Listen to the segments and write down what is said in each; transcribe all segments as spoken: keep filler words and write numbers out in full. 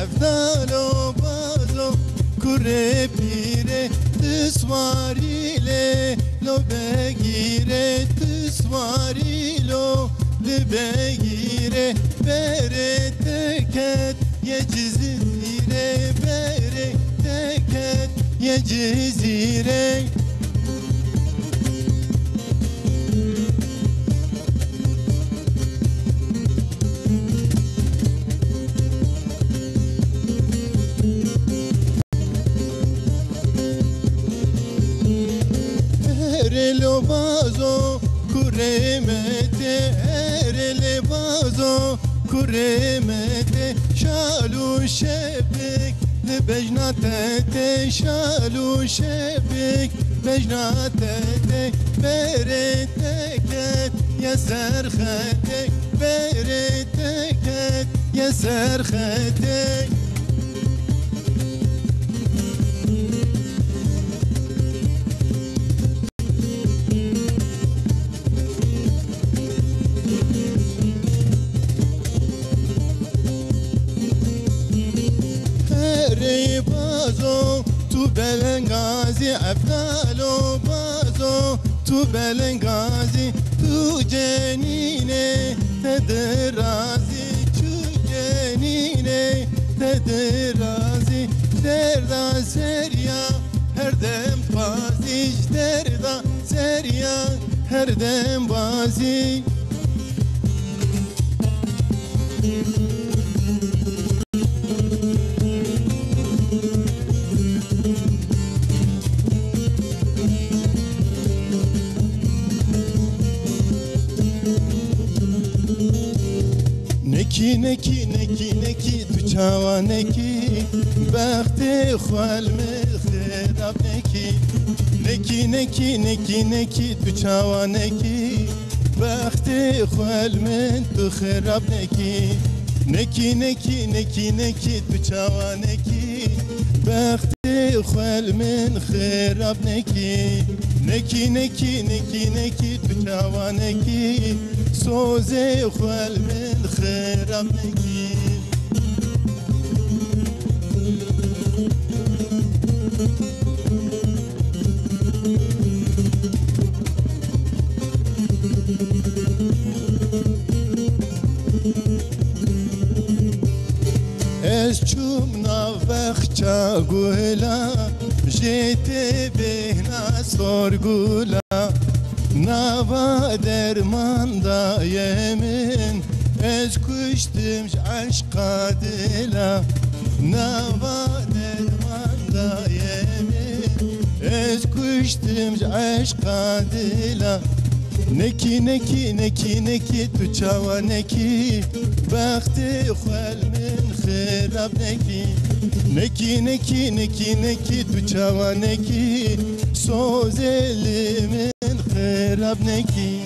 Evdalo bazo kurê pîrê, tu swarî lê lo begîrê, tu swarî lo li begîrê, berê te ket ye Cizîrê, berê te ket ye Cizîrê. Erê lo bazo kurê me tê, erê lê bazo kurê me tê, şal û şepik li bejna te tê, şal û şepik bejna te tê, berê te ket ye ser xetê, berê te ket ye ser xetê. Herê bazo tu belengazî, evdalo bazo tu belengazî, tu cenînê te dirazî, tu cenînê te dirazî, derda seriya her dem bazî, ji derda seriya her dem bazî. Nekî, nekî, nekî, nekî, tu çawa nekî, bextê xwe li min xirab nekî. Nekî, nekî, nekî, nekî, tu çawa nekî, bextê xwe li min tu xirab nekî. Nekî, nekî, nekî, nekî, tu çawa nekî, bextê xwe li min xirab nekî. Nekî, nekî, nekî, nekî, tu çawa nekî, sozê xwe li min xirab nekî. Ez çûm nav bexça gula, jê tê bêhna sor gula. Nava derman daye min, ez kuştim ji eşqa dila. Nava derman daye min, ez kuştim ji eşqa dila. Nekî, nekî, nekî, nekî, tu çawa nekî, bextê xwe li min xirab nekî. Nekî, nekî, nekî, nekî, tu çawa nekî, sozê li min xirab nekî.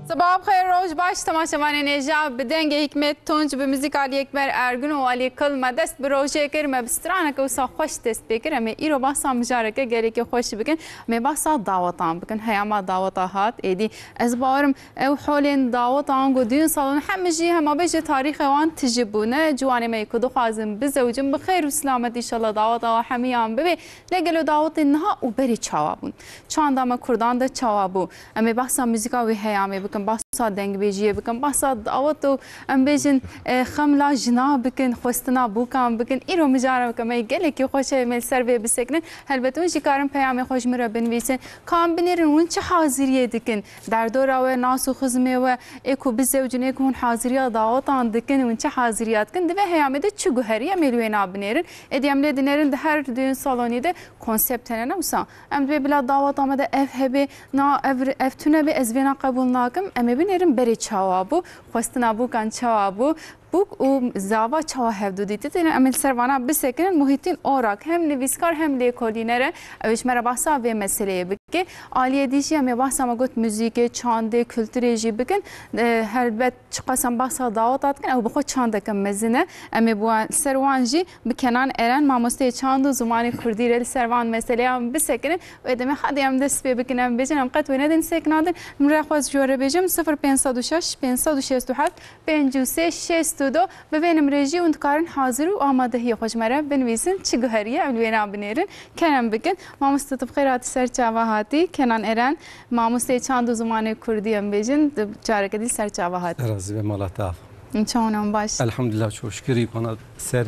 Sibav xêr, roj baş, temaşevanên hêja. Bi dengê Hikmet Tunç, bi muzîka Alî Ekber Ergin û Alî Kil me dest bi rojê kir, me bi straneke wisa xweş dest pê kir. Em ê îro behsa mijareke gelekî xweş bikin. Em ê behsa dawetan bikin. Heyama daweta hat, êdî ez bawerim ew holên daweta ango düğün salonu hemî jî hema bêje tarîxê wan tije bûne. Ciwanê me yê ku dixwazin bizewicin, bi xêr û silamet înşallah daweta we hemiyan bibê. Lê gelo dawetên niha û berê çawa bûn? Çanda me kurdan de çawa bû? Em ê behsa muzîka wê heyamê bikin, behsa dengbêjiyê bikin, behsa dawet û em bêjin, e, xemla jina bikin, xwestina bûkan bikin. Îro mijareke me gelekî xweş e, em ê li ser vê bisekinin. Helbet hûn jî karin peyamê xwe ji min re binivîsin. Ka em binêrin hûn çi haziriyê dikin? Derdora we, nas û xizmê we, ê ku bizewicin, ê ku hûn haziriya dawetan dikin, hûn çi haziriya dikin? Di vê heyamê de çi guherî em ê li wêna binêrin? Êdî em lê dinêrin di her düğün salonî de konsept hene, ne wisa? Em dibê bila daweta me de ev hebe, na ev, ev tune be, ez vêna qebûl nakim. Em ê binêrin berê çawa bû, xwestina bûkan çawa bû, bûk û zava çawa hevdû dîtî. Têne em ê li ser vana bisekinin. Muhîtîn Orak hem nivîskar hem lêkolîner e. Ew ê ji me re behsa vê meseleyê bike. Aliyê dî jî em ê behsa me got muzîkê, çandê, kulturê jî bikin. E, helbet çiqas em behsa daweta dikin, ew bi xwe çandeke mezin e. Em ê bi wan, ser wan jî bi Kenan Eren, mamosteyê çand û zimanê kurdî re li ser van meseleyan bisekinin. Wê demê hadi em dest pê bikin, em bêjin, em qet wê nedin sekinandin. Min re xwest ji we re bêjim, sifir pênc sed û şeş, pênc sed û şêst û heft, pênc û sê şêst û du, bi vê nimrê jî hûn dikarin hazir û amadehiyê xwe ji me re binivîsin, çi guheriye em li wêna binêrin, kerem bikin. Mamoste, tu bi xêr hatî, ser çava hatî. Kenan Eren, mamosteyê çand û zimanê kurdî em bêjin, tu careke dî ser çava hatî. Razî be, mala te ava. Çawan em baş? Elhamdulillah, çok şükür, îkana ser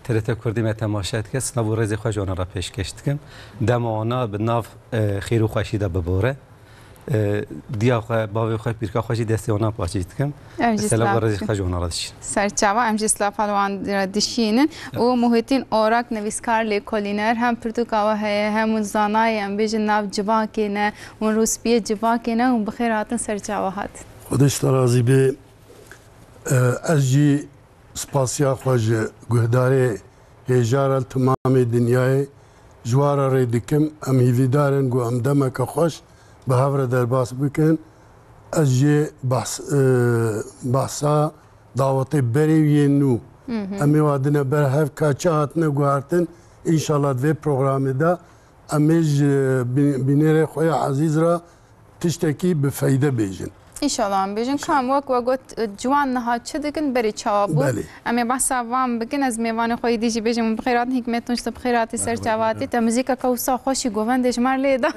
T R T Kurdî me temaşe dike, silav û rêzê xwe ji wana re pêşkêş dikim. Dema wana bi nav, e, xêr û xweşî de bibore. E, diya xwe, bavê xwe, pîrka xwe jî destê wana paçî dikim. Em jî silav û rêzê xwe ji wana re dişîn. Ser çava, em jî silav li wan re dişînin. Û Muhitîn Orak, nivîskar, lêkolîner, hem pirtûka we heye, hem zanayê, em bêjin, nav civakê ne, hûn rûspiyê civakê ne, hûn bi xêr hatin, ser çava hatin. Xwedê ji te razî bê. E, ez jî spasiya xwe ji guhdarê hêja re li timamê dinyayê ji wan re rê dikim. Em hîvîdar in ku em demeke xweş bi hev re derbas bikin. Ez jê behs, e, behsa dawetê berê û yên nû. Em ê wa dine ber hev ka çi hatine guhartin. Înşallah di vê programê de em ê ji bî-, bînerê xwe ya ezîz re tiştekî bi feyde bêjin. Înşallah em bêjin. Kam wek we got, e, ciwan niha çi dikin, berê çawa bû? Belê. Em ê behsa van bikin, ez mêvanê xwe yê dî jî bêjim, bi xêr hatin Hikmet Tunç, tu bi xêr hatî, ser çava hatî. Te muzîkeke wisa xweşî govendê ji me lê da.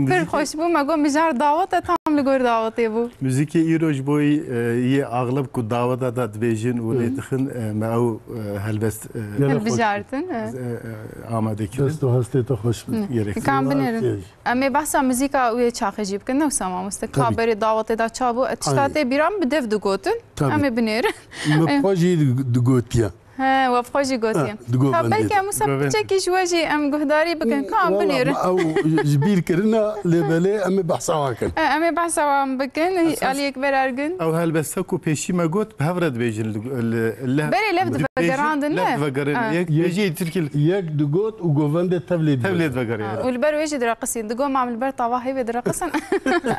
Pir xweş bû, me got mijar dawet e, tam li gor dawetê bû. Muzîkê îro ji bo yê, e, yê axleb ku daweta da dibêjin û lê dixin, e, me ew, e, helbest, e, hilbijartin, e, e, amade kirin. Dest û hestê te xweş bin. Gerek. Kam binêrin. Em ê behsa muzîka wê çaxê jî bikin, ne wisa mamoste? Ka berê dawetê de ça bû? Tişta tê bîra min, bi dev digotin. Em ê binêrin. Min xwe jî digotiye. He, we bi xwe jî gotiye. Ka belkî em wisa piçekî ji we jî em guhdarî bikin. Ka em binêrin. Ew ji bîr kirine, lê belê em ê behsa wan kin. He, em ê behsa wan bikin. Esas Ali Ekber Ergün. Ew helbeste ku pêşî me got, bi hev re dibêjin li, li, li, berê lev divegerandin, ne? Lev divegerin. Yek, yek, yek digot û govendê tevlê divegerin. Û li ber wê jî direqisîn. Digot, ma em li ber tava heyvê direqisin.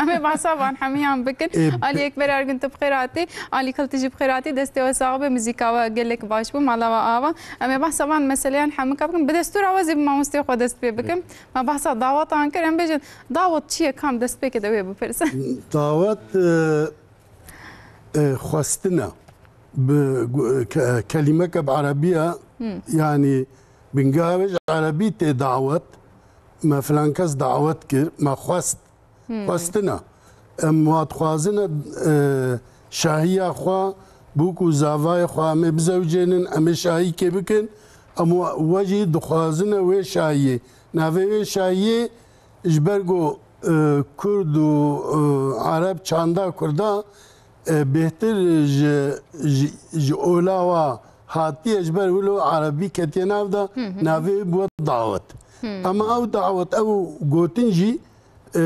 Em ê behsa van hemiyan bikin. Alî Ekber Ergün, tu bi xêr hatî. Alî Kiltî jî bi xêr hatî. Destê we sax be, muzîka we gelek baş bû, mala we ava. Em ê behsa van meseleyan hemika bikin. Bi destûra we zî bi mamostê xwe dest pê bikim. Me behsa dawetan kir. Em bêjin, dawet çi ye? Kam destpêkê de wê bipirsin. Dawet, e, e, xwestin e. Bi gu-, ke-, kelîmeke bi erebî ye. Yanî bingeha wê ji erebî tê dawet. Me filan kes dawet kir, me xwest. Xwestin e. Em wa dixwazin e, e, şahiya xwe, bûk û zavayê xwe em ê bizewicênin, em ê şahîkê bikin. Em wa-, we jî dixwazin e wê şahiyê. Navê wê şahiyê ji ber ku, e, Kurd û, e, Ereb çanda Kurda, e, bêhtir ji, ji, ji olawa hatiye, ji ber wilo erebî ketiye nav de, navê wê bûye dawet. Ama ew dawet, ew gotin jî, e,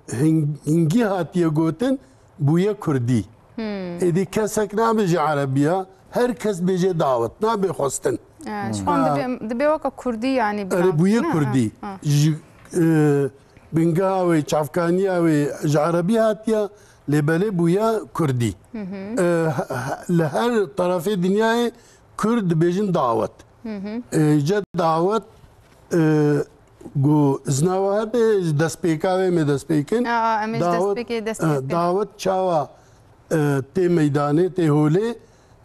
hing-, hingî hatiye gotin, bûye kurdî. Êdî kesek nabêje erebiya, her kes bêje dawet, nabê xwestin. E, ji xwe dibê, dibê weke kurdî, yanî. Erê, bûye kurdî. Ji, e, bingeha wê, çavkaniya wê ji erebî hatiye, lê belê bûye kurdî. E, he-, he-, li her terefê dinyayê kurd dibêjin dawet. E, ce dawet, e, ku izna we hebe, ji destpêka wê me dest pê kin. Aa, em ê ji destpêkê dest pê bikin. Dawet, e, dawet çawa, e, tê meydanê, tê holê,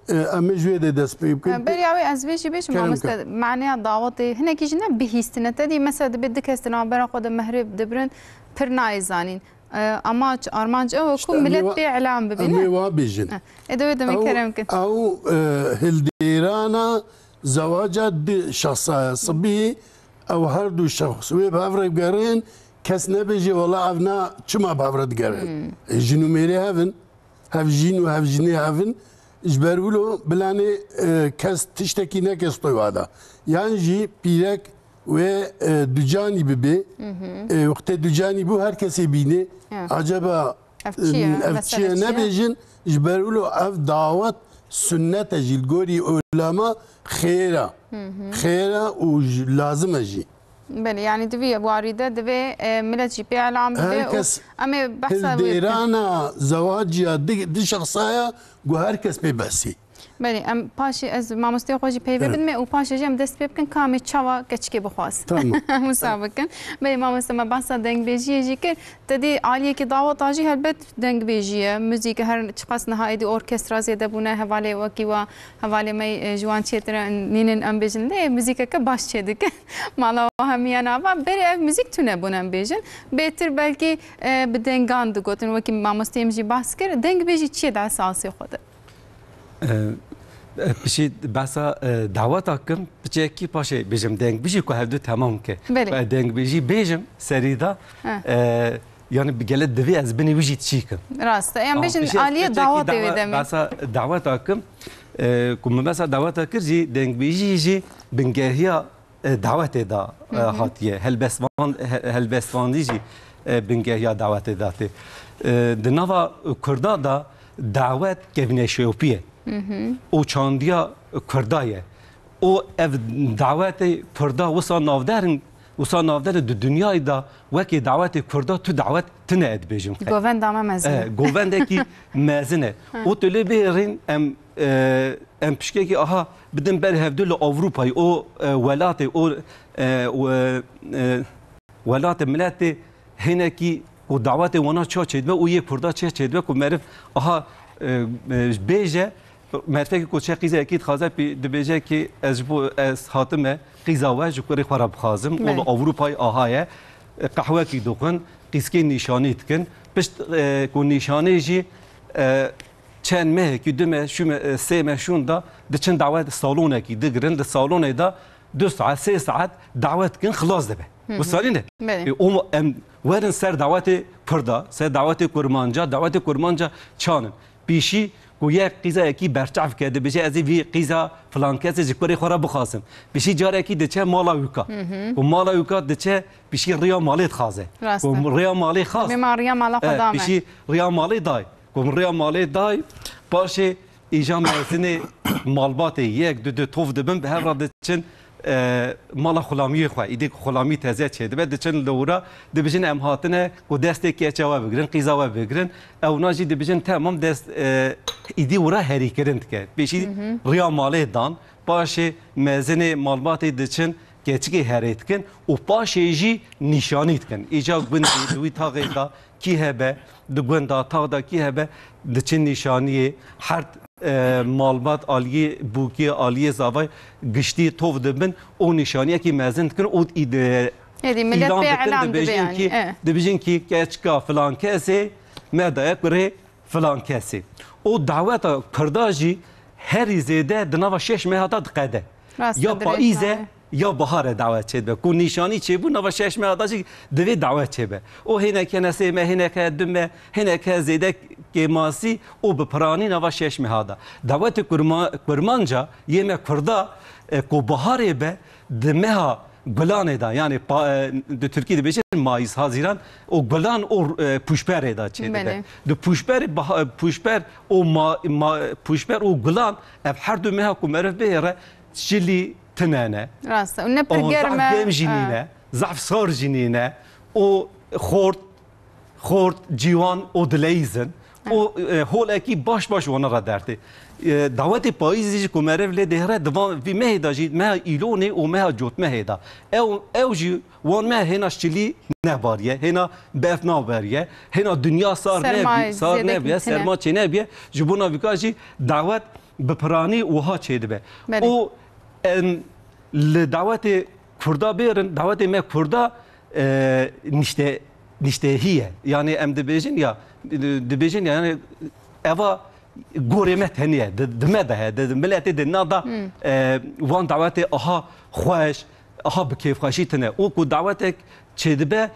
e, em ê ji wê de dest pê bikin. E, beriya wê ez vê jî bêjim, mamoste, maneya dawetê hinekî jî ne bihîstine. Te dî mesela dibê du kes di navbera xwe de mehrê dibirin, pir nayê zanîn. E, amaç, armanc ew e ku milet pê elam bibe, ne? Em ê wa bêjin. E, ê de wê demê kerem kin. Ew, e, hildêrana zewaca du şexsa ye. Sibî ew her du şexs wê bi hev re bigerin, kes nebêje, wela ev na çima bi hev re digerin. E, jin û mêrê hev in, hevjîn û hevjinê hev in. Ji ber wilo bilanê, e, kes tiştekî neke stoy wa da. Yan jî pîrek wê, e, ducanî bibe. E, wextê ducanî bû her kesê bîne. Acaba, ev çi ye? Ev çi ye? Nebêjin, ji ber wilo ev dawet sunnet e jî, li gorî ulema xêr e. Xêr e û lazim e jî. Belê, yani di vî warî de divê, e, milet jî pê elam bibe û Her kes em ê behsa wê bikin. Hildêrana zewaciya di, di şexsaya ku her kes pê besî. Belê, em paşê ez mamosteyê xwe jî peyvê Evet. bidime û paşê jî em dest pê bikin ka em ê çawa keçikê bixwazin. Tamam. Wisa bikin. Belê, mamoste me behsa dengbêjiyê jî kir. Te dî aliyekî daweta jî helbet dengbêjî ye. Muzîk her çiqas niha êdî orkestra zêde bûne, hevalê wekî wa, hevalê me, e, ji wan çêtir e, nînin em bêjin lê muzîkeke baş çêdikin. Mala wa hemiyan ava. Berê ev muzîk tune bûn em bêjin. Bêtir belkî, e, bi dengan digotin, wekî mamosteyê min jî behs kir. Dengbêjî çi ye di esasê xwe de? E, e, pişî behsa, e, daweta kim, piçekî paşê bêjim dengbêjî ku hevdu temam ke. Belê. E, dengbêjî bêjim serî de, He. e, yani bi gele divê ez binê wî jî çî kim. Rast e. Em Ama bêjin pişê aliyê piçekî dawetê wê dawe-, demê. behsa daweta kim, e, ku min behsa daweta kir jî dengbêjî jî bingehiya, e, dawetê da, e, Hı hı. hatiye. Helbestvan-, he-, helbestvanî jî, e, bingehiya dawetê da tê. E, di nava Kurda da dawet kevneşopî ye. Hı hı. Û çandiya Kurda ye. Û ev dawetê Kurda wisa navder in, wisa navder in di dinyayê da wekî dawetê Kurda tu dawet tine dibêjim. Govenda me mezin e. E, govendekî mezin e. Hı. Û tu lê bihêrîn em, e, em pişkekî aha bidin ber hevdu li Ewropayê, o, e, welatê, o, e, we-, e, welatê miletê hinekî ku dawetê wana ça çêdibe û yê Kurda çê çêdibe ku meriv aha, e, e, bêje, merivekî ku çe qîzekî dixwaze pî dibêje ki ez ji bo ez hatime qîza we ji kurê xwe re bixwazim û li Belê. Ewropayê aha ye, e, qehwekî dixwin, qîzkê nîşanî dikin. Pişt, e, ku nîşanî jî, e, çend mehekî, du meh, şû me, e, sê meh şûn da diçin dawet salonekî digirin. Di salonê de du saet, sê saet dawet dikin, xilas dibe. Hı hı. Wisa nîne? Belê. E, o em werin ser dawetê Kurda, ser dawetê Kurmanca, dawetê Kurmanca çan in? Pêşî ku yek qîzayekî berçav ke, dibêje, "Ez ê vî qîza filan kesê ji kurê xwe re bixwazim." Pêşî carekî diçe mala wîka. Hı hı. Ku mala wîka diçe, pêşî riya malê dixwaze. Rast e. Ku riya malê xwast. Em ê ma riya mala xwe E, dame. Pêşî riya malê day. Ku min riya malê day, paşê îja mezinê malbatê yek, du, du tov dibin, bi hev re diçin, e, mala xulamiyê xwe. Îdî ku xulamî teze çêdibe, diçin li wira, dibijin em hatine ku destê keça we bigirin, qîza we bigirin. Ewna jî dibijin temam dest, e, îdî wira herîkirin dike. Pêşî Hı hı. riya malê dan, paşê mezinê malbatê diçin, keçikê herê dikin û paşê jî nîşanî dikin. Îca gundî di wî taxê de kî hebe, di gunda tax de kî hebe, diçin nîşaniyê, her, e, malbat aliyê bûkê, aliyê zavay giştî tov dibin û nîşaniyekî mezin dikin û î-, de-, Êdî millet îlan pê dikin, elam dibe dibêjin yanî, kî, e. dibêjin kî keçika filan kesê me daye kurê filan kesê. Û daweta Kurda jî herî zêde di nava şeş meha de diqede. Rast e, Ya dirêj payîz e, nayê. ya bahar e dawet çêdibe. Ku nîşanî çêbû, nava şeş meha de jî divê dawet çêbe. Û hênek hene sê meh, hênek he du meh, hênek he zêde kêmasî û bi piranî nava şeş meha de. Dawetê Kurma-, Kurmanca yê me Kurda, e, ku baharê be, di meha gulanê de, yani pa-, e, di Tirkî dibêjin Mayîs, Hazîran û gulan û, e, pûşberê de çêdibe. Belê. Di pûşberê, baha-, pûşber û ma-, ma-, pûşber û gulan, ev her du meha ku meriv bihêre, çilî tine ne. Rast e. Û ne pir Û germ zaf e. germ jî Ha. nîne, zaf sar jî nîne. Û xort, xort, ciwan û dileyîz in. Û, e, holekî baş baş wana re dertê. E, dawetê payîzê jî ku meriv lê dihre di van vî mehê de jî, meha îlonê û meha cotmehê de. Ew, ew jî wan meh hêna şilî nebariye, hêna berf naberiye, hêna dinya sar Serma nebî-, sar zêde nebiye, tine. serma çê nebiye. Ji bona vîka jî dawet bi piranî wiha çêdibe. Belê. Û em li dawetê Kurda bêrin, dawetê me Kurda, e, nişte-, niştehî ye. Yani em dibêjin ya, dibêjin ya, yani eva gorê me tenê ye, di, di me de heye, di, di miletê di na da, Hmm. e, wan dawetê aha xweş, aha bi kêfxweşî tine. Û ku dawetek çêdibe,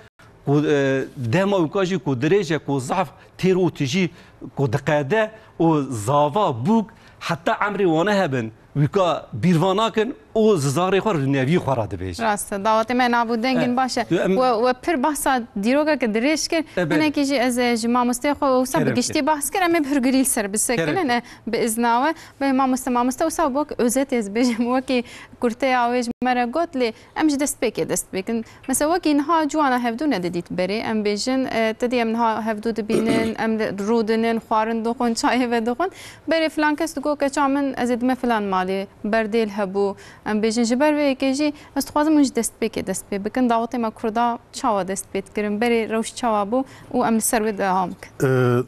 ku, e, dema wika jî ku dirêj e, ku zaf têr û tijî ku diqede û zava bûk heta emrê wane hebin, wika bîrva nakin, û zizarê xwe li nevî xwe re dibêje. Rast e. Dawetê me nabû dengin E, baş e. em We, we pir bahsa dîrokeke dirêj kir. E, belê. Hinekî jî ez, e, ji mamosteyê xwe wisa bi Kerem giştî kir. Bahs kir. Em ê bi hurgirî li ser bisekinin, Kerem. E, bi izna we. Belê mamoste, mamoste wisa wek özet ez bêjim, wekî kurteya wê ji me re got, lê em ji destpêkê dest pê kin. Mesela wekî niha ciwana hevdû nedidît berê, em bêjin, e, te dî em niha hevdû dibînin, em li rûdinin, xwarin dixwin, çayê vedixwin. Berê filan kes digot, keça min, ez ê dime filan malê, berdêl hebû. Em bêjin, ji ber vê yekê jî ez dixwazim hûn ji destpêkê dest pê bikin. Dawetê me Kurda çawa dest pê dikirin? Berê rewş çawa bû û em li ser wê devam bikin? Ee,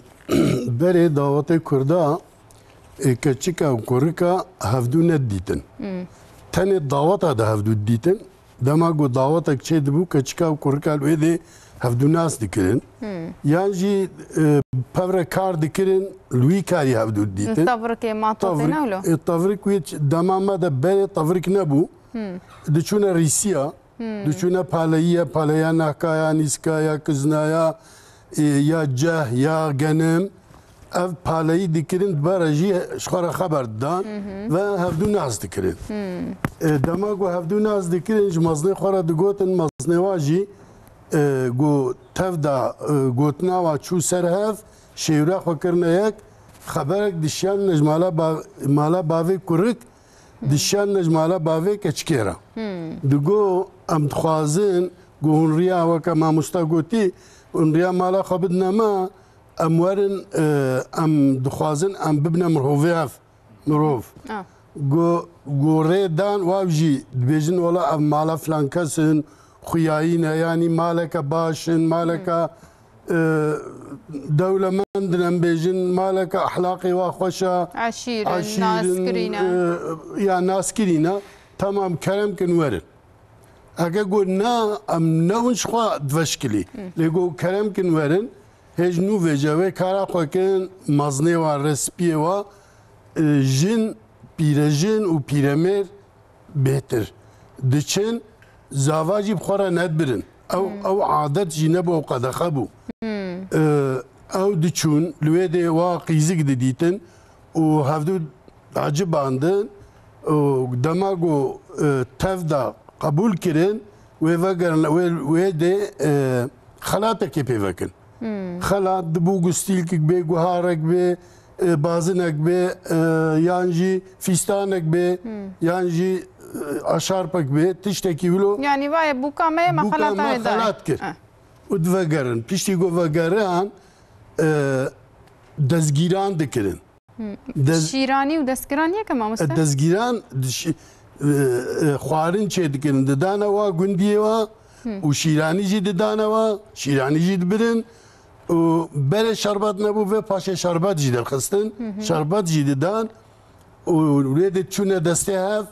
berê dawetê Kurda, e, keçika û kurika hevdû nedidîtin. Hmm. Tenê daweta de hevdû didîtin. Dema ku dawetek çê dibû, keçika û kurika li wê dê hevdû nas dikirin. Hmm. Yan jî, e, pevre kar dikirin, li wî karî hevdû didîtin. Tevrik ê matotê Tevrik, ne wilo? E, tevrik wê ç-, dema me de berê tevrik nebû. Hmm. Diçûne rîsiya, Hmm. diçûne paleyiye, paleya nehkaya, nîskaya, kiznaya, e, ya ceh, ya genim. Ev paleyî dikirin, dibere jî ji xwe re xeber didan Hı hı. ve hevdû nas dikirin. Hmm. E, dema ku hevdû nas dikirin, ji mezinê xwe re digotin, mezinê wa jî, e, ku tev da, e, gotina wa çû ser hev, şêwra xwe kirine yek, xeberek dişiyandine ji mala ba-, mala bavê kurik, dişiyandine ji mala bavê keçikê re. Hmm. Digo, em dixwazin ku hûn riya, weke mamosta gotî, hûn riya mala xwe bidine me, em werin, e, em dixwazin em bibine mirovê hev, mirov. Ah. Go, go rê dan, wav jî dibêjin, wela ev mala filan kes in, xuyayî ne, yanî maleke baş in, maleke, Hmm. e, dewlemend in, em bêjin, maleke ehlaqê wa xweş e, Eşîr in, eşîr in, naskirî ne. e, ya naskirî ne. Tamam, kerem kin werin. Heke got na, em ne hûn ji xwe diveşkilî. Hı. Lê got kerem kin werin, hêj nû vêce wê kara xwe kin, mezinê wa, respiyê wa, e, jin, pîrejin û pîremêr bêhtir diçin, zava jî bi xwe re nedibirin. Ew, Hmm. ew adet jî nebû, ew qedexe bû. Hmm. E, ew diçûn, li wê dê wa qîzik didîtin û hevdû acibandin û dema ku, e, tev da qebûl kirin, wê vegerin, wê, wê dê, e, xelatekê pê vekin. Hmm. Xelat dibû gustîlkek bê, guharek bê, e, bazinek bê, e, yan jî fîstanek bê, Hmm. yan jî, e, aşarpek bê, tiştekî wilo. Yanî vaye bûka me ye, me Bûka xelata me wê dayê. xelat kir. Eh. Û divegerin. Piştî ku vegeran, e, dezgîran dikirin. Hmm. Dez- Şîranî û destgiran yek e, mamoste? Dezgîran, di şî-, e, e, xwarin çê dikirin, didane wa gundiyê wa Hmm. û şîranî jî didane wa, şîranî jî dibirin û berê şerbet nebû, vê paşê şerbet jî derxistin, Hı hı. şerbet jî didan û wê de çûne destê hev,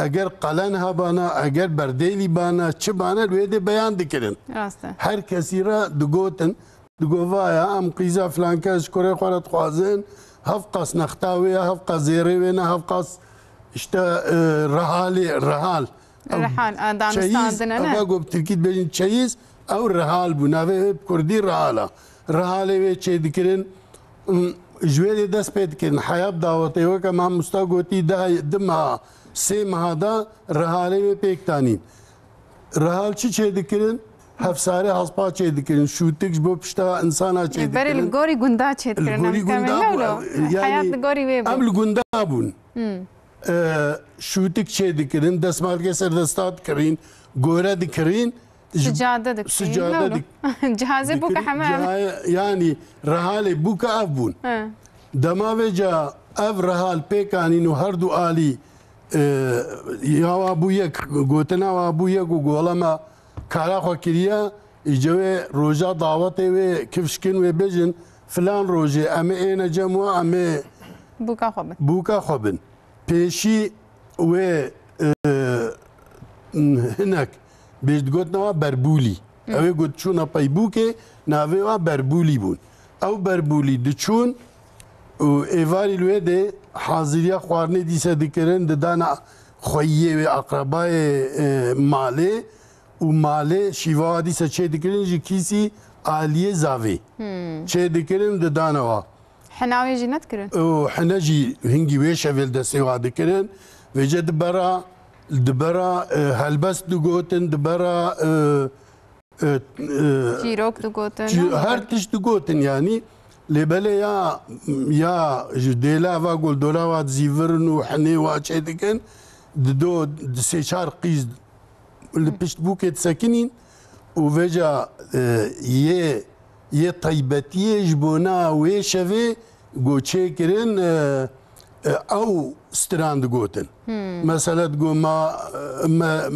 eger qelen hebana, eger berdêlî bana, çi bana, wê de beyan dikirin. Rast e. Her kesî re digotin, Digo, vaya, em qîza filan kes ji kurê xwe re dixwazin, hevqas nexta wê ye, hevqas zêrê wê ne, hevqas işte, e, rihalê, rihal. Ew Rihal, e, çeyiz, danûstandine, ne? Eva ku bi tirkî dibêjin çeyiz, ew rihal bû. Navê wê bi kurdî rihal e. Rihalê wê çê dikirin, ım, ji wê dê dest pê dikirin. Heya bi dawetê weke mamosta gotî, di, di meha, sê meha da rihalê wê pêk danîn. Rihal çi çê dikirin? Hevsarê hespa çê dikirin. Şûtik ji bo pişta insana çê dikirin. Berê li gorî gunda çê dikirin. Li gorî gunda bû, e, yanî Heyat li gorî wê bû. Em li gunda bûn. Hmm. E, şûtik çê dikirin, destmalkê ser desta dikirîn, gore dikirîn. Sicade dikirîn. Sicade dik- Cihazê bûka heme. Cihaya, yanî rihalê bûka ev bûn. He. Dema vêca ev rihal pêk anîn û her du alî, e, ya wa bû yek, gotina wa bû yek û gola me kara xwe kiriye, îce wê roja dawetê wê kifş kin wê bêjin, filan rojê em ê êne cem we, em ê Bûka xwe bin. bûka xwe bin. Pêşî wê, e, hinek bêj digotina wa berbûlî. Hı. Ew ê got çûna peybûkê, navê wa berbûlî bûn. Ew berbûlî diçûn û êvarî li wê dê haziriya xwarinê dîse dikirin, didana xweyiyê wê, aqrebayê, e, malê û malê şîva wa dîse çê dikirin ji kîsî aliyê zavê. Hmm. Çê dikirin, didana wa. Hina wê jî nedikirin? Û hine jî hingî wê şevê li destê wa dikirin. Vêce di bera di bera, e, helbest digotin, di bera, e, e, e, Çîrok digotin, çî-, ne? Her tişt digotin yanî. Lê belê ya, ya ji dêla va goldora wa dizîvirin û henê wa çê dikin, dido di sê çar qîz li pişt bûkê disekinîn û vêca, e, yê, yê taybetiyê ji bona wê şevê go çêkirin, e, e, ew stiran digotin. Mesela digo ma, me,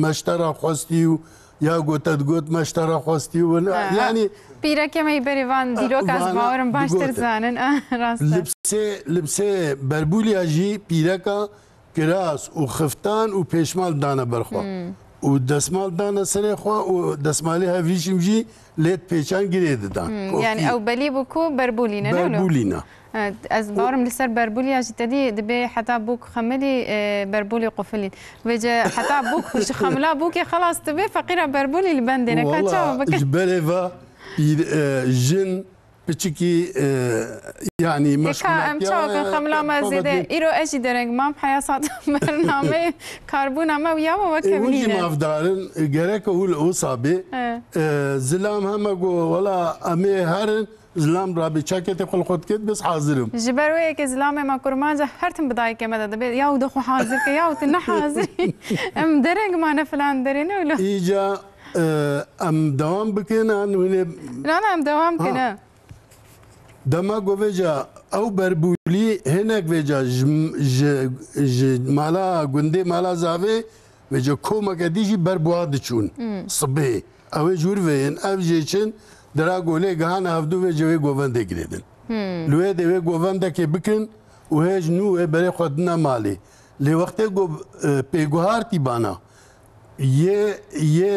me ji te re xwestî û ya go te digot me ji te re xwestî û wele. Ha, ha. Yanî Pîrekê me yî berê van dîrok ez van bawerim baştir digotin. Zanin. Ah, rast e. Li bi sê, li bi sê berbûliya jî pîreka kiras û xiftan û pêşmal dane ber xwe. Û desmal dane serê xwe û desmalê hevrîşim jî lê pêçan girê didan. Hmm, Kokî. Yani ew belî bû ku berbûlî ne, ne wilo? Berbûlî ne. Evet, ez bawerim li ser berbûliya jî te dî dibê heta bûk xemilî, e, berbûlî qufilî. Vêce heta bûk ji xemila bûkê xelas dibe, feqîra berbûlî li bendê ne. Ka çawa Wala, bikin? Ji berê ve pîr-, e, jin piçikî, e, yanî Ê ka em meşgulatiya çawa kin xemla me zêde? Îro ez jî dereng mam heya sat bernameyê karbûna me û ya we weke Ê, hûn jî vinî ne. Mafdar in, e, gerek hûn li Osa bê. He. E, zilam heme go, wela em ê herin, zilam rabê çaketê xwe li xwe dikê, bes hazir im. Ji ber wê yekê zilamê me kurmanca her tim bi dayikê me de dibê, ya û de xwe hazir ke, ya û tu ne hazir î. Em dereng mane filan derê ne wilo. Îca, e, em dewam bikin, an hûn ê Na, na, em dewam Ha. kine. Dema ku vêca ew berbûlî hinek vêca ji, ji, ji mala gundê mala zavê vêca komeke dî jî ber buha diçûn. Hmm. Sibê. Ew ê ji wir vêyin. Ev jê çin dira golê gihana hevdû vêca wê govendê girêdin. Hmm. Li wê dê wê govendekê bikin û hêj nû wê berê xwe dine malê. Lê wextê ku, e, pêguhartî bana, yê, yê,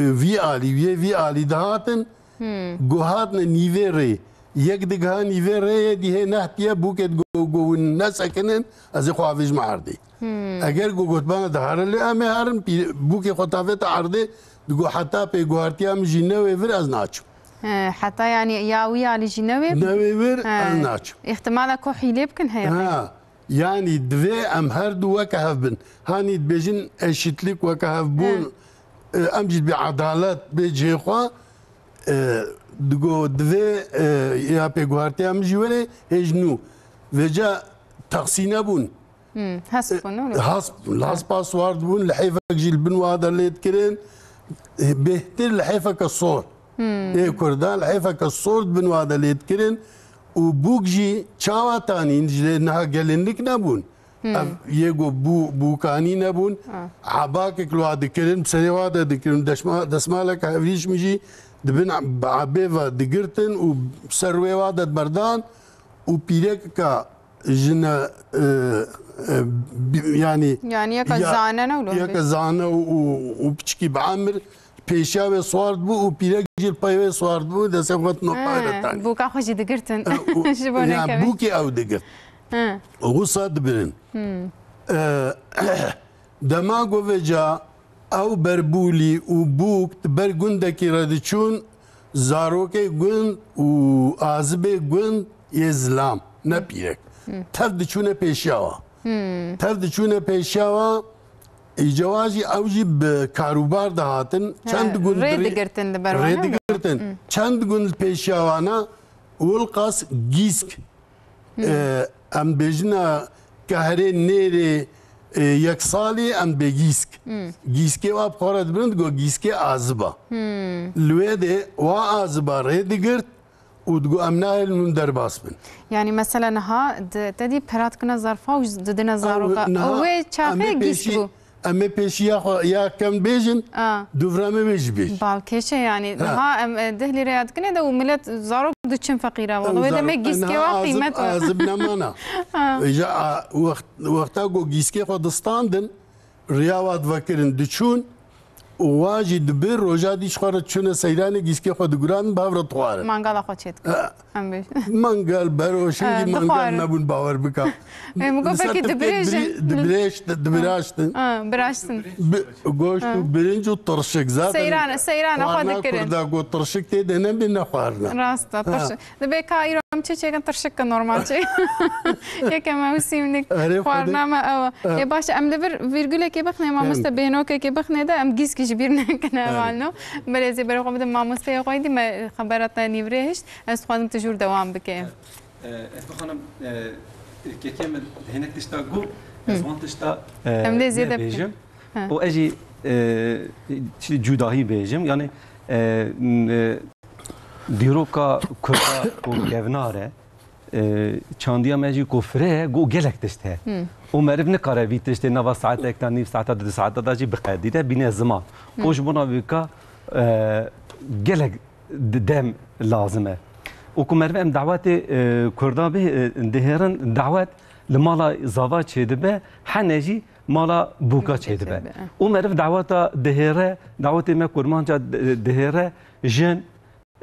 e, vî alî, yê vî alî dihatin, Hmm. Guhatne nîvê rê. Yek digiha nîvê rê yê dî hê nehtiye bûkê digo, go hûn nesekinin, ez ê xwe avêjime erdê. Hmm. Eger go gotbana dihere lê em ê herin, pî-, bûkê xwe tavête erdê, digo heta pê guhartiya min jî newê vir ez naçim. He, heta yani ya wî alî jî newê? Newê vir He. ez naçim. Îhtimala ku hîlê bikin heye. Ha. Yanî divê em her du weke hev bin. Hanî dibêjin eşîtlik weke hev bûn, Hı. e, em jî dibê edalet bê cihê xwe, e, digo divê, e, ya pêguhartiya min jî were hêj nû. Vêca texsîne bûn. Hmm, hesp bûn, ne? Hasp, haspa swar dibûn, lihêfek jî li bin wa de lê dikirin. E, bêhtir lihêfeke sor. Hmm. Ê Kurdan lihêfeke sor di bin wa de lê dikirin û bûk jî çawa tanîn ji lê niha gelinlik nebûn. Hmm. Ev yê ku bû, bûkanî nebûn. Ha. Ebakek li wa dikirin, bi serê wa de dikirin, deşma-, desmaleke hevrîşmî jî di bin ebê ve digirtin û ser wê wa de diberdan û pîrekeka jine, e, e, bi-, yani Yani yeka ya, zane ne wilo yeka bê? Zane û, û, û piçikî bi emir pêşiya wê swar dibû û pîrek jî li pey wê swar dibû, destê xwe tino He, payre tanî. Bûka xwe jî digirtin. E, û, Ji bo yani nekevin. Bûkê ew digirt. He. Wisa dibirin. Hmm. E, dema ku vêca ew berbûlî û bûk di ber gundekî re diçûn, zarokê gund û azibê gund yê zilam, ne pîrek. Tev diçûne pêşiya wa. Tev diçûne pêşiya wa, îcewa jî ew jî bi karûbar dihatin. He, Çend gund rê rê-, digirtin li ber wan, ne? Rê digirtin. Çend gund li pêşiya wana, Wilqas Gîsk. E, em bêjina kehrê nêrê, e, yek salî em bê gîsk. Gîskê wa bi xwe re dibirin, digo gîskê aziba. Li wê de wa aziba rê digirt û digo em nahêlin hûn derbas bin. Yani mesela niha di, te dî pera dikine zarfa û didine zaroka. Niha Û wê çaxê em ê gîsk pêşî bû. Em ê pêşiya xwe ya kem bêjin, A. dûvra me wê jî bêj. Balkêş e, yani, Ha. niha em, e, deh lîre ya dikine de û millet zarok diçin feqîra. Wala wê demê gîskê wa qîmet we. Azib nemana. Ha. Îja, a, wext-, wexta ku gîskê xwe distandin, riya wa divekirin diçûn, Wan jî dibe roja dî ji xwe re çûne seyranê gîskê xwe diguran, bi hev re dixwarin. Mangala xwe çêdikin. Eh. Em bêjin. Mangal, bero, şingî Eh, mangal dixwarin. Nebûn, bawer bike. Em got Li ser belkî Tirkiyê dibirêjin. dibirê-, dibirêşt-, dibiraştin. Ha, biraştin. Bi-, goşt û Ha. birinc û tirşik zaten. Seyrane, seyrane xwe xwarina dikirin. Kurda got tirşik tê de nebê nexwarina. Rast e, Ha. tirşik. Dibe ka îro em çi çêkin, tirşik ki normal çê. Yeke me û sîmlik Erê, xwarina me ew e. Evet. Ê baş, em li vir vîrgulekê bixnê, mamoste, Em. bêhnokekê bixnê de em gîskî ji bîr nekine Evet. hevalno. Belê ez ê berê xwe bidim mamosteyê xwe dî me xebera te nîvirê hişt. Ez dixwazim tu jûr dewam bike. E, Efo Xanim, e, kekê min hinek tişta got, ez Hı. van tişta, e, Em lê zêde nebêjim. bikin. Hı. Û ez jî, e, tiştê cudahî bêjim. Yani, e, m-, e, dîroka Kurda ku kevnar e, e, çandiya me jî ku fireh e, ku gelek tişt heye. Hı. Û meriv nikare vî tiştê nava saetek de, nîv saeta, du saeta de jî biqedîne, bîne ziman. Hı. Û ji bona vî ka, e, gelek d-, dem lazim e. Û ku meriv em dawetê, e, Kurda bê, e, dihêrin, dawet li mala zava çêdibe, hene jî mala bûka Bûka çêdibe. çêdibe, e. Û meriv daweta dihêre, dawetê me Kurmanca di-, dihêre, jin,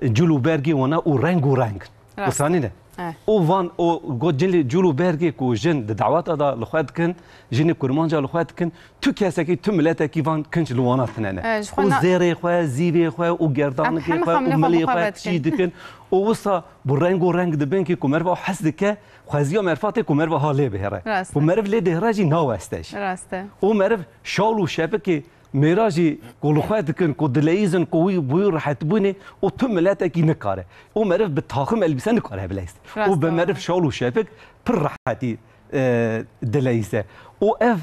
cil û bergê wana û reng û reng. Rast. Wisa nîne? Eh. Û van, û got cil, cil û bergê ku jin di daweta de li xwe dikin, jinê Kurmanca li xwe dikin, tu kesekî, tu miletekî van kinc li wana tine ne. Eh, ji xwe Û na- zêrê xwe, zîvê xwe û gerdanikê Em hemî xwe û xemlê xwe milê bi xwe xwe ve dikin. çî dikin. Û wisa bi reng û reng dibin ki ku meriva hez dike, xweziya meriva tê ku meriva ha lê bihêre. Rast Ku e. meriv lê dihêre jî naweste jî. Rast e. Û meriv şal û şepikê Mêra jî ku li xwe dikin, ku dileyîzin, ku wî, wî rehetbûnê û tu miletekî nikare. Û meriv bi taxim elbîse nikare bileyîze. Rast Û bi e. meriv şal û şepik pir rehetî, e, dileyîze. Û ev,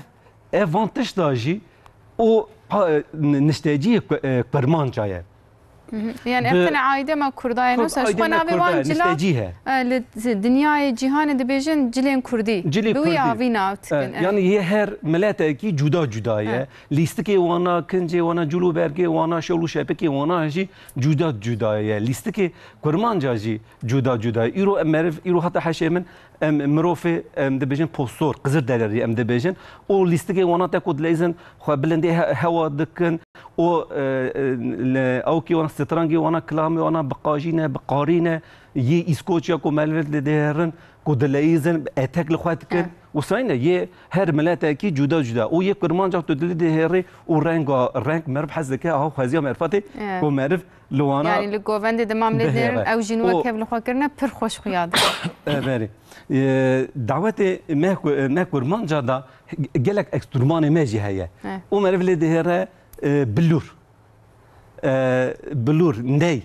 ev van tişta jî û, ha, e, nişteciyê ku-, e, Kurmanca ye. Hı hı. Yani Bi- ev tene aîdê me Kurda ye, Kurd, newsa ji aîdê xwe me navê Kurda wan ye, cila, niştecî he. e, li z-, dinyayê cîhanê dibêjin cilên Kurdî. Cilê Bi wî Kurdî. avî nav dikin, E, e. yani yê her miletekî cuda cuda ye. E. Lîstikê wana, kincê wana, cil û bergê wana, şol û şepikê wana jî cuda cuda ye. Lîstikê Kurmanca jî cuda cuda ye. Îro em meriv, îro hata heşê min, em mirovê, em dibêjin postor, qizir dererî em dibêjin. Û lîstikê wana te ku dileyzin, xwe bilindê he-, hewa dikin. Û, e, e, li ewkê wana, strengê wana, kilamê wana biqajîne, biqarîne. Yê Îskoçya ku meriv li dihêrin, ku dileyîzin, etek li xwe dikin. He. Wisa nîne, yê her miletekî cuda cuda. Û yê Kurmanca tu dilê dihêrî û renga, reng meriv hez dike, aha xweziya merivatê He. ku meriv li wana Yani li govendê de mam lê dihêre. dihêrin, ew jî Û wek hev li xwe kirine, pir xweş xuya dike. E, berê. E, dawetê me ku-, me Kurmanca da gelek enstrûmanê me jî heye. He. Û meriv lê dihêre, e, bilûr. E, bilûr, ney,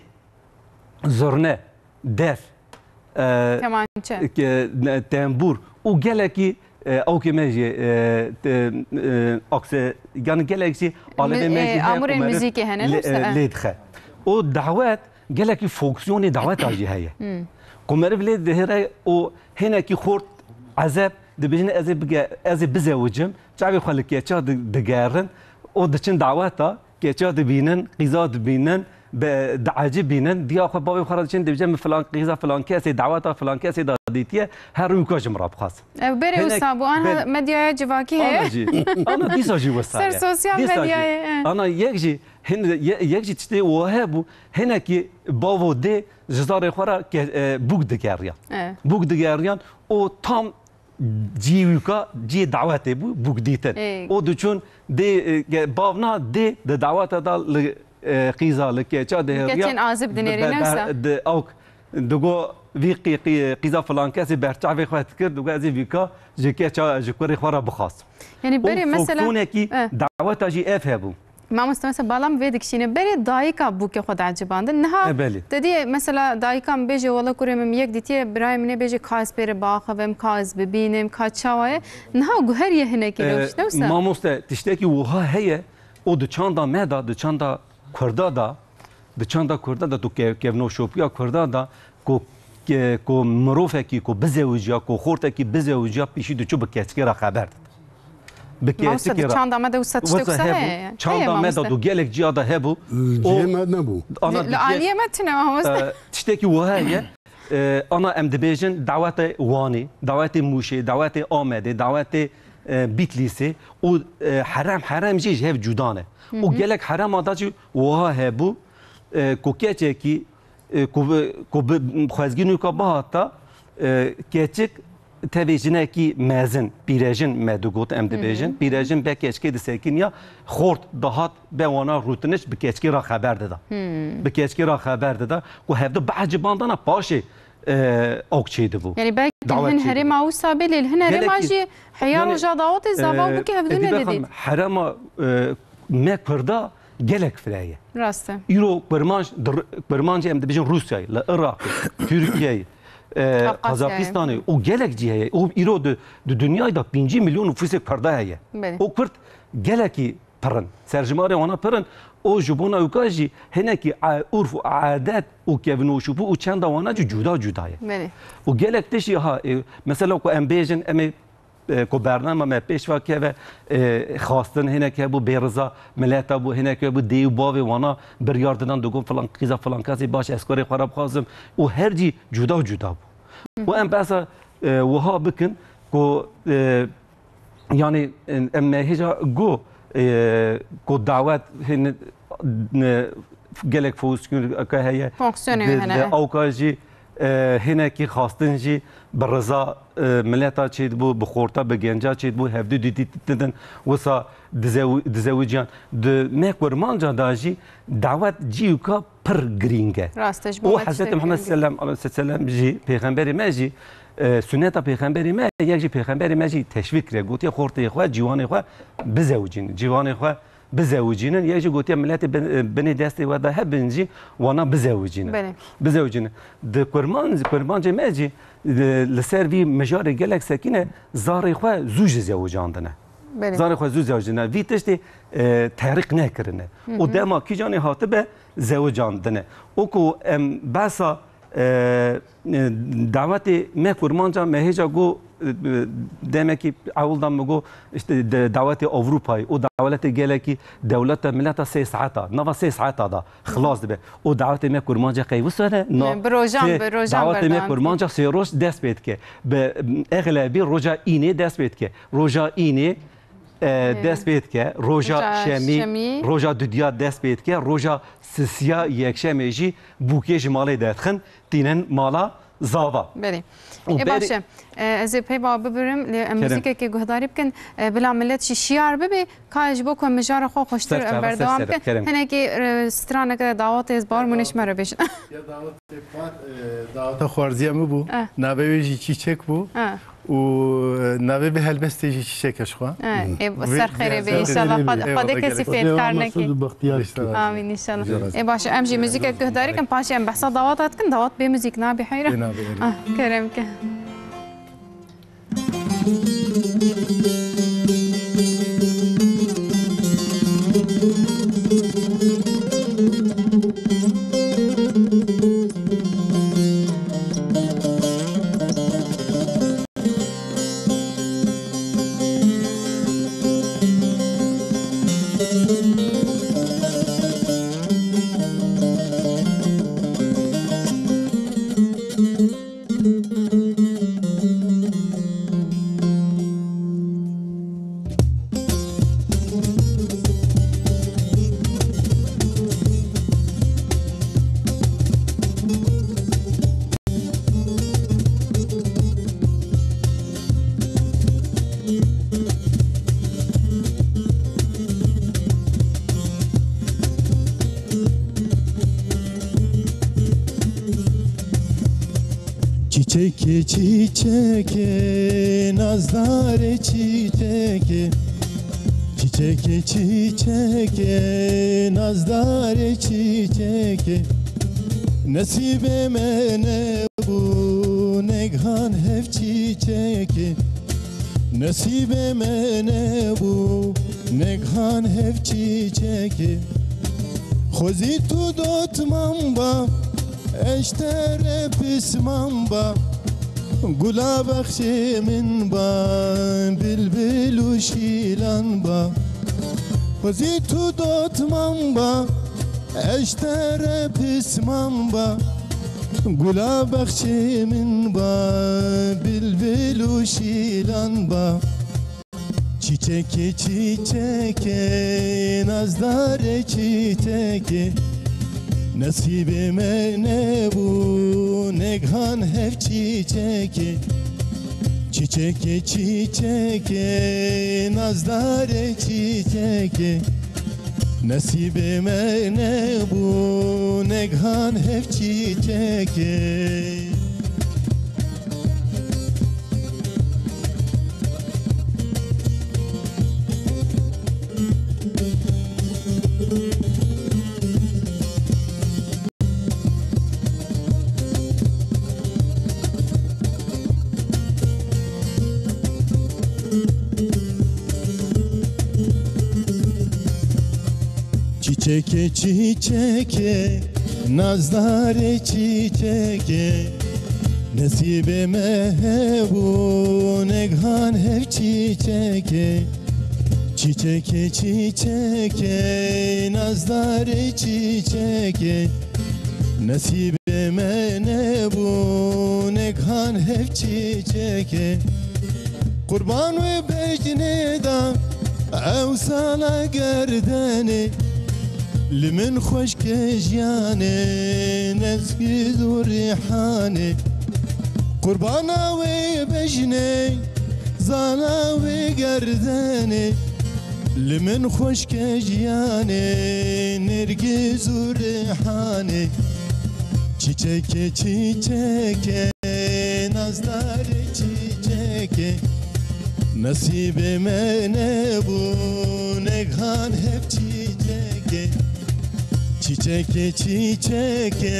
zurne, def, e, Kemançe. ke-, ne, tembûr û gelekî, e, ewkê me jî, e, te-, e, akse, yani gelek jî aletê me jî heye ku meriv lê, e, lê dixe. Û dawet, gelekî fonksiyonê daweta jî heye. Hmm. Ku meriv lê dihêre û hinekî xort ezeb dibêjin, ez ê bige-, ez ê bizewicim, çavê xwe li keça di-, digerin û diçin daweta, keça dibînin, qîza dibînin, be-, diecibînin, diya xwe bavê xwe re diçin dibêjin, min filan qîza filan kesê, daweta filan kesê da dîtiye, her rûka ji min re bixwaz. Ev berê Hinek wisa bû, anha be-, medyaya civakî heye. Ana jî, ana dîsa jî wisa Ser ye. sosyal Dîsa jî. medyayê, e. Ana yek jî, hin-, ye-, yek jî tiştê wiha hebû, hinekî bav û dê ji zarê xwe re ke-, e, bûk digeriyan. E. Bûk digeriyan û tam cî wîka, cî dawetê bû, bûk dîtin. Ê. Û diçûn dê, e, ge-, bavna dê di daweta da li, e, qîza, li keça dihêriya. Keçên azib dinêrî, Be-, be-, newsa? di awk, digo vî qî-, qî-, qîza filan kesê berçavê xwe dikir, digo ez ê vîka ji keça, ji kurê xwe re bixwaz. Yani Û berê mesela fonksiyonekî Eh. daweta jî ev hebû. Mamoste, mesela bala min vê dikişîne. Berê dayika bûkê xwe diecibandin. Niha E, belê. te diyê mesela dayika min bêje, wela kurê min, yek dîtiye birayê min ê bêje, ka ez pê re biaxivim, ka ez bibînim, ka çawa ye. Niha guheriye hinekî E, rewş, ne wisa? Mamoste, tiştekî wiha heye, û di çanda me de, di çanda Kurda de, di çanda Kurda de, tu ke-, kevnoşopiya Kurda de, ku, ke-, ku mirovekî ku bizewiciya, ku xortekî bizewiciya, pêşî diçû bi keçikê re xeber dide. Bi Mamoste, keçikê di re. çanda me de wisa tiştek Wisa wisa hebû. heye. Çanda Heye me de mamoste. du gelek ciya de hebû. Li O cihê me nebû. Ana Li, di li cihê aliyê me tune mamoste. E, tiştekî wiha heye. E, ana em dibêjin dawetê Wanê, dawetê Mûşê, dawetê Amedê, dawetê, e, Bitlîsê û, e, herem herem jî ji hev cuda ne. Û gelek herema da jî wiha hebû, e, ku keçekî, e, ku bi, ku bi xwezgî nûka bihata, e, keçik tevê jinekî mezin, pîrejin me digot, em dibêjin. Pîrejin be keçikê disekiniya, xort dihat be wana rûtiniş, bi keçikê re xeber dida. Bi keçikê re xeber dida ku hevdu behs ciban dana paşê, e, awk çêdibû. Yani belkî hin herêma wisa bê, lê hin herêma jî heya yani, roja dawetê zava e, bû ki hevdû Edîbe nedidît. Xanim, herêma, e, me Kurda gelek fireh ye. Rast e. Îro Kurmanc, dir-, Kurmancê em dibêjin Rûsyayê, li Iraqê, Tirkiyeyê, e, Qafqasyayê. Qazaxistanê û gelek cî heye. Û îro di, di dinyayê de pêncî milyon nufusê Kurda heye. Belê. Û Kurd gelekî pir in. Serjimarê wana pir in. Û ji bona wika jî hinekî a-, urf û adet û kevnoşûbû û çenda wana jî cuda cuda ye. Belê. Û gelek tiştî ha, e, mesela ku em bêjin, em ê, e, ku bernama me pêş ve keve, e, xastin hinek hebû, bêriza mileta bû, hinek hebû, dê û bavê wana biryar didan, digot filan qîza filan kesê baş ez karê xwe re bixwazim û her cî cuda cuda bû. Û em behsa, e, wiha bikin ku, e, Yanî, em me hêja got, e, ku dawet hin, e, gelek fonksiyoneke heye. Fonksiyonê Di, hene, di eh. Awka jî, e, hinekî xastin jî bi riza, e, mileta çêdibû, bi xorta, bi genca çêdibû, hevdû didîtin, wisa dizew-, dizewiciyan. Di me kurmanca da jî dawet cîwka pir girîng e. Rast e, ji bo Û me Hezretî tiştek Muhammed girîng e. Sellem, aleyhi sellem jî, pêxemberê me jî, e, suneta pêxemberê me, yek jî pêxemberê me jî teşvîk kiriye. Gotiye xortê xwe, ciwanê xwe bizewicînin. Ciwanê xwe bizewicînin. Yek jî gotiye miletê bin-, binê destê we de hebin jî wana bizewicînin. Belê. Bizewicînin. Di kurman-, kurmancê me jî, e, li ser vî mijarê gelek sekîne zarê xwe zû ji zewicandine. Belê. Zarê xwe zû zewicandine. Vî tiştê, e, terîq nekirine. Û dema kîjanê hatibe zewicandine. Û ku em behsa, e, e, dawetê me kurmanca me hêja got, e, demekî ewil da min got, işte, de-, dawetê Ewropayê û dawletê gelekî dewleta mileta sê saeta, nava sê saeta da xilas dibe. Û dawetê me kurmanca qey wisa ne? Na, Ne, bi rojan, sê, bi rojan dawetê me berdewam kurmanca sê roj dest pê dike. Bi, exlebî roja înê dest pê dike. Roja înê, e, Ê. dest pê dike. Roja Roja şemî, şemî. Roja dudiya dest pê dike. Roja sisiya yekşemê jî bûkê ji malê derdixin, tînin mala zava. Belê. Û Ê, berî baş e. E, ez ê peyva bibirim, lê em Kerem. muzîkekê guhdarî bikin. E, bila millet jî şiyar bibe, ka ji bo ku em mijara xwe xweştir Ser em çava, ser berdewam sere, bikin. Kerem. Hinekî, e, straneke dawetê ez bar mûnê ji me re bêjin. Ya dawetê pat, e, daweta xwarziya min bû. Eh. Navê wê jî Çîçek bû. Eh. Û, e, navê vê helbestê jî Çîçek e ji xwe. Eh, ê, Vê ser xêrê bê, ser înşallah. xêrê bê. Xwedê, Eyvallah, kesî gerek. fêt kar neke. Mesûd û Bextiyar işte. Amîn, înşallah. Ê, baş e, em jî muzîkek guhdar dikin, paşê em behsa dawet dikin, dawet bê muzîk nabe heyra. Ê, nabe, erê. Ah, kerem ke. Çiçekê, çiçekê, nazdarê çiçekê. Çiçekê, çiçekê, nazdarê çiçekê. Nesîbê me nebû, negihan hev çiçekê. Nesîbê me nebû, negihan hev çiçekê. Xwezî tu dotman ba, ez ji te re pisman ba. Gula bexçê min ba, bilbil û şîlan ba. Xwezî tu dotman ba, ez ji te re pisman ba. Gula bexçê min ba, bilbil û şîlan ba. Çiçekê, çiçekê, nazdarê çiçekê, nesîbê me nebû, negihan hev çiçekê. Çiçekê, çiçekê, nazdarê çiçekê, nesîbê me nebû, negihan hev çiçekê. Çiçekê, çiçekê, nazdarê çiçekê, nesîbê me hebû, negihan hev çiçekê. Çiçekê, çiçekê, nazdarê çiçekê, nesîbê me nebû, negihan hev çiçekê. Qurban wê bejnê da ew sala gerdenê, li min xweşke jiyanê, nezgîz û rîhanê. Qurbana wê bejnê, zana wê gerdenê, li min xweşke jiyanê, nergîz û rîhanê. Çiçekê, çiçekê, nazdarê çiçekê, nesîbê me nebû, negihan hev çiçekê. Çiçekê, çiçekê,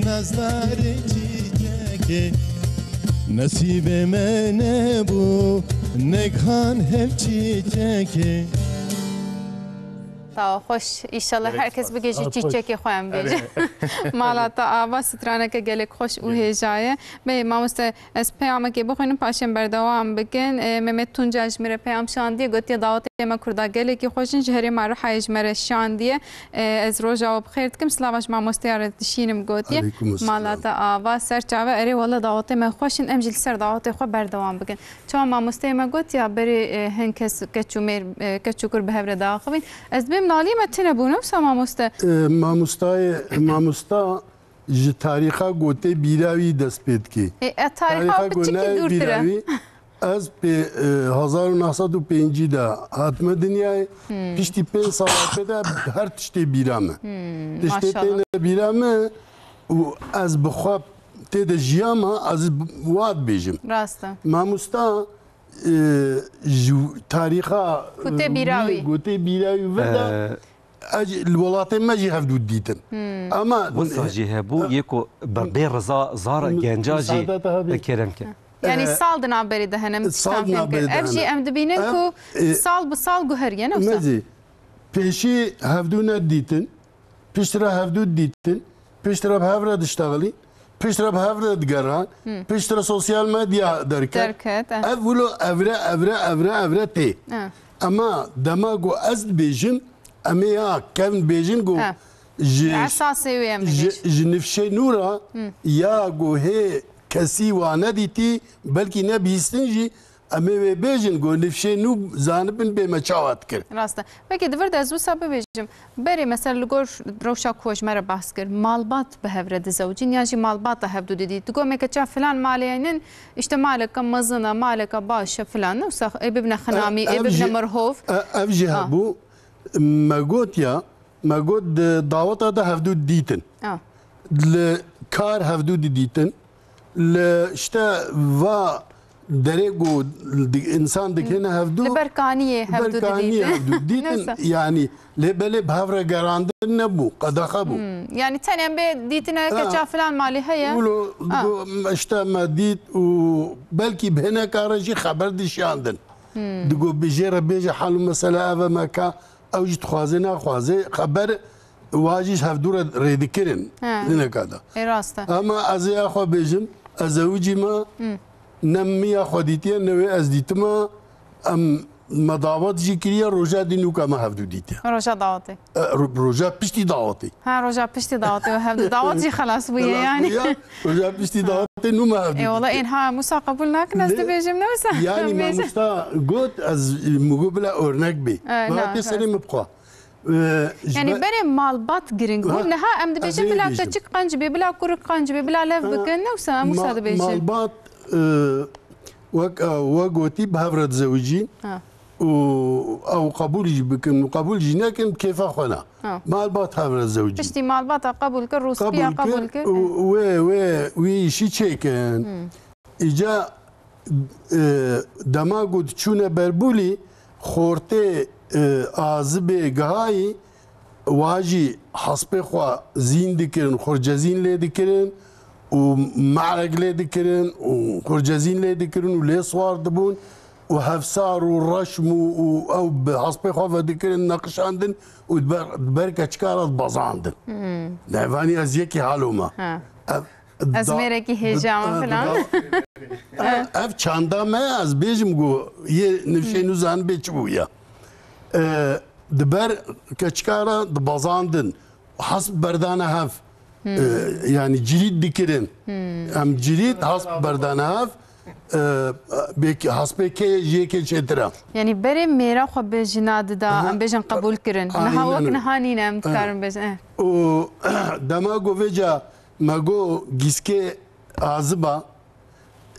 nazdarê çiçekê, nesîbê me nebû, negihan hev çiçekê. Tawa xweş. Înşallah her kes bigihîje çîçekê xwe em bêjin. Mala te ava, straneke gelek xweş û hêja ye. Bê mamoste, ez peyamekê bixwînim, paşê em berdewam bikin. E, Mehmet Tunca ji me re peyam şandiye, gotiye, dawetê me Kurda gelekî xweş in, ji herêma Rihayê ji me re şandiye. E, ez roja we bi xêr dikim, silava ji mamosteya re dişînim, gotiye. Aleyküm selam. Mala te ava, ser çave, erê wele dawetê me xweş in, em jî li ser dawetê xwe berdewam bikin. Çawa mamosteyê me got ya berê, e, hin kes, keç û mêr, e, keç û kur bi hev re diaxivîn. Ez dibêm li aliyê me tune bû, ne wisa mamoste? E, mamostayê, mamosta ji tarîxa gotê bîra wî dest pê dike. E, e, tarîxa Tarîxa bi çi gonayê dûrtir bîra e? Wî, ez pê, e, hezar û neh sed û pêncî de hatime dinyayê. Hmm. Piştî pênc sala pê de her tiştê bîra me. Hmm, Tiştê maşallah. Têne bîra me û ez bi xwe tê de jiyama, ez wa dibêjim. Rast e. Mamosta, e, ji tarîxa, Ku tê bîra wî, wî. Ku tê bîra wî vir de, e, ez jî li welatê me jî hevdû dîtin. Hmm. Ama wisa jî hebû, e, yê ku bi bê riza zara genca jî, müsaade te hebe, kerem ke. Yani, e, sal di navberê de hene, min tiştan fêm kir. Ev jî em dibînin ku, e, sal bi sal guheriye, ne wisa? Me jî pêşî hevdû nedîtin. Piştre hevdû dîtin, piştre bi hev re diştexilî, piştre bi hev re digeran, Hmm. piştre sosyal medya derket. Derket, eh. Ev wilo evre, evre, evre, evre tê. Eh. Ema dema ku ez dibêjim, em ê ya kevin bêjin ku Eh. ji, Li esasê wê em ji, dibêjin. Ji nifşê nû re Hmm. ya ku hê kesî wa nedîtî, belkî nebihîstin jî, Em ê wê bêjin ku nifşê nû zanibin bê me çawa dikir. Rast e. Pekî, di vir de ez wisa bibêjim. Berê, mesela, li gor rewşa ku ji me re behs kir, malbat bi hev re dizewicîn ya jî malbata hevdû didî. Digo me keça filan malê nin, işte maleke mezin e, maleke baş e filan. Ne wisa ê bibine xinamî, ê bibine mirhov. E, ev jî Ha. hebû. Me got ya, Me got di daweta de hevdû didîtin. Ah. Li kar hevdû didîtin. Li işte va derê ku di-, insan dikine hevdû. Li ber kaniyê hevdû didîtin. Li ber kaniyê hevdû didîtin. Neyse. Yani lê belê bi hev re gerandin nebû, qedexe bû. Hmm. Yani tenê em bê dîtine Ha. keça filan malî heye. Wilo Ha. digo işte me dît û belkî bi hineka re jî xeber dişiyandin. Hmm. Digo bi jê re bêje hal û mesele ev e me ka Ew jî dixwaze naxwaze, xeber wa jî ji hevdû re rê dikirin He. Hineka de. Ê, rast e. Ama ez ê xwe bêjim, ez zewicî me, Hmm. ne min ya xwe dîtiye, ne wê ez dîtime, em me dawet jî kiriye, roja dî nûka me hevdû dîtiye. Roja dawetê. E, ro-, roja piştî dawetê. Ha, roja piştî dawetê we hevdû. Dawet jî xelas bûye Xelas yani. bûye. Roja piştî dawetê nû me hevdû Ê, wala dîtiye. ên ha Musa qebûl nakin, ez Lê, dibêjim, ne wisa? yani Bêjim. mamosta got, ez, e, min got bila örnek bê. E, Vela na, tê serê rast. min bixwe. E, ji Yani ber- berê malbat giring bû. Ha, Niha em ez dibêjin ê bila bêjim. keçik qenc bê, bila kurik qenc bê, bila lev Ha, bikin, ne wisa em wisa ma-, dibêjin. malbat, e, wek, e, we gotî bi hev re dizewicîn. Ha. û ew qebûl jî bikin û qebûl jî nekin, bi kêfa xwe ne. Ha. Malbat hev re zewicî. Piştî malbata qebûl kir, rûspîya Qebûl qebûl kir, kir. û wê, wê, wî îşî çêkin. Hmm. Îca, e, dema ku diçûne berbûlî, xortê, e, azibê gihayî, Wa jî hespê xwe zîn dikirin, xurcezîn lê dikirin û mereg lê dikirin û xurcezîn lê dikirin û lê siwar dibûn û hevsar û reşm û, û ew bi hespê xwe vedikirin, neqişandin û di ber, di ber keçika re dibezandin. Hmm. Nevanî ez yekî halo me. Ha. Ev Ez da-, mêrekî hêja me da-, filan. da-, ev, ev çanda me, ez bêjim ku yê nifşên û zanibê çi bûye. E, di ber keçika re dibezandin, hesp berdane hev. Hmm. E, yani cirîd dikirin. Hmm. Em cirîd, hesp berdane hev. E, belkî hespê kê ji yekê çêtir e. Yani berê mêra xwe bi jina dida, Aha. em bêjin qebûl kirin. Aynen Niha wek öyle. niha nîne, em Ha. dikarin bêjin. Eh. Û dema ku vêca me got gîskê aziba,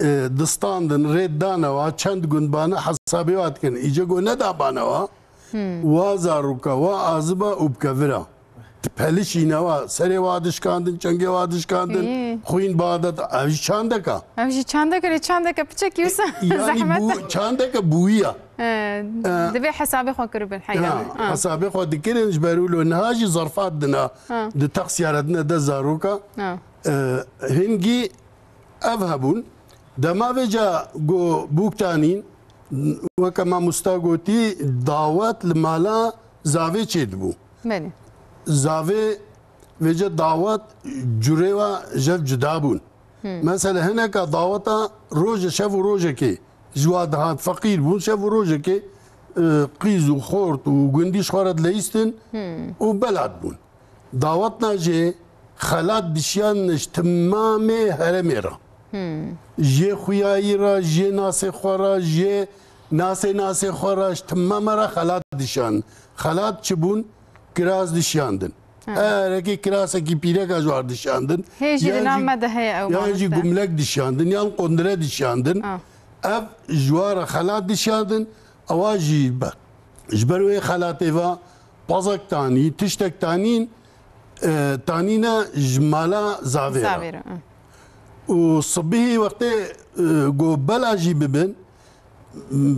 e, distandin, rê danewa, çend gund bane hesabê wa dikin. Îce got neda banewa, Hmm. wa zaroka, wa aziba û bi kevira. Pelişîne wa, serê wa dişkandin, çengê wa dişkandin, Hî. xwîn badet, ev jî çandeka. Ev jî çandeke, lê çandeke piçekî wisa Yani zehmet. bu çandeke bûyiya. E, E, divê hesabê xwe kiribin heya. Ha, Ha. hesabê xwe dikirin, ji ber wilo niha jî zarfat dina, Ha. di taksiyara dine de zaroka. Ha. E, hingî Ev hebûn. Dema vêca ku bûk tanîn, weke mamosta gotî, dawet li mala zavê çêdibû. Belê. Zavê vêca dawet curê wa jev cuda bûn. Hmm. Mesela hineka daweta roje, şev û rojekê ji wa dihat, feqîr bûn, şev û rojekê, e, qîz û xort û gundî ji xwe re dileyistin Hmm. û bela dibûn. Dawetna jê xelat dişiyandine ji timamê herêmê re. Hmm. Jê xuyayî re, jê nasê xwe re, jê nasê nasê xwe re, ji timame re xelat dişiyandin. Xelat çi bûn? Kiraz dişiyandin. Ha. Erekê kirasekî pîreka ji war dişiyandin. Hê jî Yan di nav jî, me de heye ew yan jî mamoste. gumlek dişiyandin, yan qondire dişiyandin. Ha. Ev ji war re xelat dişiyandin. Ewa jî be-, ji ber wê xelatê ve pazek tanî, tiştek tanîn, e, tanîne ji mala zavê re. Zavê re, e. Û sibihî wextê, e, ku bela jî bibin, m-,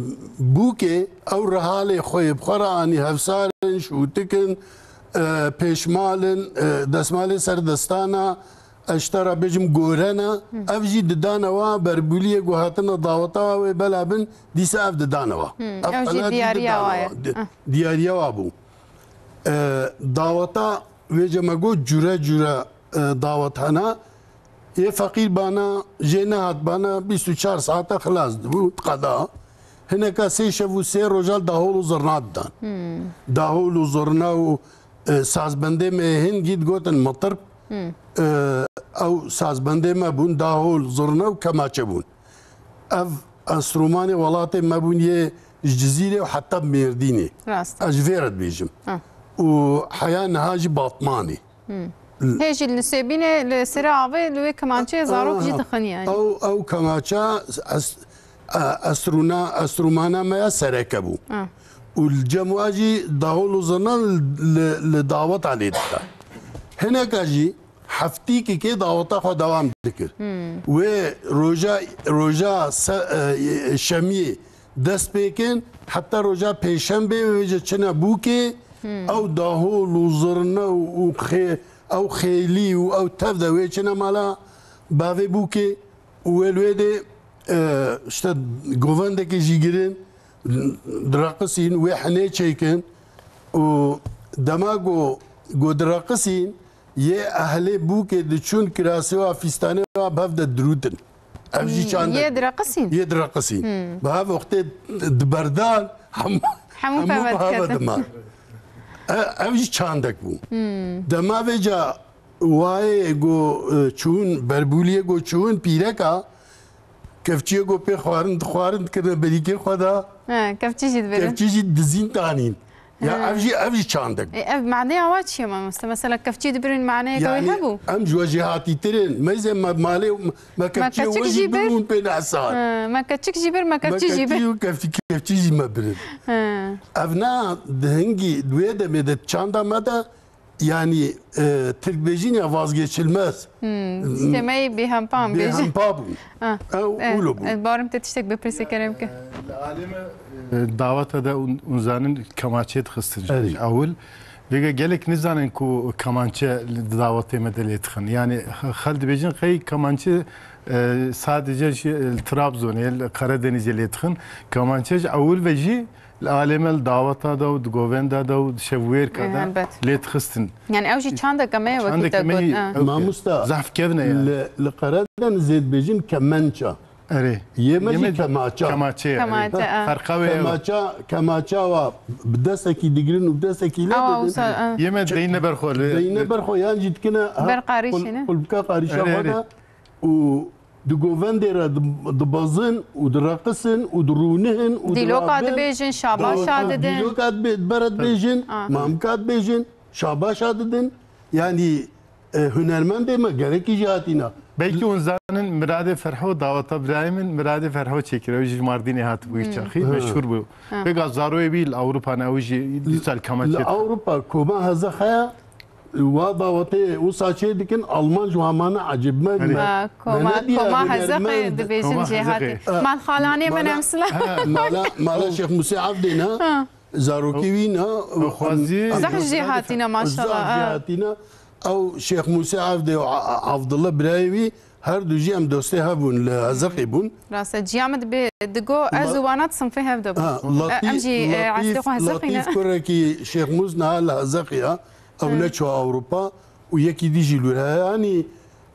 bûkê ew rihalê xwe yê bi xwe re anî, hevsar in, şûtik in, e, pêşmal in, e, destmalê ser destana, ez ji te re bêjim gorena, Hı. ev jî didane wa berbûliyê ku hatine daweta wa wê bela bin, dîsa ev didane wa. Hı, Ev ew jî xelat jî diyariya didane wa ye. wa. Di-, Hı. diyariya wa bû. E, daweta wê cemago cure cure, e, dawet hene. Yê feqîr bana, jê nehat bana, bîst û çar saete xilas dibû, qeda. Hineka sê şev û sê roja dahol û zirna didan. Hmm. Dahol û zirna û, e, sazbendê me hingî digotin mitirb. Hmm. E, ew sazbendê me bûn, dahol, zirna û kemaçe bûn. Ev enstrûmanê welatê me bûn yê ji Cizîrê û heta Mêrdînê. Rast. Ez ji vê re dibêjim. Ha. Û heya niha jî Batmanê. Hmm. Hê jî li Nisêbînê, li serê avê, li wê kemançeyê zarok jî Aha. dixin yani. Ew, ew kemaça es-, e, estrûna-, estrûmana me ya sereke bû. Ah. Û li cem wa jî dahol û zirna li, li daweta lê dida. Hineka jî heftîkekê daweta xwe dewam dikir. Hmm. Wê roja, roja se-, e, şemiyê dest pê kin, heta roja pêşembê wê ji çine bûkê, Hmm. ew dahol û zirne û, û xê-, ew xêlî û ew tev de wê çine mala bavê bûkê û wê li wê dê, e, işte govendekê jî girin, direqisîn, wê henê çêkin û dema ku, ku direqisîn, yê ehlê bûkê diçûn kirasê wa, fîstanê wa bi hev de dirûtin. Ev jî Hmm, çandek yê direqisîn? Yê direqisîn. Hmm. Bi hev wextê di berdan, Hemû, hemû peve diketin. Diman. E, ev jî çandek bû. Dema vêca wayê go, e, çûn, berbûliyê go çûn pîreka, kevçiyê go pê xwarin, xwarin dikirine berîkê xwe de. He, kevçî jî dibirin. Kevçî jî dizîn danîn. Ya ev jî, ev jî çandek. E, ev maneya wa çi ye mamoste? Mesela kevçî dibirin maneyeke wê hebû? Em ji we jêhatîtir in. Meyzê me malê, me kevçiyê we jî bir û pê nehsan. He, me keçik jî bir, me kevçî jî bir. Me keçik û kevçî, kevçî jî me birin. He. Ev na di hingî, di wê demê de çanda me de, yanî, e, Tirkbêjîn ya vazgeçilmez. Hmm, tiştê me yê bêhempa em bêjin. Bêhempa bûn. Ah, ew, eh, wilo bû. Eh, barim te tiştek bipirsî kerem ke. Li alê me, e, daweta de hûn, hûn zanin kemaçê dixistin. Erê. Ewil. Vêga gelek nizanin ku kemançe li dawetê me de lê dixin. Yani xel dibêjin qey kemançe, e, sadece jî li Trabzonê, li Karadenizê lê dixin. Kemançe ji ewil ve jî li alê me li daweta de û di govenda de û di şevwêrka de lê dixistin. Elbet. Yani ew jî çandeke me ye wekî te got, ha. Mamosta, zehf kevn e yani. Li, li Karadenizê dibêjin kemença. Erê. Yê me jî kemaça. Kemaçe ye, erê. Kemaçe, ha. Ferqa wê ew. Kemaça, kemaça wa bi destekî digirin û bi destekî lê didin. Awa, wisa, ha. Yê me deyne ber xwe li. Deyne ber xwe yan jî dikine, ha, ber qarîşê ne? Qulpika qarîşa xwe de û di govendê re di-, dibezin û direqisin û dirûnihin û dîloka dibêjin, şabaşa didin. Dîloka dibê-, bere dibêjin, mamika dibêjin, şabaşa didin. Yani E, hunermendê me gelekî jî hatîna. Belkî hûn zanin Miradê Ferho, daweta birayê min Miradê Ferho çêkir. Ew jî ji Mardînê hatibû, wî çaxî meşhûr bû. Ha. Vêga zaroyê wî li Ewropa ne, ew jî dîsa li kemaçê. Li Ewropa koma Hezeqeya, wa dawetê wisa çê dikin, Alman ji wan mane ecêb me. Ha, koma, koma Hezeqê dibêjin jê hatî. Mal xalanê min em sila. Mala, mala Şêx Musê Evdê ne. Ha. Zarokî wî ne, xwezî. Zehf jê hatîne, maşallah. Zehf jê hatîne. Ew Şêx Mûsê Evdê û A-, A-, Abdullah birayê wî, her du jî em dostê hev bûn, li Hezeqî bûn. Rast e, ciya min dibê, digo, ez û wana di sinfê hev de bûn. Ha, e, em jî, e, Latîf, eslê xwe Hezeqî ne. Latîf kurekî Şêx Mûs niha li Hezeqî ye. Ew neçû Ewropa û yekî dî jî li wir heye. Yanî,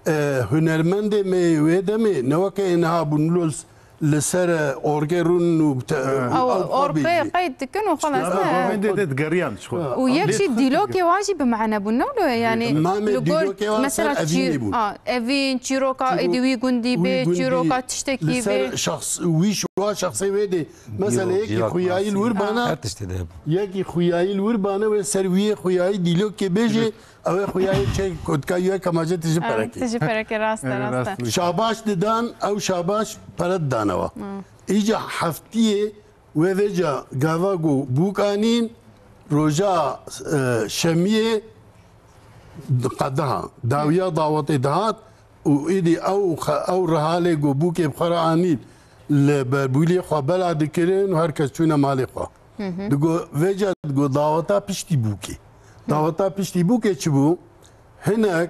e, hunermendê me yê wê demê ne weke ê niha bûn, wilo li s-, li ser, e, orgê rûnin û bi te-, û ew orqê qeyd dikin û xelas, ne? Ew orqê qeyd dikin. Û yek jî dîlokê wa jî bi mane bûn, ne wilo ye? Yanî, li gor, mesela, çî-, evîn, çîroka êdî wî gundî bê, çîroka tiştekî bê. Li ser şexs, wî şiwa şexsê wê dê. Mesela, yekî xuyayî li wir bana, her tiştê de hebû. Yekî xuyayî li wir bane wê ser wî yê xuyayî dîlokê bêjê, ew ê xuyayê çê kotika yê kemaçê tije perekê. Tije perekê, rast e, rast e. Şabaş didan, ew şabaş pere didane wa. Îca heftiyê wê vêca gava ku bûk anîn, roja, e, şemiyê qediha, dawiya dawetê dihat û îdî ew xe-, ew rihalê ku bûkê bi xwe re anîn li berbûliyê xwe bela dikirin û her kes çûne malê xwe. Digo, vêca digo daweta piştî bûkê. Daweta piştî bûkê çi bû? Hinek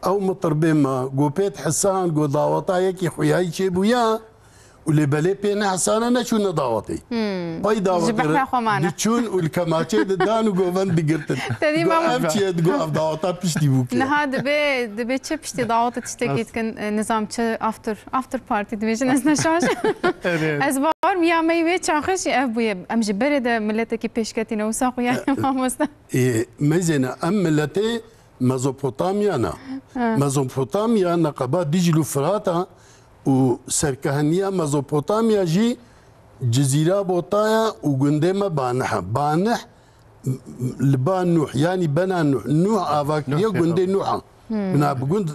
ew mitirbê me go pê dihisan, go daweta yekî xuyayî çêbûya û lê belê pê nehesane neçûne dawetê. Pey dawa kirin. Ji behra xwe mane. Diçûn û li kemaçê didan û govend digirtin. Digo, ev çi ye? Digo, ev daweta piştî bûkê ye. Niha dibê, dibê çi piştî dawetê tiştekî dikin, e, nizam çi after, after party dibêjin, ez ne şaş. Evet. Ez bawer im ya me wê çaxê jî ev bûye. Em ji berê de miletekî pêşketî ne, wisa xuya ye, mamoste. Ê, meyzêne, em miletê Mezopotamya ne. Ha. Mezopotamya neqeba Dîcl û Firata û serkehniya Mezopotamya jî Cizîra Botaya û gundê me Baneh e. Baneh li ba Nuh, yanî bena Nuh. Nuh ava kiriye gundê Nuh a. Bina bi gund,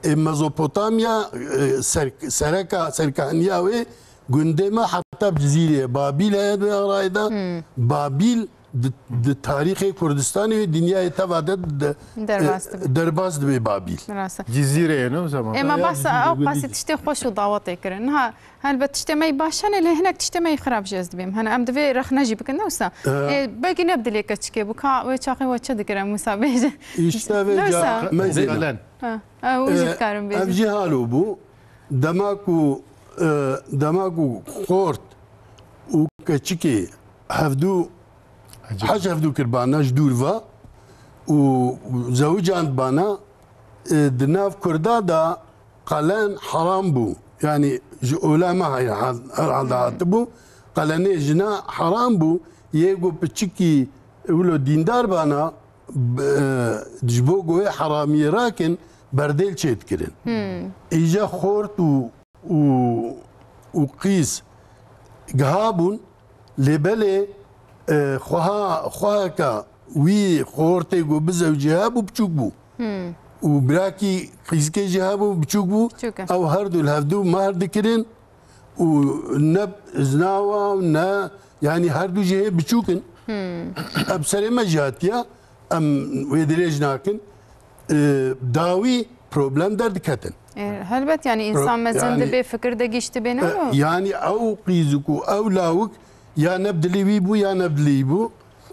e, Mezopotamya, e, ser-, sereka, serkehniya wê gundê me heta bi Cizîrê ye. Babîl heye di wê arayê de. Babîl di, di tarîxê Kurdistanê wê dinyayê teva de di, derbas e, dibe. Derbas dibe Babîl. Rast e. Cizîrê ye, ne zaman? Ema basa ew qasî tiştê xweş û dawetê kirin. Niha helbet tiştê me yî baş hene, lê hinek tiştê me yî xirab jî ez dibêm. Hene em divê rexne jî bikin, ne wisa? E, belkî ne bi dilê keçikê bû. Ka wê çaxê we çi dikir em wisa bêjin? Îşte vê ca meyzêne. Ha, ew jî dikarim bêjin. Ev jî halo bû. Dema ku, e, dema ku xort û keçikê hevdû, hej hevdû kirbana ji dûr ve û zewicandibana, e, di nav Kurda de qelen heram bû. Yanî ji olama heye, hal-, herhalde hatibû. Qelenê jina heram bû, yê ku piçikî wilo dîndar bana, b-, ji bo ku wê heramiyê rakin, berdêl çêdikirin. Hmm. Îca xort û, û, û qîz giha bûn, lê belê, e, xweha, xweheka wî xortê ku bizewcî hebû, biçûk bû. Hmm. Û birakî qîzikê jî hebû, biçûk bû. Biçûk e. Ew her du li hevdu mehr dikirin. Û ne zina wa, ne, yanî her du jî hê biçûk in. Hmm. Ev serê me jî hatiye, em wê dirêj nakin. E, dawî problem derdiketin. E, helbet, yanî Pro-, însan mezin yanî, dibe, fikir de giştî bê, ne e, wilo? Yanî ew qîzik û ew lawik ya ne bi dilê wî bû, ya ne bi dilê wî bû.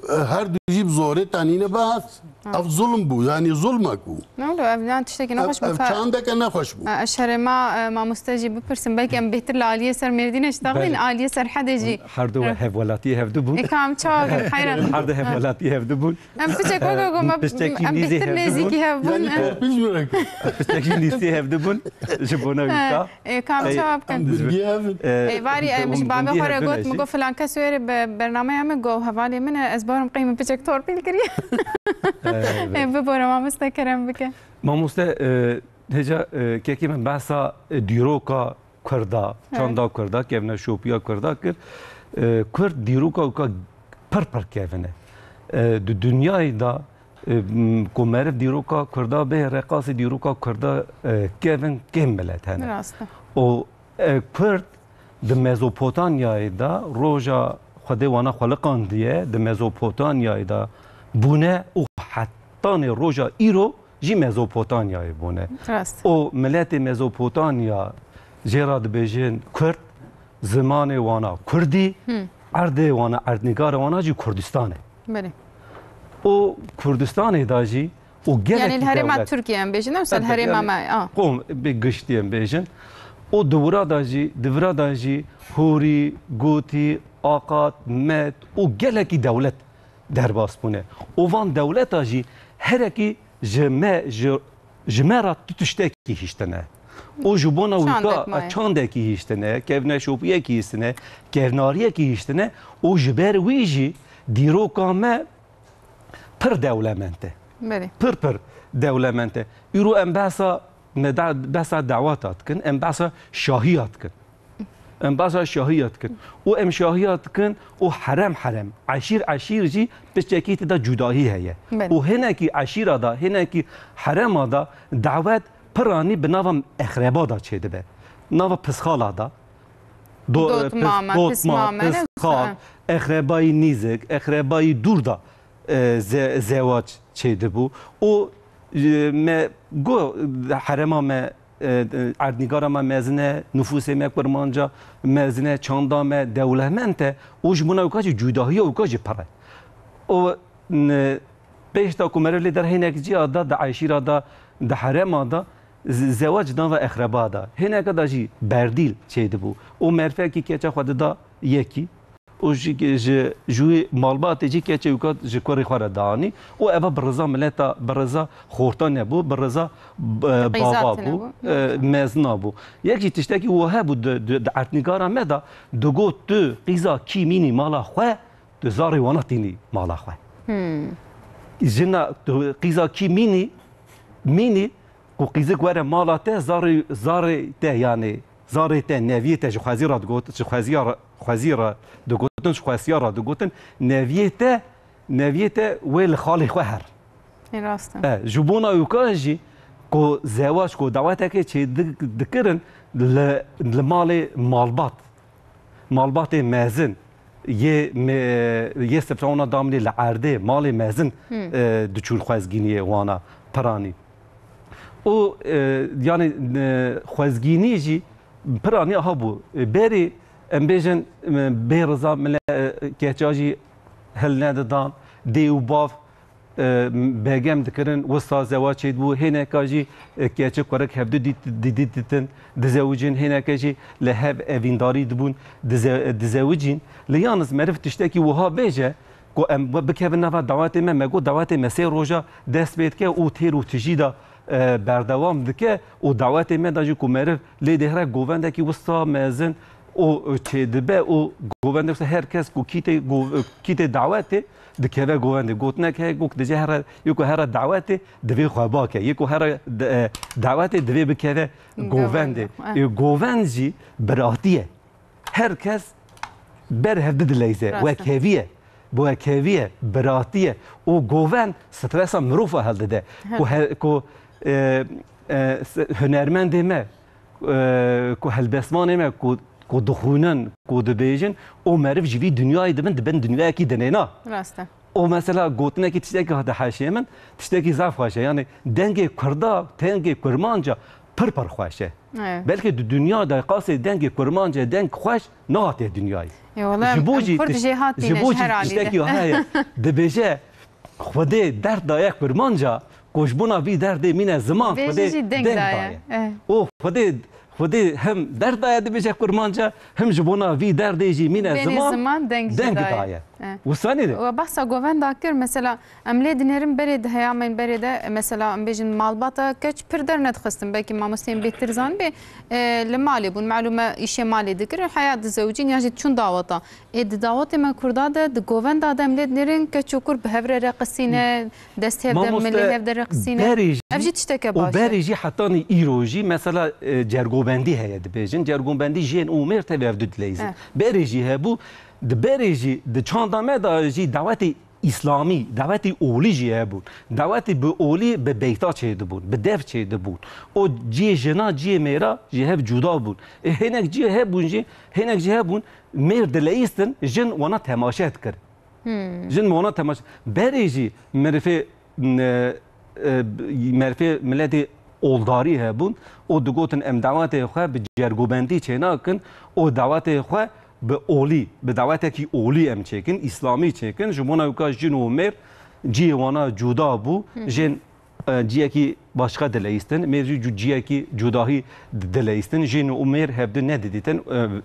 E, her du jî bi zorê tenîne bahs. Ha. Ev zulm bû, yanî zulmek bû. Ne wilo, ev yan tiştekî Ev, nexweş bû ev ka- çandeke nexweş bû. E, ez şerê ma, e, mamoste jî bipirsim, belkî em bêhtir li aliyê ser Mêrdînê ji taxlîn, Belê. Aliyê ser hedê jî. Her du Eh. hevwelatiyê hevdu bûn. E, kam çawa bûn, heyran. Her du hevwelatiyê hevdu bûn. Em piçek weke ku me, Piçekî em nîzê bêhtir hevdu bûn. nêzîkî hev bûn. Yanî Eh. pêş bû. Piçekî nîzê hevdu bûn. Ji bona wî ka. E, kam Ey, çawa bikin? em Em dibin. Ê, varî, em ji bavê xwe re got, min got, "Filan kes wêrê bi bernameya min got, hevalê min e, ez barim qey min piçek torpîl kiriye." Ê, bibore, mamoste, kerem bike. Mamoste, e, hêja, e, kekê min behsa, e, dîroka Kurda, Evet. çanda Kurda, kevneşopiya Kurda kir. E, Kurd dîroka wika pir pir kevin e. E, di dinyayê de, e, m, ku meriv dîroka Kurda bê, reqasê dîroka Kurda, e, kevin kêm milet hene. Rast e. Û, e, Kurd di Mezopotamyayê de roja Xwedê wana xwe liqandiye, di Mezopotamyayê de bûne û hetanê roja îro jî Mezopotamyayê bûne. Rast. Û miletê Mezopotamya jê re dibêjin Kurd, zimanê wana Kurdî, Hmm. erdê wana, erdnîgarê wana jî Kurdistan e. Belê. Û Kurdistanê de jî û gelekî Yanî li herêma dewlet. Tirkiye em bêjin, ne wisa li Tabii, herêma yani me, a. Qom bi giştî em bêjin. Û di wira de jî, di vira de jî Hûrî, Gotî, Aqat, Med û gelekî dewlet derbas bûne. Û van dewleta jî herekî ji me, ji, ji me re tu tiştekî hiştine. Û ji bona wî Çandek ka maye. çandekî hiştine, kevneşopiyekî hiştine, kevnariyekî hiştine û ji ber wî jî dîroka me pir dewlemend e. Belê. Pir pir dewlemend e. Îro em behsa, me da, behsa dawata dikin, em behsa şahiya dikin. Em behsa şahiya dikin. Û em şahiya dikin û herem herem, eşîr eşîr jî piçekî tê de cudahî heye. Belê. Û hinekî eşîra da, hinekî herema da dawet piranî bi nava exreba da çêdibe. Nava pisxala da. Do-, Dotma pis-, me, dotma, pisma me, ne pisxal, wisa? Exrebayî nîzik, exrebayî dûr da, e, ze-, zewac çêdibû. Û, e, me go, herema me, e, e, erdnîgara me mezin e, nufûsê me kurmanca mezin e, çanda me dewlemend e. Û ji bona wika jî cudahiya wika jî pir e. Û, n-, pêş de ku meriv lê der hinek cîya da, di eşîra da, di herema da, z-, zewac nava exreba da. Hineka da jî berdîl çêdibû. Û merfekî keça xwe dida yekî. Û ji, ji, ji wî malbatê jî keçê wika ji kurê xwe re danî. Û eva bi riza mileta, bi riza xorta nebû, bi riza, e, Qîza bava tune bû, bû. E, mezina bû. Yek jî tiştekî wiha bû di, di, di erdnîgara me de, digot tu qîza kî mînî mala xwe, tu zarê wana tînî mala xwe. Hmm. Jina tu qîza kî mînî, mînî, ku qîzik were mala te, zarê, zarê te, yanî zarê te, neviyê te ji xwezî re digot, ji xweziya re, xwezî re digotin, ji xwesiya re digotin, neviyê te, neviyê te wê li xalê xwe her. Ê, rast e. E, ji bona wika jî ku zewac, ku dawetekê çê di-, dikirin li, li malê malbat, malbatê mezin, yê me-, yê sifra wana damlê li erdê, malê mezin, Hmm. e, diçûn xwezgîniyê wana piranî. Û, e, yanî, e, xwezgînî jî piranî aha bû. E, berî, em bêjin, e, bê riza mile-, e, keça jî hil nedidan, dê û bav, e, begem dikirin, wisa zewa çêdibû, hêneka jî, e, keçik kurik hevdu dît-, dî-, dît-, ditin, dizewicin, hêneke jî li hev evîndarî dibûn, dize-, dizewicîn. Lê yalniz meriv tiştekî wiha bêje ku em bi-, bikevin nava dawetê me, me got dawetê me sê roja dest pê dike û têr û tijî de, e, berdewam dike û dawetê me de jî ku meriv lê dihre govendekî wisa mezin, û çêdibe û govendê wisa her kes ku kîtê gov-, kîtê dawetê dikeve govendê. Gotinek heye, got dije here, yê ku here dawetê divê xwe bake. Yê ku here de-, e, dawetê divê bikeve govendê. Govendê, eh. Ê, govend jî biratî ye. Her kes ber hevdi dileyze. Rast e. Wekhevî ye. Bi wekhevî ye, biratî ye. Û govend stresa mirova hildide. He. Ku he-, ku, e, e, s-, hunermendê me, e, ku helbestvanê me, ku, ku dixwînin, ku dibêjin, û meriv ji vî dinyayê dibin, dibin dinyayekî dinê na. Rast e. Û mesela gotinekî tiştekî hate heşê min, tiştekî zaf xweş e. Yanî dengê Kurda, dengê Kurmanca pir pir xweş e. Evet. Belkî di dinya de qasê dengê Kurmanca deng xweş nehatiye dinyayê. E, wala Ji bo em jî Kurd tiş-, jê hatîne ji bo ji jî her alî de. Tiştekî heye. Dibêje, Xwedê derd daye Kurmanca, ku ji bona vî derdê mîne ziman, Bêjî Xwedê jî deng deng daye. Daye. Eh. Û Xwedê, Xwedê hem derd daye dibêje Kurmanca, hem ji bona vî derdê jî mîne Bênî ziman, ziman deng jî deng daye. Daye. Eh. Wisa nîne? We behsa govenda kir, mesela, em lê dinêrin berê de, heya me berê de, mesela, em bêjin malbata keç pir dernedixistin. Belkî mamosteyên bêtir zanibê, e, li malê bûn, malûm e, îşê malê dikirin, heya dizewicîn ya jî çûn daweta. Ê, di dawetê me Kurda de, di govenda de em lê dinêrin, keç û kur bi hev re reqisîne, dest hev de, Mamoste, milê hev de reqisîne. Berê jî, Ev jî tişteke û baş e. Berê jî hetanî îro jî, mesela, e, cergobendî heye dibêjin. Cergobendî jên û mêr tevî hev du dileyzin. Eh. Berê jî hebû, di berê jî, di çanda me de jî dawetê îslamî, dawetî olî jî hebûn. Dawetî bi olî, bi beyta çêdibûn, bi dev çêdibûn. Û cihê jina, cihê mêra ji hev cuda bûn. Ê, hinek cihê hebûn jî, hinek jî hebûn, mêr dileyistin, jin wana temaşe dikir. Hmm. Jin wana temaşe. Berê jî merifê, e, e, merifê miletê oldarî hebûn û digotin, em dawetê xwe bi cergobendî çênakin û dawetê xwe bi olî, bi dawetekî olî em çêkin, îslamî çêkin. Ji bona wika jin û mêr cihê wana cuda bû. Hı hı. Jin, e, ciyekî başqa dileyistin, mêr jî cu-, ciyekî cudahî di-, dileyistin. Jin û mêr hevdu nedidîtin.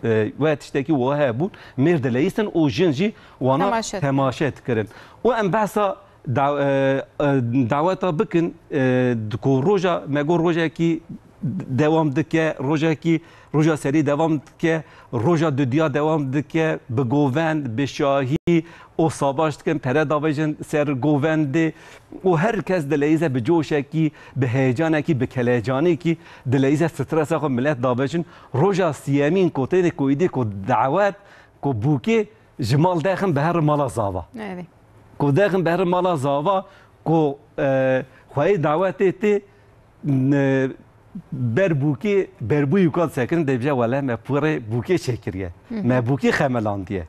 E, e, we tiştekî wiha hebûn. Mêr dileyistin û jin jî wana Temaşe dikirin. Temaşe dikirin. Û em behsa da-, e, e, daweta bikin, e, di ku roja, me got rojekî dewam dike, rojekî, roja serî dewam dike, roja dudiya dewam dike, bi govend, bi şahî û savaş dikin, pere davêjin ser govendê û her kes dileyze bi coşekî, bi heyecanekî, bi kelecanekî dileyze stresa xwe milet davêjin. Roja siyemîn ku têne ku îdî ku dawet, ku bûkê ji mal dexin bi her mala zava. Evet. Ku dexin ber mala zava, ku, e, xweyê dawetê tê, e, ber bûkê, berbûyî wika disekin, dibêje, wele me pûrê bûkê çêkiriye. Hı hı. Me bûkê xemelandiye.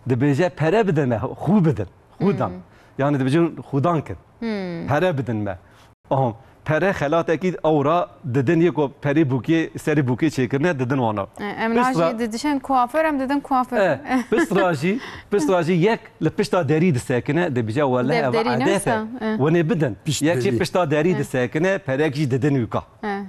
Dibêje, pere bidin me, xû bidin. Xû dan. Hı. Yani dibêjin, xûdan kin. Hı. Pere bidin me. Aha, pere xelatekî ewra didin, yê ku perê bûkê, serê bûkê çêkirine, didin wana. E, em Pistra- najî didişin kuaför, em didin kuaför. E, pistra jî, pistra jî yek li pişta derî disekine, dibêje, wele ev Devderî ne edet e. Wisa? E. Winê bidin. Pişt Yek jî derî. Pişta derî E. disekine, perek jî didin wika. E.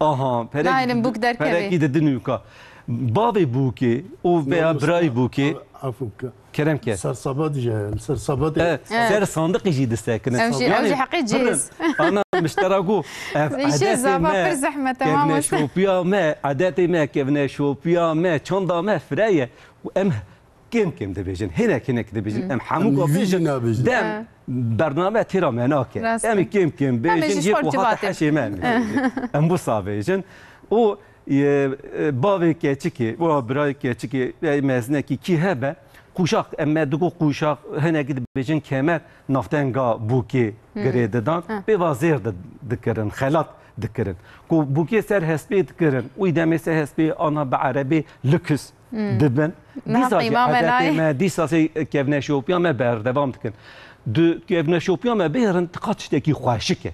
Aha, perek Nayêlin bûk derkevê. Perekî didin wika. Bavê bûkê û veya Mamoste, birayê bûkê. Afû bike. Kerem ke. Ser sabat jî heye, li ser sabatê. E, E. ser sandiqî jî disekine. Ew jî, ew Yani jî heqê pir in. Cihêz. Ana miştera got, ev Îşê edetê zava me, pir zehmet e, mamoste. Kevneşopiya me, edetê me, kevneşopiya me, çanda me fireye. Û em kêm kêm dibêjin, hinek hinek dibêjin. Hı. Em hemû Em ku vî jî bêjin, nabêjin. dem E. bername têra me nake. Rast Em e. kêm kêm Em ê bêjin, jî jê xwe ku hate civatê. heşê me em bêjin. Em wisa bêjin. Û, e, e, bavê keçikê, û birayê keçikê, ê mezinekî kî hebe, qûşaq, em me digo qûşaq, hinekî dibêjin kemer, navtenga bûkê Hı. girê didan, Hı. pê va zêr di-, dikirin, xelat dikirin. Ku bûkê ser hespê dikirin, û demê ser hespê ana bi erebê lukis Hı. dibin. Niha Dîsa jî qîma me edetê nayê. me, dîsa sê kevneşopiya me berdevam dikin. Di kevneşopiya me bihêrin, tiqa tiştekî xweşik e.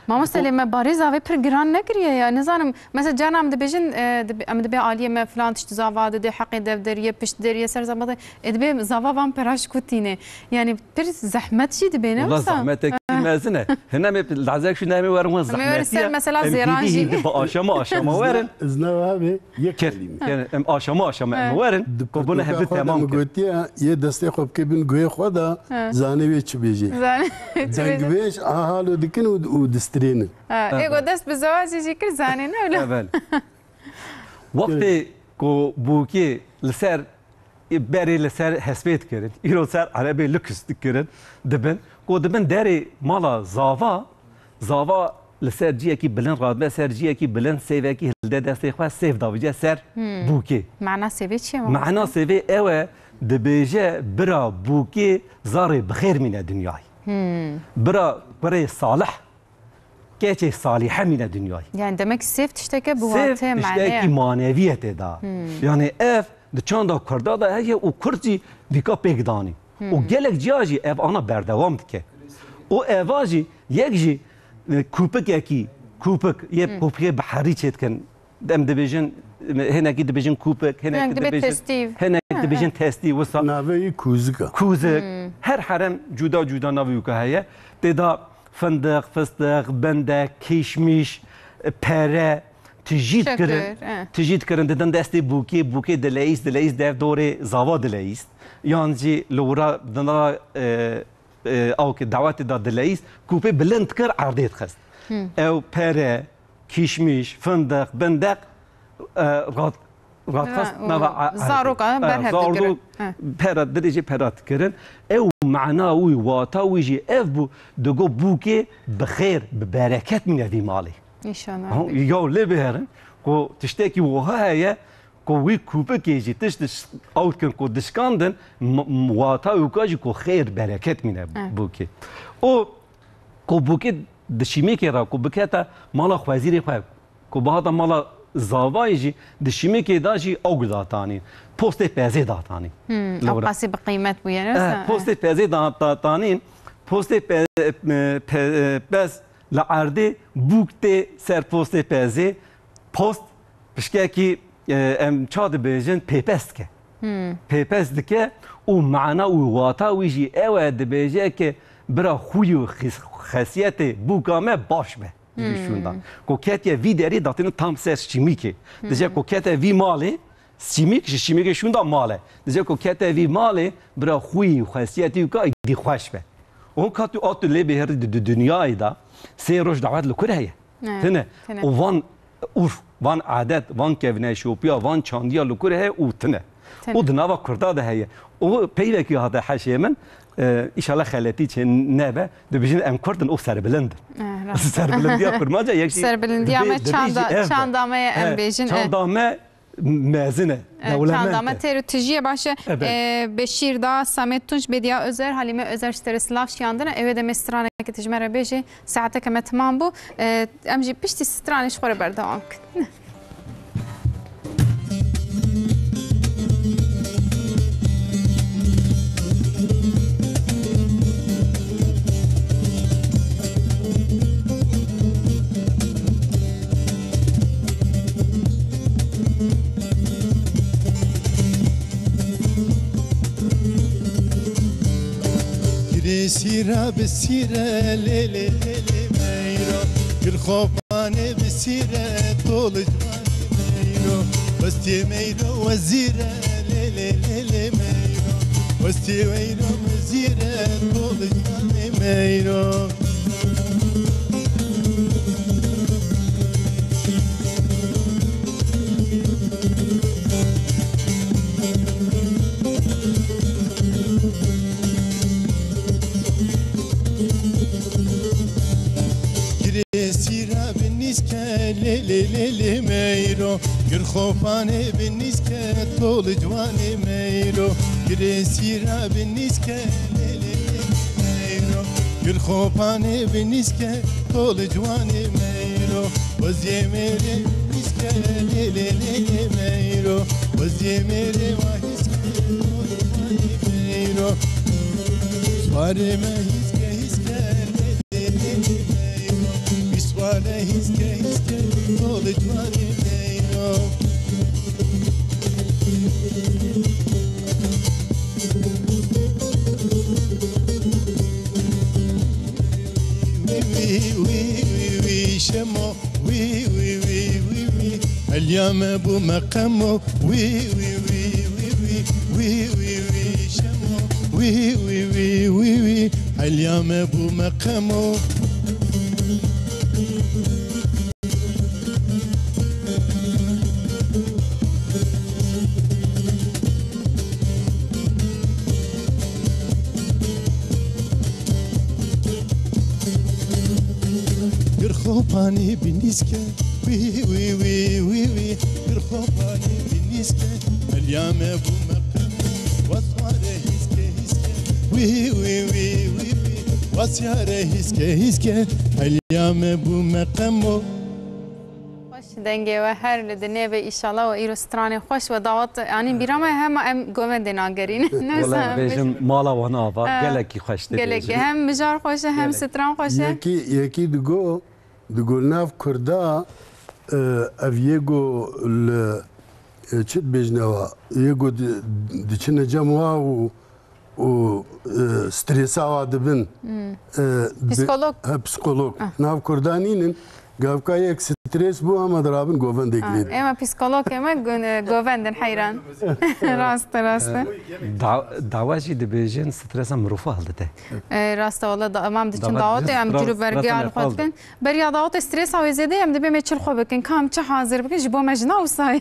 Mamoste, lê me barê zavê pir giran nekiriye ya. Nizanim, mesela carna em dibêjin, e, dib-, em dibê aliyê me filan tişt zava dide, heqê dev deriyê, pişt deriyê, ser zava de, e, dibê zava van pera ji ku tîne. Yani pir zehmet jî dibê, ne Wala wisa? zehmetekî mezin e. Hine me lazek şu neme werin wan Em ê werin zehmetiye. ser mesela Em zêran hîdî jî. hîdî bi aşama aşama werin. Izna, izna abi, yek Ker, kelîme. yani em aşama aşama em He. werin. Di Ku bunu pirtûka hebi xwe de temam min kir. gotiye, yê destê xwe bike bin guhê xwe de, He. zanê wê çi bêjê. Zanê çi bêjê. Dengbêj, aha, halo dikin û, û distirênin. Ha, Ha, ê ha. go dest bi zewacê jî kir, zanê ne wilo. Evet. Wextê ku bûkê li ser berê li ser hespê dikirin, îro ser erebê lukis dikirin, dibin, ku dibin derê mala zava, zava li ser ciyekî bilind radibe, ser ciyekî bilind sêvekî hilde destê xwe, sêv davîce ser Hmm. bûkê. Mana sêvê çi ye? Mana sêvê ew e, dibêje bira bûkê zarê bi xêr mîne dinyayê. Hmm. Bira kurê salih, keçê salîhe mîne dinyayê. Yani demek ki sêv tişteke bi Sêv wate, tiştekî mane ye. Manevî ye tê de. Hmm. Yani ev di çanda kurda de heye û kurd jî dîka pêk danî. Hmm. Û gelek ciya jî ev ana berdewam dike. Û eva jî yek jî, e, kûpikekî, kûpik, yê Hmm. kûpikê bi herî çêdikin. Em dibêjin, hinekî dibêjin kûpik, hinekî Hinek dibê dibêjin, testîv. Hinek Ha, dibêjin ha. Testî, wisa. Navê wî kûzik e. Kûzik. Hmm. Her herem cuda cuda navê wî heye. Tê de findiq, fistiq, bindek, kîşmîş, pere, tijî Şeker, dikirin. He. Tijî dikirin, didin destê bûkê, bûkê dileyîst, dileyîst dev dorê zava dileyîst. Yan jî li wira dina, e, e, awkê dawetê de dileyîst, kûpê bilind dikir, erdê dixist. Hmm. Ew pere, kîşmîş, findiq, bindeq, e, rat-, ratxist Ra-, nava û a-, zaroka erdê. E, berhev zarok dikirin. He. Pera, dirêjê pera dikirin. Ew mana wî, wata wî jî ev bû, digo bûkê bi xêr, bi bereket mîne vî malê. Înşallah. Ha, ya lê biherin, ku tiştekî wiha heye, ku wî kûpikê jî tişt diş-, ew dikin ku dişkandin, m-, m-, wata wî ka jî ku xêr, bereket mîne Evet. bûkê. Û ku bûkê di şîmêkê re ku bikete mala xwezîrê xwe, ku bihata mala zavayê jî di şîmêkê de jî ew datanî, postê pezê datanî. Hmm, Li wir. Ew qasî bi qîmet bûye, ne Eh, wisa? Postê pezê da-, datanîn, postê pe-, pe-, pez li erdê, bûk tê ser postê pezê, post pişkekî, e, em ça dibêjin, pêpes dike. Hmm. Pêpes dike û mana û wata wî jî ew e, dibêje ke bira xwî û xis-, xesiyetê bûka me baş be. Di vî Hmm. şûnda. Ku ketiye vî derî datîne tam ser şîmîkê. Hmm. Dije ku kete vî malê, şîmîk ji şîmîkê şûnda mal e. Dije ku kete vî malê, bira xwî û xesiyetê wî ka êdî xweş be. Û ka tu a tu lê bihêrî di, di dinyayê de sê roj dawet li kur heye. Evet, Tine. tine. Û van urf, van adet, van kevneşopiya, van çandiya li kur heye û tine. Tine. Û di nava kurda de heye. Û peyvekî hate heşê min, e, îşallah xeletî çê nebe, dibêjin em kurd in û serbilind in. Eh, rast. Serbilindiya kurmanca yek jî Serbilindiya dibê-, me dibê jî çanda, ev be. çanda me ye, em He, bêjin, eh. çanda me mezin e, E, dewlemend çanda me e. Têr û tijî ye, baş e. Evet. E, Beşîr da, Samet Tunç, Bediya Özer, Halîme Özer ji te re silav şiyandine. Ew ê demê straneke tu ji me re bêjî, saeteke me temam bû. E, em jî piştî stranê ji xwe re berdewam bikin. Girê sîra bi sîre lê lê lê lê meyro. Gir xopanê bi sîre tol ciwanê meyro. Westiyê meyro wezîre lê lê lê lê meyro. Westiyê meyro wezîre tol ciwanê meyro. Girê sîra bi nîske lê lê lê lê meyro. Gir xopanê bi nîske tol ciwanê meyro. Girê sîra bi nîske lê lê lê lê meyro. Gir xopanê bi nîske tol ciwanê meyro. Weziyê mêrê nîske lê lê lê lê meyro. Weziyê mêrê wa hîske tol ciwanê meyro. Swarê me hîske hîske lê lê lê lê meyro. Wî sware hîske hîske tol ciwanê meyro. Wî, wî, wî, wî, wî, şemo. Wî, wî, wî, wî, wî. Heliya me bû me qemo. Wî, wî, wî, wî, wî. Wî, wî, wî, wî, şemo. Wî, wî, wî, wî, wî. Heliya me bû me qemo. Anî binîske, wî, wî, wî, wî, wî, bir xo panî binîske, elya me bû me qemo, wasware hîske, hîske, wî, wî, wî, wî, wî, wasyare hîske, hîske, elya me bû me qemo. Xweş dengê we her li dinê be, îşallah we îro stranê xweş we dawet anîn bîra me, hema em govendê nagerîn. Wele bêjim mala wan ava, gelekî xweş dibêjin. Gelekî hem mijar xweş e, hem stran xweş e. Yekî, yekî digo, Di gul nav Kurda, e, ev yê ku li, e, çi dibêjin ewa, yê ku di, diçine cem wa û, û, e, strêsa wa dibin. Hmm. E, bi- Psikolog. He, psikolog. Ah. Nav Kurda nînin, gavka yek strês bû ama dirabin govendek lê. Ema psikolog ema gun-, e, govendin heyran. Rast e, rast e. Da-, dawa jî dibêjin stresa mirofa hildide. E, rast e, wala da-, emam diçin dawetê, em cîro berge an xwe dikin. Beriya dawetê stresa wê zêde ye, em dibê me çil xwe bikin, ka em çi hazir bikin, ji bo me jina wisa ye.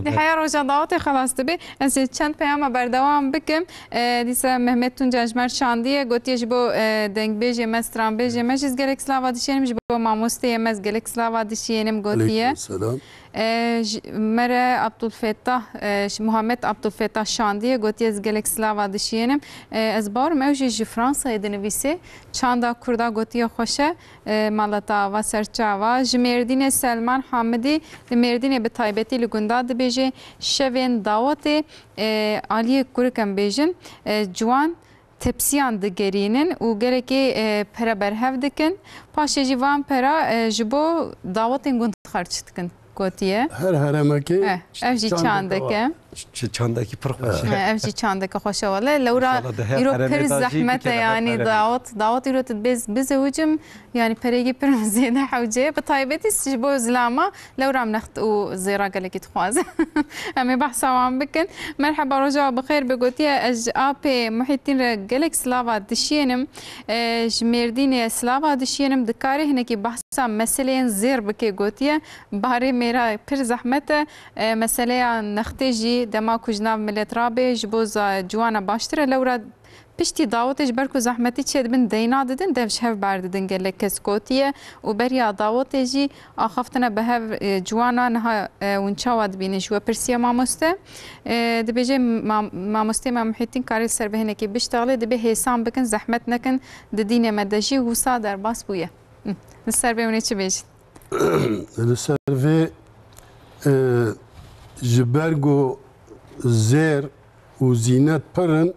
Di heya roja dawetê xelas dibe. Ez ê çend peyama berdewam bikim. E, dîsa Mehmet Tunca ji me re şandiye, gotiye ji bo, e, dengbêjê me, stranbêjê me jî ez gelek slava dişênim, ji bo mamosteyê me ez gelek slava dişênim, gotiye. Aleyküm selam. E, ji, mere Abdulfettah, e, ji Muhammed Abdulfettah şandiye, gotiye ez gelek slava dişênim. E, ez bawerim ew jî ji Fransayê dinivîsê. Çanda Kurda gotiye xweş e. E, mala te ava serçava. Ji Mêrdînê Selman Hamidî, li Mêrdînê bi taybetî li gunda dibêje, şevên dawetê, e, aliyê kurik em bêjin, e, ciwan tepsiyan digerînin û gelekî, e, pere berhev dikin. Paşê jî van pera, e, ji bo dawetên gund xerç dikin. Gotiye. Her heremekê, eh, ev jî çandeke. Ç-, çandekî pir xweş e. Eh, ev jî çandeke xweş e wele. Lewra îro pir zehmet e, yanî dawet, dawet îro tu dibê ez bizewicim, yanî pereyê pir zêde hewce ye. Bi taybetî ji bo zilama lewra em next û zêra gelekî dixwaze. Em ê behsa wan bikin. Merheba, roja we bi xêr be, gotiye ez ji apê Muhîtîn re gelek slava dişiyênim. E, ji Mêrdînê slava dişiyênim. Dikarê hinekî behsa meseleyên zêr bike, gotiye. Barê mêra pir zehmet e. E, meseleya nextê jî dema ku ji nav milet rabe, ji bo za-, ciwana baştir e. Lewra piştî dawetê ji ber ku zehmetî çêdibin, deyna didin, dev ji hev berdidin, gelek kes gotiye. Û beriya dawetê jî axaftine bi hev, e, ciwana niha, e, hûn çawa dibînin ji we pirsiye mamoste? E, dibêje mam-, mamostê me Muhîtîn karê li ser bi hinekî biştexlê, dibê hêsan bikin, zehmet nekin, di dînê me de jî wisa derbas bûye. Hı. Li ser bê hûn ê çi bêjin? Li ser vê, e, ji ber ku zêr û zînet pir in,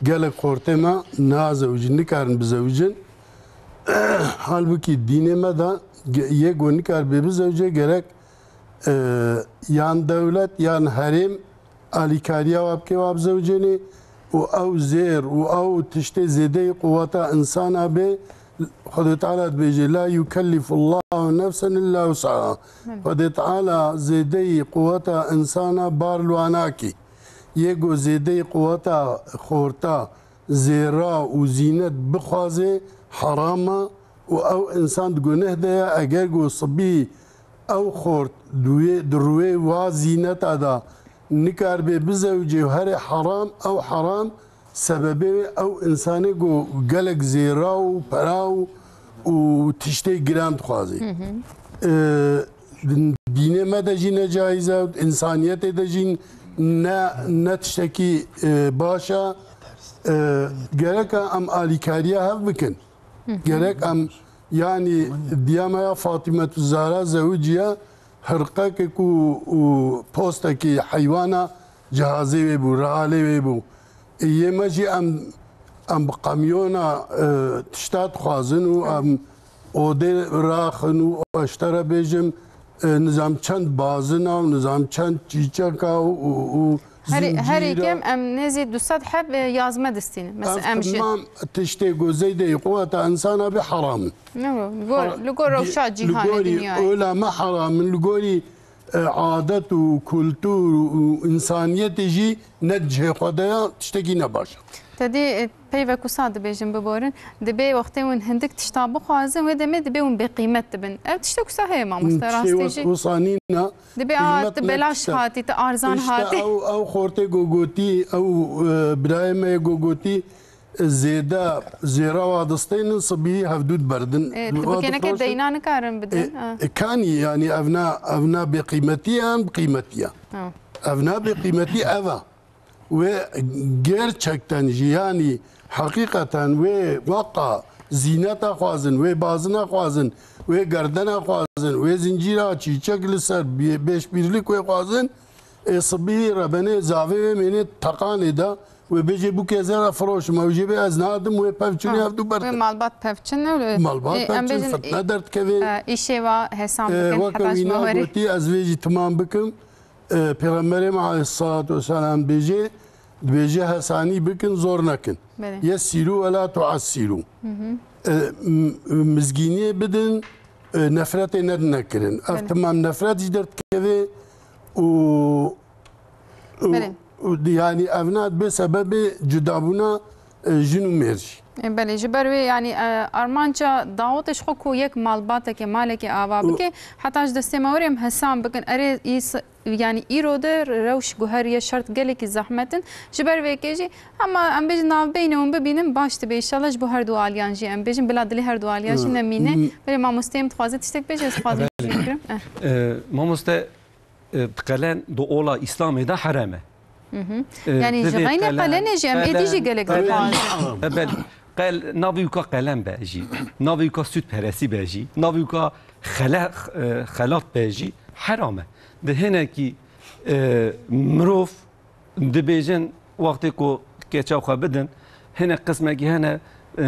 gelek xortê me nazewicin, nikarin bizewicin. Halbukî dînê me de ge-, yê ku nikar bê bizewicê gerek, e, yan dewlet yan herêm alîkariya wa bike wa bizewicênê û ew zêr û ew tiştê zêdeyî quweta insana bê. Xwedê Teala dibêje, "La yukellifullahu nefsen illa wus'aha." Belê. Xwedê Teala zêdeyî quweta insana bar li wan nakî. Yê ku zêdeyî quweta xorta, zêra û zînet bixwaze, heram e û ew insan di guneh de ye. Eger ku sibî ew xort di wê, di rûyê wa zîneta de nikaribe bizewicê û herê heram, ew heram sebebê wê ew insanê ku gelek zêra û pera û, û tiştê giran dixwaze. Hı hı. Ee, din-, dînê me de jî necaiz e, însaniyetê de jî ne, ne tiştekî, e, baş e. E, gerek e em alîkariya hev bikin. Gerek em, yanî diya me ya Fatîmetu Zehra zewiciye, hirqekê ku û postekî heywana cihazê wê bû, rihalê wê bû. Ê yê me jî em, em bi qemyona, e, tişta dixwazin û em odê raxin û eştere bêjim, e, nizam çend bazina û nizam çend çîçeka û, û, û Herî, herî kêm em nêzî du sed heb, e, yazme distînin. Mesela em jî. Ev temam tiştê ku zêdeyî quweta insana bê heram in. Ne bu? Li gor, li gor rewşa cîhanê, dinyayê. Li gorî olama heram in, li gorî, e, adet û kultur û însaniyetê jî ne di cihê xwe de ya, tiştekî ne baş e. Te dî, e, peyvek wisa dibêjin biborin. Dibê wextê hûn hindik tişta bixwazin, wê demê dibê hûn bêqîmet dibin. Ev tiştek wisa heye mamoste, rastî jî. Wisa nîne. Dibê, a, tu belaş hatî, tu arzan hatî. Ew, ew xortê ku gotî, ew, e, birayê me yê ku gotî, zêde zêra wa distênin, sibî hevdû diberdin. E, tu Wa bi kêneke difroşin. Deyna nikarin bidin. E, Ha. e, kanî, yanî ev na, ev na bêqîmetî ye, em bi qîmetî ye. Ha. Ev na bêqîmetî ev e. Wê gerçekten jî, yanî heqîqeten wê weqa zîneta xwazin, wê bazina xwazin, wê gerdena xwazin, wê zincîra çîçek li ser bê-, bêşbîrlik wê xwazin, ê sibî rebenê zavê wê mênê teqanê de, wê bêjê bûkê zera firoşim, ew jê bê ez nadim, wê pevçûnê Ha. hevdû Wê berdin. malbat pevçin e, Malbat e, em pevçin, bêjin, fitne e, derdikevê. e, îşê wa hesam E, dikin, weke heta ji wîna me werê. gotî, ez vê jî timan bikim. E, Pêxemberê me aleyhissalatu vesselam bêjê, dibêje hesanî bikin, zor nekin. Belê. Yessîrû ve la tuassîrû. E, m-, mizgîniyê bidin, e, nefretê nedine kirin. Ev Belê. timam nefret jî derdikeve û, û, Belê. û di-, yanî ev na dibe sebebê cudabûna, e, jin û mêr jî. E, belê, ji ber wê, yanî, e, armanca dawetê ji xwe ku yek malbateke, maleke ava Û bike, heta ji destê me werê em hesan bikin. Erê, îs-, yanî îro de rewş guheriye şert gelekî zehmet in. Ji ber vê yekê jî, hema em bêjin navbeyne hûn bibînin, baş dibe. Înşallah ji bo her du aliyan jî em bêjin, bila dilê her du aliyan jî Hı. nemîne. Hı. Belê mamosteyê em dixwaze tiştek bêje, ez dixwazim Belê. şûnê bikirim. Eh. E, mamoste, e, qelen di ola Îslamê de herem e. Hı hı. E, Yanî ji divê qeynê qelen, qelenê jî em êdî qelen, jî gelek qelen, dixwazin. e, belê. Qel, navê wî ka qelen be jî, navê wî ka sûdperestî be jî, navê wî ka xele-, e, xelat be jî, heram e. Di hinekî, e, mirov dibêjin, wextê ku keça xwe bidin, hinek qismekî hene, e,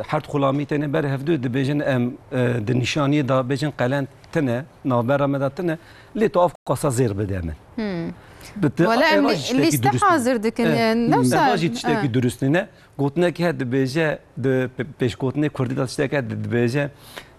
herd xulamî têne ber hevdû, dibêjin em, e, di nîşaniyê de bêjin qelen tine, navbera me de tine, lê tu ev qasa zêr bide min. Hmm. Bi te-, Wele em eva lî-, jî tiştekî lîste durust nîne. hazir dikin, Eh, e, ne eva wisa, jî tiştekî eh. durust nîne. Gotinekî he dibêje, di pe-, pêşgotinê kurdî de tiştek he di-, dibêje,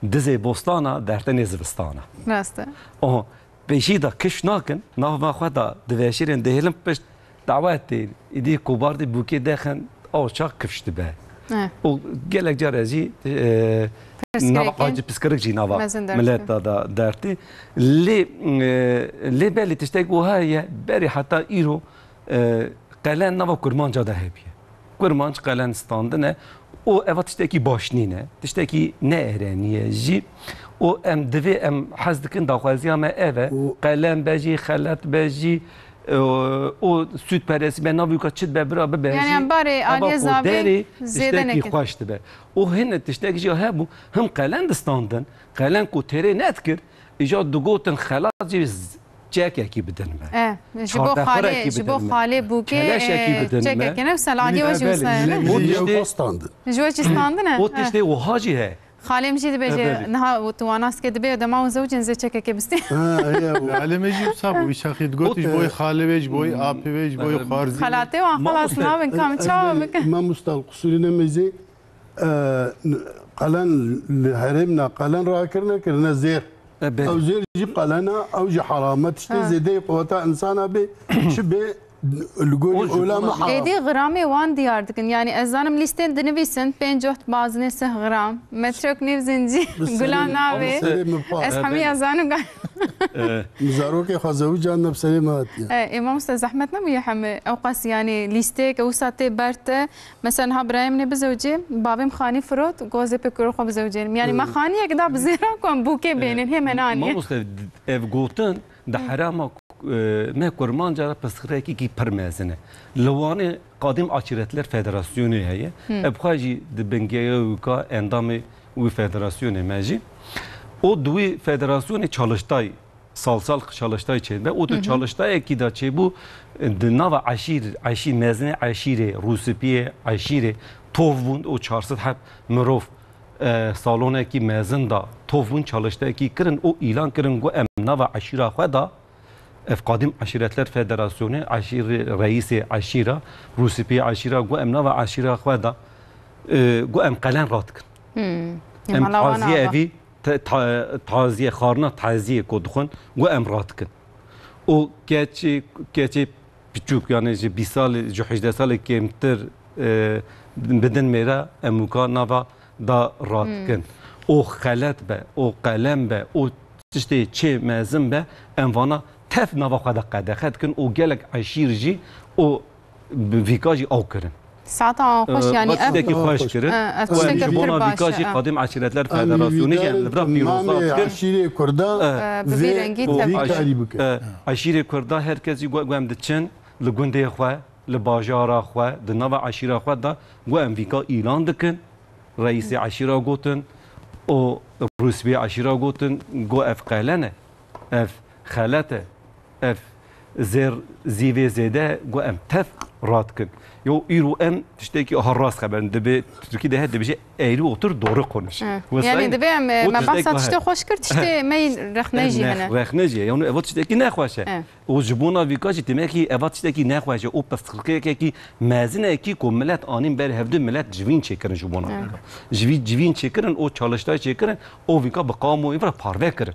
dizê bostana, dertenê zivistana. Rast e. Oho, pêşî de kiş nakin, nav me xwe de diveşîrin, dihêlin pişt dawetê, îdî kobar dê bûkê dexin, ew çax kifş dibe. Eh. Û gelek care jî, e, Pirsgirêkên nava acî piskirik jî nava mezin derdikin. Millet de, de dertî. Lê, e, lê belê tiştek wiha ye, berê heta îro, e, qelen nava kurmanca de hebiye. Kurmanc qelen standine û eva tiştekî baş nîne, tiştekî ne ereniye jî. Û em divê, em hez dikin daxwaziya me ev e. Û qelen be jî, xelet be jî, e, û sûdperestî be, navê wî ka çi dibe bira bibe Yani jî. em barê Eva aliyê ku zavê derê zêde tiştekî nekin. xweş dibe. Û hin tiştek jî hebû, him qelen distandin, qelen ku têrê nedikir, îcar digotin xelat jî z-, çekekî bidin me. E, ji bo Çardexurekî xalê, ji bo bidin me. xalê bûkê, Keleşekî e, bidin me. çekekê ne, wisa li aliyê we jî Belê, wisa ye, ne? belê, O belê, tiştê, ew standin. Ji we jî standin e? o Ha. tiştê wiha jî heye. Xalê min jî dibêje, E, belê. niha tu wan nas ke dibê dema hûn zewicên zê çekekê bistê. Ha, heye, o. Alê me jî wisa bû, wî çaxî digot, O, ji bo e, xalê ve, ji bo apê ve, ji bo e, xwarzî ve. Xelatê wan xelas Mamoste, nabin, kam e, çawa e, bikin? Mamoste, qusûrî nemeyzê, e, n-, qelen li herêmna, qelen rakirine, kirine zêr. E, belê. Ew zêr jî qelena, ew jî herame. Tiştê Ha. zêdeyê quweta insana bê, çi bê, li gorî O jî ola me bana herame. Êdî xiramê wan diyar dikin. Yani ez zanim lîstên dinivîsin, pênc oht bazinê sih xiram, metrok nîv zincî, Bi serê, gula navê. bi serê min pa. Ez E, hemî belê. ez zanim ga- E. Min zarokê xwe zewicandin, bi serê me hatiye. E, ê mamoste zehmet nebûye heme. Ew qas yani lîsteyeke wisa tê ber te. Mesela niha birayê min ê bizewicê, bavê min xanî firot, got ez ê pê kuro xwe bizewicênim. Yani me Hmm. xaniyek da bi zêra ku em bûkê bênin, hê me naniye. Mamoste, ev gotin di herama, e, me kurmanca re pirsgirêkekî pir mezin e. Li Wanê Qadîm Aşîretler Federasyonê heye. Hmm. Ev xwe jî di bingeya wî ka endamê wî federasyonê me jî. O di wî federasyonê çalıştay, salsal çalıştay çêdibe. O tu Hı hı. çalıştayekî de çêbû, di nava eşîr, eşî-, mezinê eşîrê, rûsipiyê eşîrê tov bûn û çar sed heb mirov, e, salonekî mezin da tov bûn, çalıştayekî kirin û îlan kirin, got em nava eşîra xwe da, ev Qadîm Eşîretler Federasyonê, eşîrê, reîsê eşîra, rûsipiyê eşîra, got em nava eşîra xwe da, e, got em qelen radikin. Hmm. Em Mala wan taziyê ava. evî, te-, ta-, taziyê, xarina taziyê ku dixwin, got em radikin. Û keçê, keçê piçûk, yani ji bîst salê, ji hejdeh salê kêmtir, e, bidin mêra, em wika nava da radikin. Hmm. O xelet be, o qelem be, o tiştê çê mezin be, em vana tev nava xwe de qedexe dikin û gelek eşîr jî o bi vîka jî aw kirin. Saeta xweş, e, yanî ev tiştekî xweş kirin. E, ev tiştekî pir baş e. Ji bona vîka jî Qadîm Eşîretler Federasyonî jî em li vir pîrozbahî dikin. E, bi vî rengî tevî karî bike. E, eşîrê Kurda her kes jî got, em diçin li gundê xwe, li bajara xwe, di nava eşîra xwe de got, em vîka îlan dikin. Reîsê eşîra gotin, û rûspiyê eşîra gotin, got, ev qele ne, ev xelet e, ev zêr zîvê zêde, got, em tev radikin. Yo îro em tiştekî aha rast xeberin, dibê Tirkî de heye dibêje eğri otur doğru konuş. Hı. Wisa yani dibê em, e, me bahsa tiştê xweş kir, tiştê me rexne jî hene. Rexne jî, yani ev tiştekî nexweş e. Hı. Û ji bona vîka jî demekî eva tiştekî nexweş e, û pirsgirêkekî mezinekî ku milet anîn ber hevdu, milet civîn çêkirin ji bona vîka. Ji vî civîn çêkirin û çalıştay çêkirin û vîka bi kamuoyê ve parve kirin.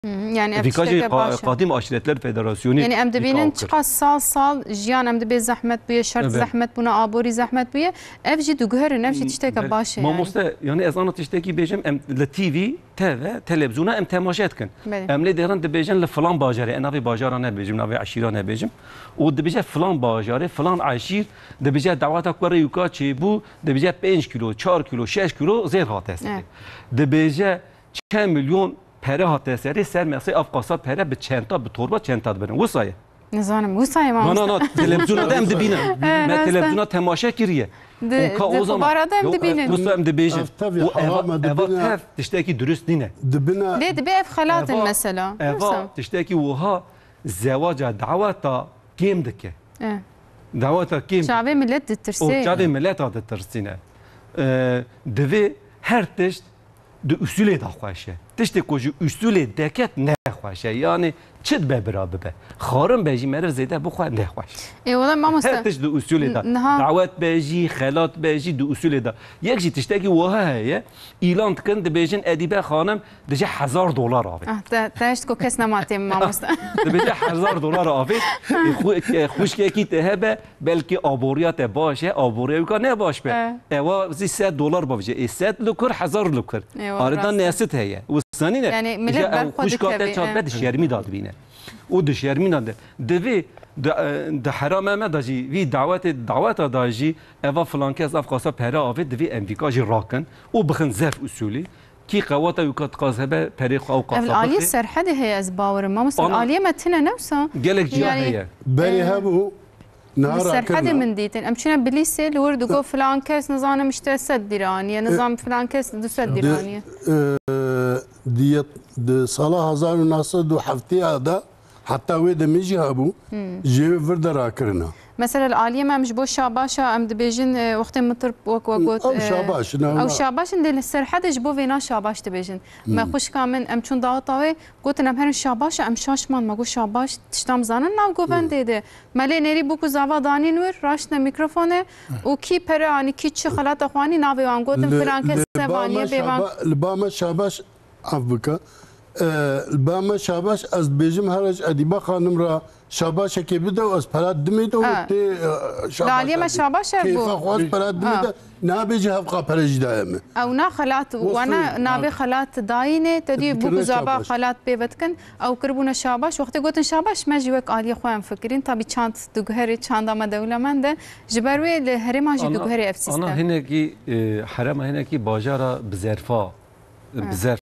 Hı hı, yani ev vîka jî tişteke baş e. Qadîm Aşiretler Federasyonî. Yani em dibînin çiqas sal sal jiyan em dibê zehmet bûye, şert zehmet bûne, aborî zehmet bûye. Ev jî diguherin, ev jî tişteke baş e yani. Mamoste, yani ez ana tiştekî bêjim, em li T V T V, televizyona em temaşe dikin. Belê. Em lê dêrin dibêjin li filan bajarê, em navê bajara nebêjim, navê eşîra nebêjim. Û dibêje filan bajarê, filan eşîr, dibêje daweta kurê wîka çêbû, dibêje pênc kilo, çar kilo, şeş kilo zêr hate serê. Evet. Dibêje çend milyon pere hate serê, ser mesê ev qasa pere bi çenta, bi torba çenta dibin. Wisa ye. Nizanim, wisa ye mamoste. Na, na, na, televizyona de em dibînin. He, me rast e. Televizyona temaşe kiriye. Di, û ka di o zaman xubara de em dibînin. Wisa em dibêjin. Ev tev ya, û eva, heram e, eva dibine, tev tiştekî durust nîne. Dibine. Lê dibê ev xelat in mesela. Eva, eva tiştekî wiha zewaca daweta kêm dike. E. Daweta kêm dike. Çavê millet ditirsê. Û çavê millet a ditirsîne. E, divê her tişt di usulê de xweş e. Tiştê ku ji usulê deket ne xweş e. Yani çi dibe bira bibe. Xarin be jî meriv zêde bixwe ne xweş. Ê, wela mamoste. Her tişt di usulê de. Niha dawet be jî, xelat be jî di usulê de. Yek jî tiştekî wiha heye. Îlan dikin, dibêjin Edîbe Xanim dije hezar dolar avê. Ah, te, te hişt ku kes nematê min mamoste. Dibêje hezar dolar avê. Xwe-, xwişkekî te hebe, belkî aboriya te baş e, aboriya wîka ne baş be. He. Ewa zî sed dolar bavêje. Ê sed li kur, hezar li kur. Eyvallah, arada nesit heye. Wisa nîne. Yani millet ber xwe dikeve. Xwişka te çape di şermî da dibîne. Û di şermî da de. Divê di, e, di herama me da jî, vî dawetê, daweta da jî, eva filan kes ev qasa pere avê, divê em vîka jî rakin û bixin zef usulî. Kî qewata wîka diqaz hebe, perê xwe ew qasa bixê. Ev li aliyê Serhedê heye, ez bawerim. Mamoste, aliyê me tine ne wisa? Gelek ciya heye. Berê hebû, niha rakirin. Serhedê min dîtin. Em çûne Bilîsê, li wir digot filan kes, nizanim işte sed lîre aniye, nizam filan kes du sed lîre aniye. Di, e, di, di sala hezar û neh sed û heftê de, heta wê demê jî hebû, ji vir de rakirina. Mesela li aliyê me em ji bo şabaşa em dibêjin, e, wextê min tir wek we got, ew e, şabaş in, ew şabaş in, lê li Serhedê ji bo vêna şabaş dibêjin. Me xwişka min, em çûn daweta wê, gotin em herin şabaşa, em şaş man, me got şabaş, tişta em zanin nav govendê de. Me lê nêrî bû ku zava danîn wir, raştine mîkrofonê û kî pere anî, kî çi xelata xwe anî, navê wan gotin, filan kes ev aniye bê van. Li ba me şabaş Af bike. E, li ba me şabaş, ez dibêjim here ji Edîbe Xanim re şabaşekê bide û ez pera dimê de û tê, e, şabaşa. Li aliyê me şabaş ev bû. Kêfa xwest pera dimê de, nabêje hevqa pere jî daye min. Ew na xelat, wana navê xelat dayînê, te dî bû ku zava xelat pê ve dikin, ew kiribûne şabaş. Wextê gotin şabaş, me jî wek aliyê xwe em fikirîn. Tabî çand diguherê, çanda me dewlemend e. Ji ber wê li herêma jî diguherê ev sîstem. Ana hinekî, e, herêma hinekî bajara bi zerfa bi zerf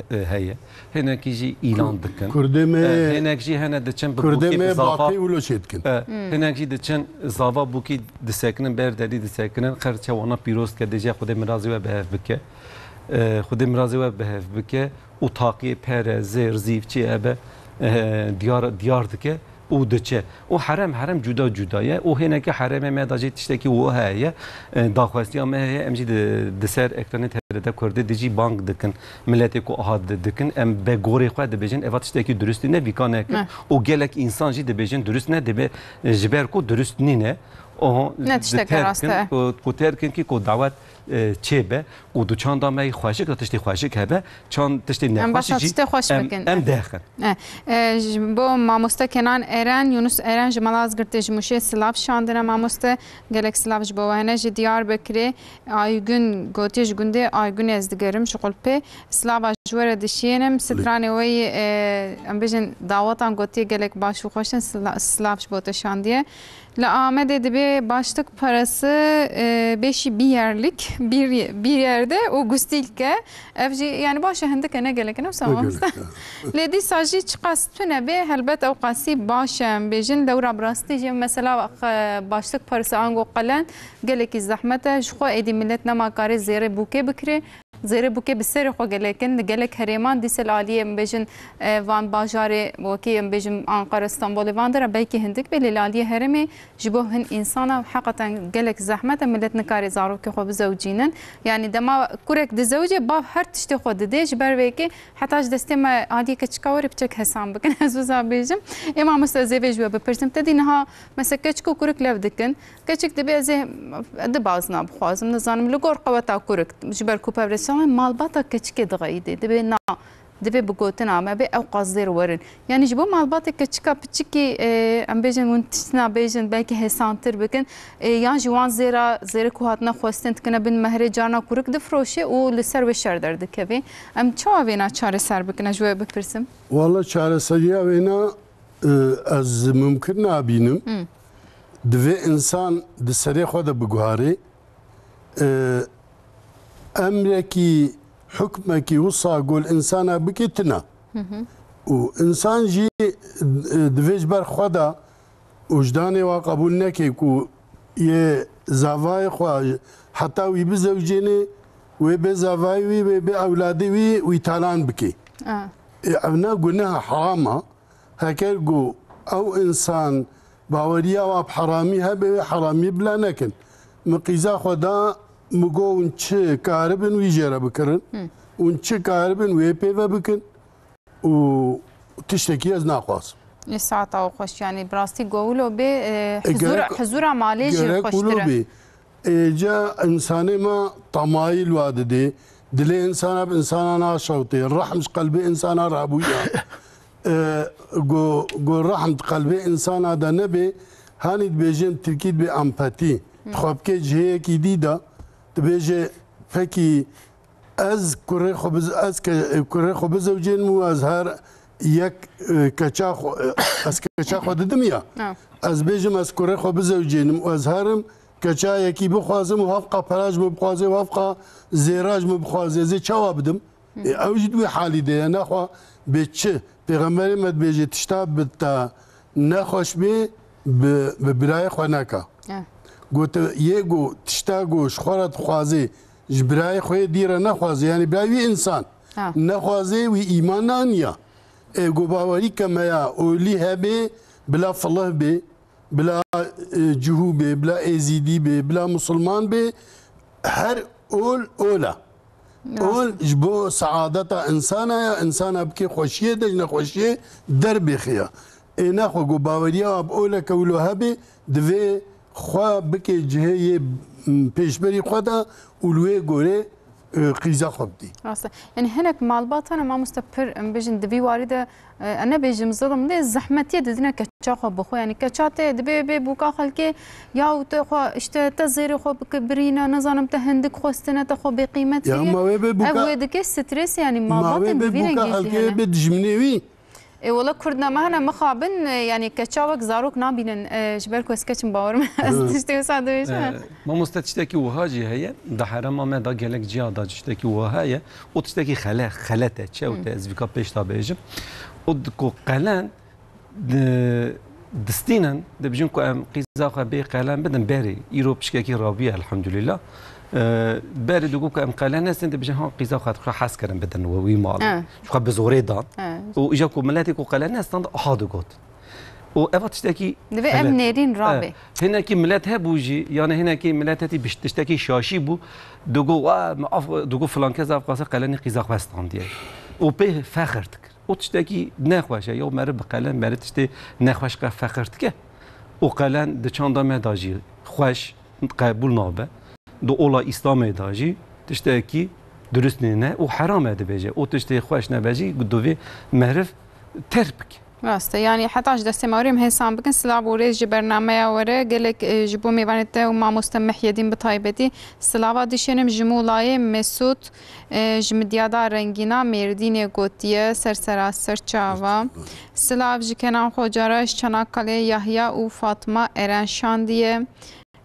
he-, heye. Hinekî jî îlan dikin. Kurdê me, e, hinek jî hene diçin bi bûkê bi zava. Kurdê me batê wilo çê dikin. E, hinek jî diçin zava bûkî disekinin ber derî disekinin. Xerçe wana pîroz dike, dêje Xwedê mirazê we bi hev bike. E, Xwedê mirazê we bi hev bike. Û taqiyê pere, zêr, zîv çi hebe, e, diyar, diyar dike. û diçe. Û herem, herem cuda cuda ye. Û hêneke heremê me de jî tiştekî wiha heye. E, daxwestiya me heye, em jî di, di ser ekranê T R T Kurdî de jî bang dikin. Miletê ku aha di, dikin, em be gorê xwe dibêjin, eva tiştekî durust nîne, vîka nekin. Ne. Û gelek însan jî dibêjin durust ne, dibe, e, ji ber ku durust nîne. Oho, ne tişteke rast e. Ku, ku terkin kî ku dawet, e, çêbe. Û di çanda me yî xweşik de tiştê xweşik hebe, çand tiştê nexweşî jî em, em dexin. E, e, ji bo mamoste Kenan Eren, Yunus Eren ji Malazgirtê ji Mûşê silav şandine mamoste. Gelek silav ji bo we hene. Ji Diyarbekirê Aygün gotiye, ji gundê Aygünê ez digerim ji Qulpê. Silava ji we re dişiyênim. Stranê we yî, e, em bêjin dawetan gotiye gelek baş û xweş in. Sila-, silav ji bo te şandiye. Li Amedê dibê başlık parası, e, beşi bir yerlik, bir, bir yerde û gustilke. Ev jî, yani baş e, hindik e, ne gelek e, ne wisa mamoste. Lê dîsa jî çiqas tune bê, helbet ew qasî baş e, em bêjin. Lewra bi rastî jî mesela, e, başlık parası ango qelen gelekî zehmet e. Ji xwe êdî millet nema karê zêrê bûkê bikirê. Zêrê bûkê bi serê xwe gelek in. Li gelek herêman dîse li aliyê, em bêjin, e, van bajarê, wekî em bêjin Anqara, Stenbolê, van dera belkî hindik bê, lê li aliyê herêmê ji bo hin însana heqeten gelek zehmet e, millet nikare zarokê xwe bizewicînin. Yani dema kurek dizewicê, bav her tiştê xwe didê, ji ber vê yekê heta ji destê me aliyê keçika werê piçek hesan bikin, ez wiza bêjim. Ê mamoste, ez ê vê ji we bipirsim. Te dî niha mesela keçik û kurik lev dikin. Keçik dibê ez ê di bazna bixwazim, nizanim, li gor qeweta kurik, ji ber ku pevreşan malbata keçikê dixeyîdê. Dibê na, dibê bi gotina me bê ew qas zêr werin. Yani ji bo malbatê keçika piçikî, e, em bêjin hûn tiştina bêjin, belkî hêsantir bikin, e, yan jî wan zêra, zêrê ku hatine xwestin dikine bin mehrê, carna kurik difroşê û li ser wê şer derdikevê. Em çawa vêna çareser bikin? Ez ji we bipirsim. Wala çareseriya wêna, e, ez mumkin nabînim. Hmm. Divê insan di serê xwe de biguharê. E, emrekî, hukmekî wisa gol insana bike tine. Hı hı. Û insan jî, e, divê ji ber xwe de wijdanê wa qebûl neke ku yê zavayê xwe heta wî bizewicênê, wê bê zavayê wî, wê bê ewladê wî, wî talan bike. A. E, ev ne guneha herama. Heker ku ew insan baweriya wa bi heramî hebe, wê heramî bila nekin. Min qîza xwe da, min got, hûn çi karibin wî jê re bikirin. Hı. Hûn çi karibin wê pê ve bikin. Û tiştekî ez naxwazim. Ê saeta xweş, yani bi rastî go wilo bê, e, E, hizûra, gerek, hizûra malê jî gerek wilo xweştir e. Bê. Êca insanê me temayî li wa didê. Dilê insana bi insana naşewtê. Rehm ji qelbê insana rabûya. E, go, go rehm di qelbê insana de nebê, hanî dibêjin tirkî dibê empatî. Hı. Xwe bike cihê yekî dî de, dibêje pekî ez kurê xwe biz-, ez ke-, kurê xwe bizewcênim û ez her yek, e, keça xwe, e, ez keça xwe didim ya. Ha. Ez bêjim ez kurê xwe bizewcênim û ez herim keça yekî bixwazim û hevqa pera ji min bixwaze û hevqa zêra ji min bixwaze, ez ê çawa bidim? Hı. E, ew jî di wê halî de ye, nexwe bê çi? Pêxemberê me dibêje, tişta bi te nexweş bê, bi, bi birayê xwe neke. Eh. Gote, yê go, tişta go, ji xwe re dixwazê, ji birayê xwe yê dî re nexwazê, yani birayê wî insan. Ha. Nexwazê, wî îman naniya. E, go bawerî ke me ya olî hebê, bila filih bê, bila, e, cihû bê, bila êzîdî bê, bila musulman bê, her ol, ol e. Rast. Ol ji bo saadeta insana ya, insana bike xweşiyê de, ji nexweşiyê derbêxiya. Ê nexwe ku baweriya bi oleke wilo hebê, divê xwe bike cihê yê, m, pêşberî xwe de û li wê gorê, e, qîza xwe bidî. Rast e. Yani hinek malbatan e mamoste pir, em bêjin di vî warî de, e, em nebêjim zilim lê zehmetiyê didine keça xwe bi xwe. Yani keça te dibê bê bûka xelkê ya û te xwe, işte te zêrê xwe bike birîne, nizanim te hindik xwestine, te xwe bêqîmet Ya kiriye. Ma wê bê Ev bûka, wê dike stres, yani ma wê malbatên bê bi vî bûka rengî jî xelkê hene. Bê dijminê wî. E, wela Kurd nema hene mixabin, e, yani keça wek zarok nabînin, e, ji ber ku ez keç im, bawer me ez Hı. tiştê wisa dibêjim. E, mamoste, tiştekî wiha jî heye, di herema me de gelek ciya de tiştekî wiha heye. O tiştekî xele-, xelet e, çewt e, Hı. ez vîka pêş de bêjim. O di ku qelen di-, distînin, dibêjin ku em qîza xwe bê qelen bidin berê. Îro pişkekî rabûye, elhamdulîllah. E, berê digot ku em qelen nestin, dibêjin ha qîza xwe, xwe hez kirin bidin we wî malê. E. Ji xwe bi zorê dan. E. Û îja ku miletê ku qelen nestan, aha digot. Û eva tiştekî Divê ev xelet. Nêrîn E, rabê. Hinekî milet hebû jî, yani hinekî milet hetî biş-, tiştekî şaşî bû, digot, "Wa, me af-, digot filan kes ev qase qelenî qîza xwe standiye." Û pê fexir dikir. O tiştekî nexweş e, ya meriv bi qelen, meriv tiştê nexweş qe fexir dike. Û qelen di çanda me de jî xweş qebûl nabe. Di ola Îslamê de jî tiştekî durust nîne û heram e dibêje. O tiştê xweş nebe jî, divê meriv terk bike. Rast e, yanî heta ji destê me were em hêsan bikin. Silav û rêz ji bernameya were. Gelek, e, ji bo mêvanê te û mamoste Mehyedîn bi taybetî silava dişênim. Ji Mûlayê Mesûd, e, ji Midyada Rengîna Mêrdînê gotiye, ser sera ser çava. Silav ji Kenan Xocara, ji Çanakkale Yahya û Fatma Eren şandiye.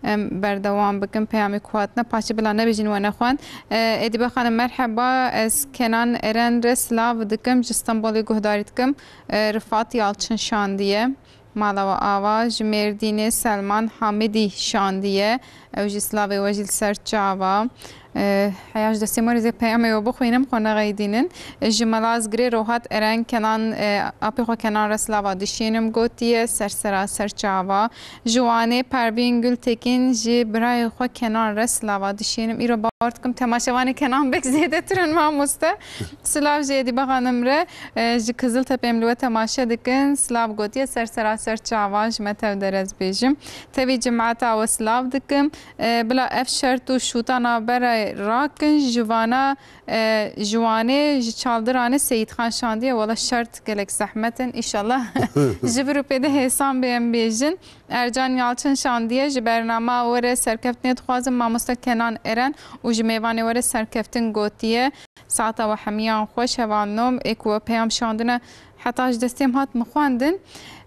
Em berdewam bikin peyamê ku hatine. Paşê bila nebêjin we nexwend. E, Edîbe Xanim, merheba. Ez Kenan Eren re silav dikim. Ji Stenbolê guhdarî dikim. E, Rifat Yalçın şandiye. Mala we ava. Ji Mêrdînê Selman Hamidî şandiye. Ew jî silavê we jî li ser çava. E, heya ji destê me re zê peyamê we bixwînim, xwe nexeydînin. E, ji Malazgirê Rohat Eren Kenan, e, apê xwe Kenan re silava dişînim gotiye. Ser sera ser çava. Ji Wanê Pervîn Gultekin ji birayê xwe Kenan re silava dişînim. Îro bawer dikim temaşevanê Kenan Beg zêdetir in mamoste. Silav ji Edîbe Xanim re, e, ji Kiziltepe em li we temaşe dikin. Silav gotiye ser sera ser çava ji me tev der ez bêjim. Tevî cemaeta we silav dikim. E, bila ev şert û şûta navbera rakin ji vana, e, ji Wanê ji Çaldiranê Seyîdxan şandiye. Wela şert gelek zehmet in. Înşallah ji vir û pê de hêsan bê em bêjin. Ercan Yalçın şandiye, ji bernama we re serkeftinê dixwazim mamoste Kenan Eren û ji mêvanê we re serkeftin gotiye. Saeta we hemiyan xweş hevalno, ê ku we peyam şandine heta ji destê min hat min xwendin.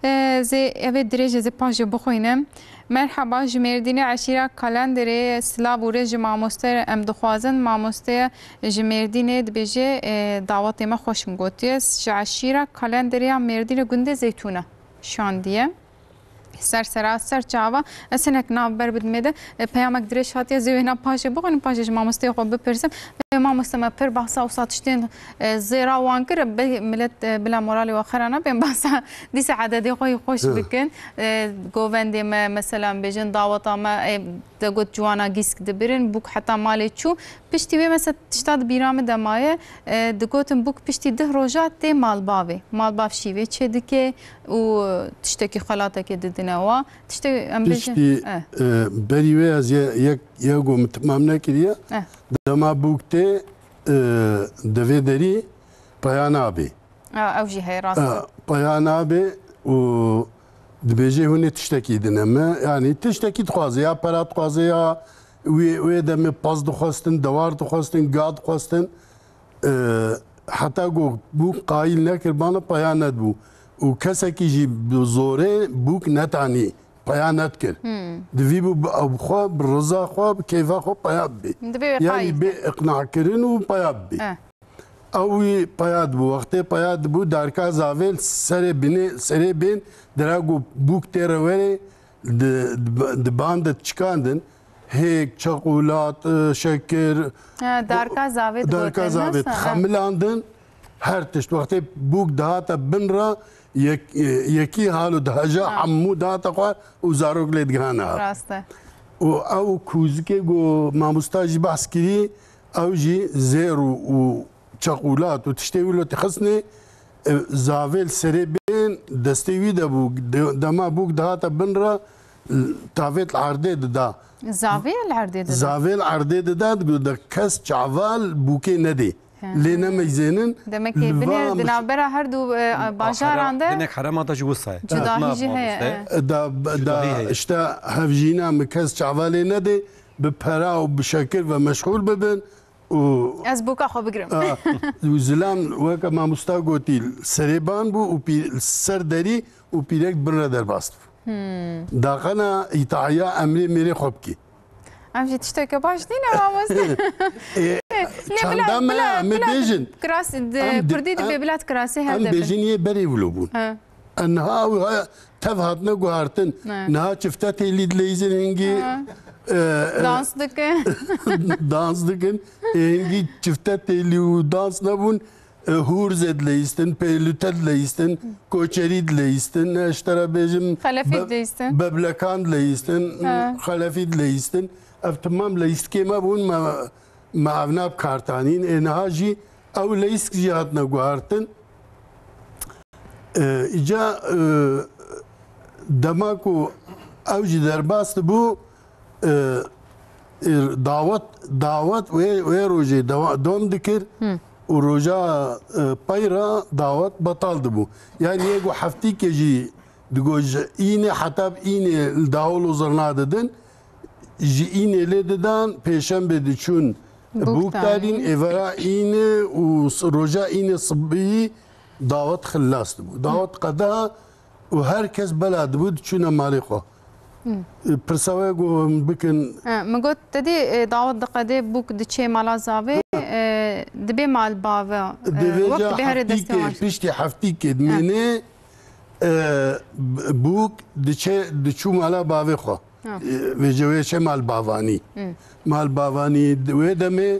E, zê evê dirêj e, zê paşê bixwînim. Merheba, ji Mêrdînê eşîra Kalenderê silav û rê ji mamoste re em dixwazin. Mamoste ji Mêrdînê dibêje, e, dawetê me xweş min gotiye. Ji eşîra Kalenderê ya Mêrdînê gundê Zeytûne şandiye. Ser sera ser çava. Ez hinek navber bidim ê de. E, peyamek dirêj hatiye, zê wêna paşê bixwînim, paşê ji mamosteyê xwe bipirsim. E, mamoste me pir behsa wisa tiştên, e, zêra wan kir, be-, milet, e, bila moralê we xera nabe, em behsa dîsa ededê xwe yî xweş Hı. bikin. E, govendê me, mesela bêjin, daweta me, e, te got ciwana gîsk dibirin, bûk heta malê çû. Piştî wê mesela tişta di bîra min de maye, e, digotin bûk piştî dih roja tê malbavê. Malbav şîvê çêdike û tiştekî xelatekê didine wa. Tiştê em bêjin, Piştî, eh. e, berî wê ez ye-, yek, yek go min timam nekiriye. Eh. Dema bûk tê, e, di vê derî peya nabê. A, ew jî heye, rast e. A, peya nabê û dibêje hûn ê tiştekî dine me. Yanî tiştekî dixwaze, ya pera dixwaze, ya wê, wê demê pez dixwestin, dewar dixwestin, ga dixwestin. E, heta ku bûk qayîl nekir bana peya nedibû. Û kesekî jî bi zorê bûk netanî, peya nedikir. Hmm. Divî bû bi, bi xwe, bi riza xwe, bi keyfa xwe peya bibê. Divê wê Yanî qayîl bê bike. iqnakirin û peya bibê. Eh. Ew wî peya dibû. Wextê peya dibû, darka zavê li serê binê, serê bên dera ku bûk tê re werê di, di, di ban de çikandin. Hêk, çeqûlat, e, şekir, Ha, darka zavê darka digotin, zavê nasıl? Ha. dixemilandin. Her tişt. Wextê bûk dihate bin re yek, e, yekî halo diheja Ha. hemû dihate xwar û zarok lê digihane hev. Rast e. Û ew kûzikê ku mamosta jî behs kirî, Ew jî zêr û, û çeqûlat û tiştê wilo dixistnê, e, zavê li serê bên destê wî de bû. De-, dema bûk dihate bin re, tavê li erdê dida. Zavê li erdê dida? Zavê li erdê dida, digo de kes çaval bûkê nedê. He. Lê nemeyzênin. Demek ki li binêr va di navbera her du, e, bajaran de hinek herema da jî wisa ye. Cudahî jî heye, mamoste. e. Da, da Cudahî heye. işte hevjîna min kes çavalê nedê, bi pera û bi şekir ve meşxûl bibin. û Ez boka xwe bigirim. A, û zilam weke mamosta gotî, serêban bû û pî-, ser derî û pîrek bin re derbas dibû. Hmm. Daxana îtaiya emrê mêrê xwe bikî. Em jî tişteke baş nîne mamoste. Ê, Lê çanda bila, me bila, em ê bila bêjin. Kiras-, de, Em di-, kurdî dibê em, bila kirasê her em de bin. bêjin yê berê wilo bûn. He. E, niha ew ha-, tev hatine guhartin. Ne. Niha çifte têlî dileyizin hingî, Ha. e, e, Dans dikin. dans dikin. E, hingî çifte têlî û dans nebûn. E, hûr zê dileyistin, pêlûte dileyistin, koçerî dileyistin, e, ji te re bêjim, Xelefî be-, dileyistin. beblekan dileyistin, Ha. xelefî dileyistin. Ev timam leyistikê me bûn, me, me ev ne bi kar tanîn. Ê niha jî ew leyîsk jî hatine guhartin. E, îca, e, dema ku ew jî derbas dibû, e, e, dawet, dawet wê, wê rojê dewa-, dom dikir. Hı. û roja, e, pey re dawet betal dibû. Yani yê ku heftîkê jî digot ji înê heta bi înê li dawol û zirna didin, ji înê lê didan, pêşembê diçûn Bûk bûk talîn, talîn. Êvera înê û s-, roja înê sibî dawet xilas dibû. Dawet qeda û her kes bela dibû diçûne malê xwe. Pirsa we ku em bikin. He, min got, te dî, e, dawet diqedê bûk diçê mala zavê, e, dibê mal bave, e, Divê wek ca dibê here destê heftîkê, wan. Piştî heftîkê dimênê, e, b-, bûk diçê, diçû mala bavê xwe. Ha. E, vêce wê çê mal bavanî. Mal bavanî di wê demê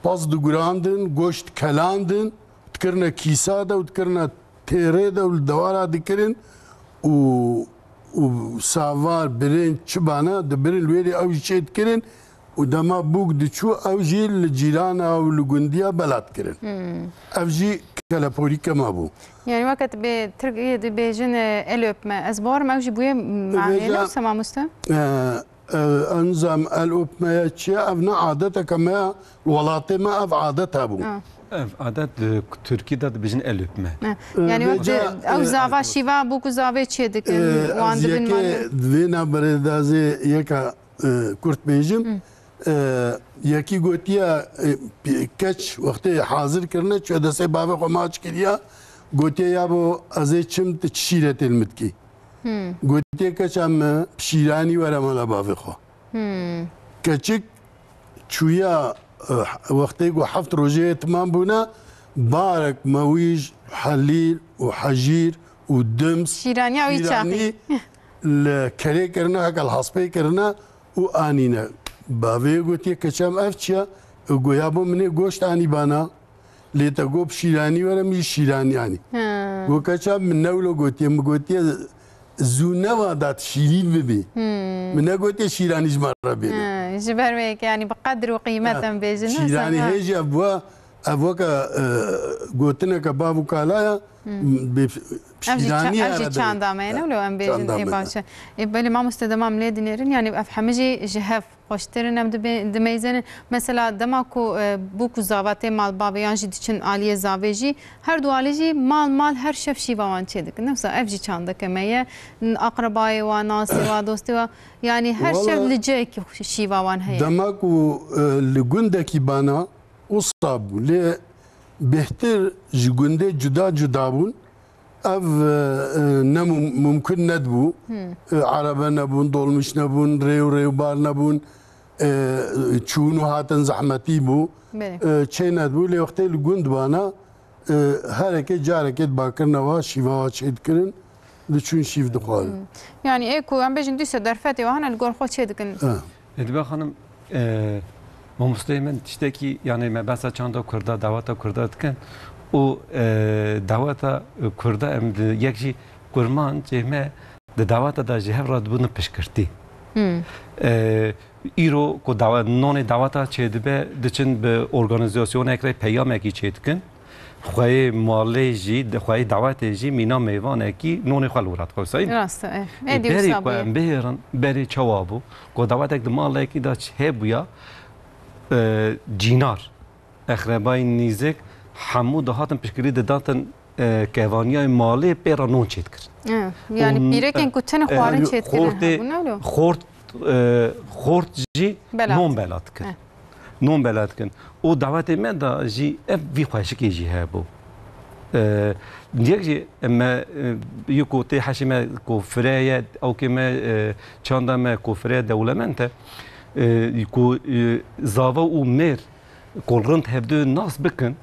pez digurandin, goşt kelandin, dikirine kîsa de û dikirine têrê de û li dewara dikirin û, û savar, birên, çi bana dibirin li wê de ew jî çê dikirin û dema bûk diçû ew jî li cîrana û li gundiya bela dikirin. Ev jî keleporîke me bû. Yani weke tu bê Tirkiyê dibêjin, e, el öpme. Ez bawerim ew jî bûye manê Vêca, ne wisa mamoste? E, e, ez nizam el öpme ya çi ye? Ev ne adeteke me ya, li welatê me ev adet hebû. Ha. Ev adet di Tirkî de dibêjin el öpme. Ha. E, Yani wek vêca, tu ew e, zava şîva bûk û zavê çê dikin, e, wan ez dibin yekê malê. Vê naberê de ez ê yeka, e, kurt bêjim. E, yekî gotiye, e, pi-, keç wextê hazir kirine, çûye destê bavê xwe maç kiriya, gotiye, yabo ez ê çim, tu çi şîretê li min dikî? Gotiye, keça min, bi şîranî were mala bavê xwe. Keçik çûya, e, wextê ku heft rojê yê timam bûne, barek mewîj, helîl û hejîr û dims, Şîraniya wî şîranî çaxî. Li kerê kirine, heke li hespê kirine û anîne. Bavê gotiye, keça min, ev çi ye? Goya bo min ê goşt anî bana. Lê te got bi şîranî were, min jî şîranî anî. He. Got, keça min ne wilo gotiye, min gotiye zû neva da tu şîrîn bibî. Min negotiye şîranî ji me re bêne. He, ji ber wê yekê, yanî bi qedir û qîmet em bêjin, ne? Şîranî hê jî ev bûa, ev weke, e, gotineke bav û kala ya, bi Ev jî ça-, şîranî ev jî çanda me ye, ne wilo em bêjin, çanda me ye. Ê baş e. Ê belê mamoste, dema em lê dinêrin, yanî ev hemî jî ji hev xweştir in, em dibe-, dimeyzênin. Mesela dema ku, e, bûk û zava tê malbavê yan jî diçin aliyê zavê jî, her du alî jî mal mal her şev şîva wan çê dikin. Ne wisa ev jî çandeke me ye. N-, aqrebayê wa, nasê wa, dostê wa, yanî her şev Wala li cihekî şîva wan heye. Dema ku, e, li gundekî bana, wisa bû. Lê bêhtir ji gundê cuda cuda bûn. Ev, e, e, ne mum-, mumkin nedibû. E, erebe nebûn, dolmîş nebûn, rê û rêwbar nebûn. E, çûn û hatin zehmetî bû. Belê. E, çê nedibû. Lê wextê li gund bana, e, hereke carekê dibakirine wa, şîva wa çê dikirin, diçûn şîv dixwarin. Yanî ê ku em bêjin dîsa derfetê wa hene li gor xwe çê dikin. E. Edibe xanim, e, mamosteyê min tiştekî, yanî me behsa çanda Kurda, daweta Kurda dikin û, e, daweta Kurda em di yek jî kurmancê me di daweta de ji hev re dibûn piştgirtî. E, îro ku dawe-, nonê daweta çêdibe, diçin bi organîzasyonek re peyamekî çêdikin. Xweyê malê jî, di xweyê dawetê jî mîna mêvanekî nonê xwe li wir re dixwe. Wisa in? Rast e, eh. Ê, êdî berî wisa ku bûye. Em bihêrin, berî çawa bû? Ku dawetek di malekî de çi hebûya, e, cînar, exrebayî nîzik, hemû dihatin piştgirî didatin, e, kevaniyayê malê pê re non çêdikirin. Eh, yani Û, pîrekên eh, ku tune eh, xwarin çêdikirin xortê, hebûn, ne wilo? Xort, e, xort jî Belat. Non bela dikir. Eh. Non bela dikin. Û dawetê me de jî ev vî xweşikê jî hebû. E, yek jî me, e, yê ku tê heşê me ku fireye, ewkê me, e, çanda me ku fireye dewlemend e, e, ku, e, zava û mêr ku rind hevdu nas bikin,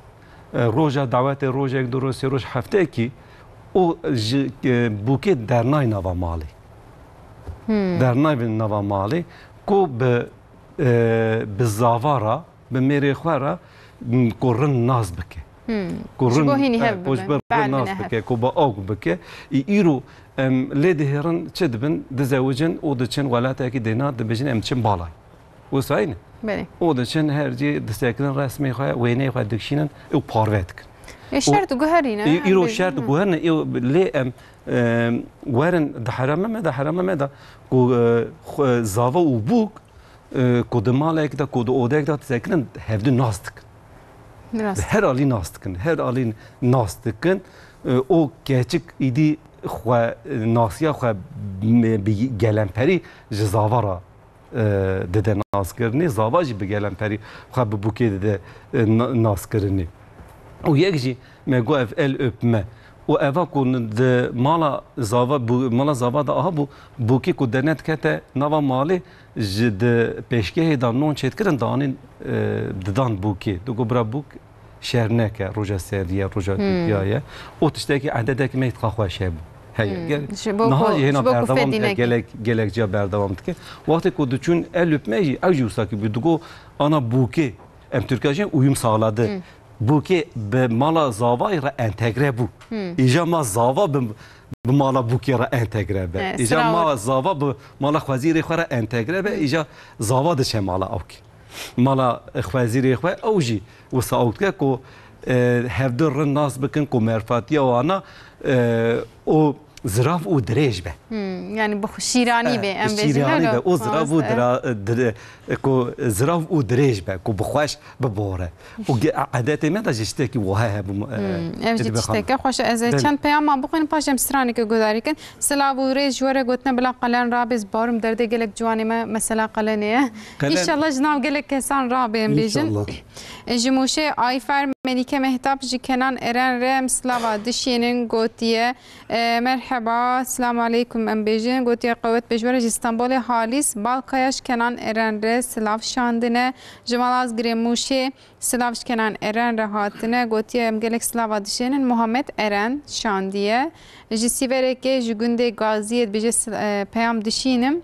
e, roja dawetê, rojek, du roj, sê roj, heftekî û ji, e, bûkê dernay nava malê. Hmm. Dernay nava malê ku bi e, bi zava re, bi mêrê xwe re, m, ku rind nas bike. Hmm. Ku Ji bo rind, hînî e, hev ku ji bibe, ber rind nas bike, ku bi awk bike. Î-, îro em lê dihêrin çi dibin, dizewicin û diçin welatekî dêna dibêjin em çin balay. Wisa ne? Belê. Û diçin her cî disekinin resmê xwe, wêneyê xwe dikişînin û parve dikin. Ê, şert guherîne, Î-, îro em bêjin, şert guherine, î-, lê em, e, werin di hereme me de, hereme me de ku, e, xwe, zava û bûk e, ku di malek de, ku di odek de disekinin, hevdu nas dikin. Rast. Her alî nas dikin, her alî nas dikin. E, û keçik îdî xwe, e, nasiya xwe bi gelemperî ji zava re, e, dide naskirinê, zava jî bi gelemperî xwe bi bûkê dide, e, na-, naskirinê. Û yek jî me got ev el öpme. Û eva ku di mala zava, bû-, mala zava de aha bû, bûkê ku dene dikete nava malê, ji di pêşgehê de non çêdikirin, danîn, e, didan bûkê. Digo bira bûk şer neke, roja serdî ye, roja Hmm. tûtiya ye. O tiştekî ededek me îtqa xweş hebû. Heye. Hmm. Gel-, Ji bo niha ku, jî hêna ji bo ku berdewam fedî dike, neke. gelek, gelek ciya berdewam dike. Wextê ku diçûn el öpme jî, ew jî wisa kî bû. Digo ana bûkê, em Tirkiya jî uyum sağladı. Hmm. Bûkê bi mala zavayê re entegre bû. Hmm. Îja ma zava bi, bi mala bûkê re entegre be. Evet, Îja sıra ma o. zava bi mala xwezîrê xwe re entegre be. Hmm. Îja zava diçe mala awkê. Mala xwezîrê xwe ew jî wisa awk dike ku, e, hevdu rind nas bikin ku merfatiya wana, e, û zirav û dirêj be. Hmm, yani bi xwe şîranî be, Eh, em bêjin, şîranî ne be. O zirav û Rast e. dira-, dire-, ku zirav û dirêj be, ku bi xweş bibore. Û ge-, edetê me de jî tiştekî wiha hebû, e, Hmm, ev jî dibe xanım. tişteke xweş e. Ez ê Belê. çend peyama bixwînim, paş em straneke gudarî kin. Silav û rêz ji we re gotine bila qelen rabê, ez barim derdê gelek ciwanê me mesela qelenê ye. Qelen. Înşallah ji nav gelek kesan rabê em bêjin. Înşallah. E, ji Mûşê Ayfer Melîke Mehtap ji Kenan Eren re em silava dişênin gotiye. E, merheba, selamu aleykum em bêjin. Gotiye qewet be ji we re ji Stenbolê Halîs Balkaya ji Kenan Eren re silav şandine. Ji Malazgirê Mûşê silav ji Kenan Eren re hatine. Gotiye em gelek silava dişênin. Muhammed Eren şandiye. Ji Sîverekê ji gundê Gaziyê dibêje sil-, e, peyam dişînim.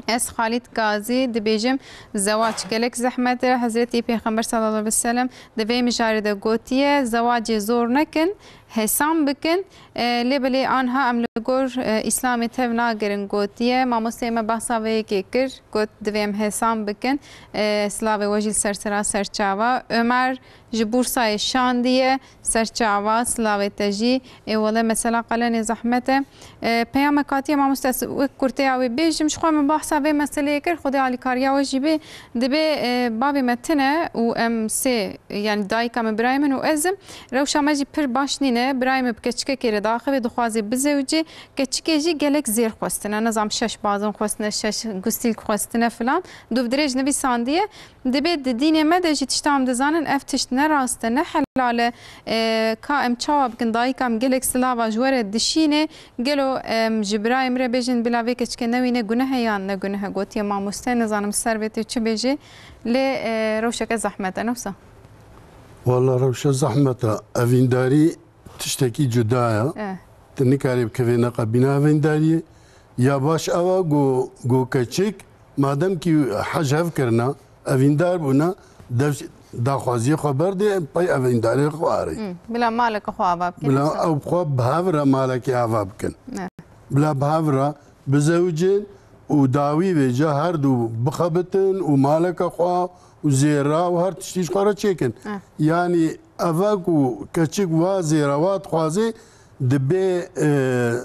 Ez Xalîd Gazî dibêjim, zewac gelek zehmet e. Hezretî Pêxember sallallahu aleyhi ve sellem di vê mijarê de gotiye, zewacê zor nekin, hêsan bikin. E, lê belê anha em li gor, e, Îslamê tev nagerin gotiye. Mamosteyê me behsa vê yekê kir, got divê em hêsan bikin. E, silavê we jî li ser sera ser çava. Ömer ji Bursayê şandiye, ser çava, silavê te jî. Ê wele mesela qelenê zehmet e. E, peyamek hatiye mamoste, ez wek kurteya wê bêjim, ji xwe min behsa vê meseleyê kir, Xwedê alîkariya we jî bê. Dibê, e, bavê me tune û em sê, yani dayika min, birayê min û ez im. Rewşa me jî pir baş nîne. Birayê min bi keçikekê re diaxivê, dixwazê bizewicê. Keçikê jî gelek zêr xwestine. Nizam şeş bazin xwestine, şeş gustîlk xwestine filan. Dûvdirêj nivîsandiye. Dibê di dînê me de jî tişta em dizanin, ev tişt ne rast e, ne helal e. E, ka em çawa bikin, dayika em gelek silava ji we re dişînê, gelo em ji birayê min re bêjin, bila vê keçike newîne, guneh e yan ne guneh e? Gotiye mamoste, nizanim ser vê tê çi bêjê, lê, e, rewşeke zehmet e, ne wisa? Walla rewşe zehmet e. Evîndarî tiştekî cuda ye. E. Tu nikarî bikevê neqe bîna evîndariyê. Ya baş ew e ku, ku keçik, madem kî hej hev kirina, evîndar bûne, dev daxwaziyê xwe berdê, pey evîndarê xwe arê. Hmm, bila maleke xwe ava bikin, Bila inşallah. ew bi xwe bi hev re malekê ava bikin. Ne. Bila bi hev re bizewicin û dawî vêca her du bixebitin û maleke xwe û zêra û her tiştî ji xwe re çêkin. Eh. Yanî eve ku keçik wa zêra wa dixwazê, dibê, e,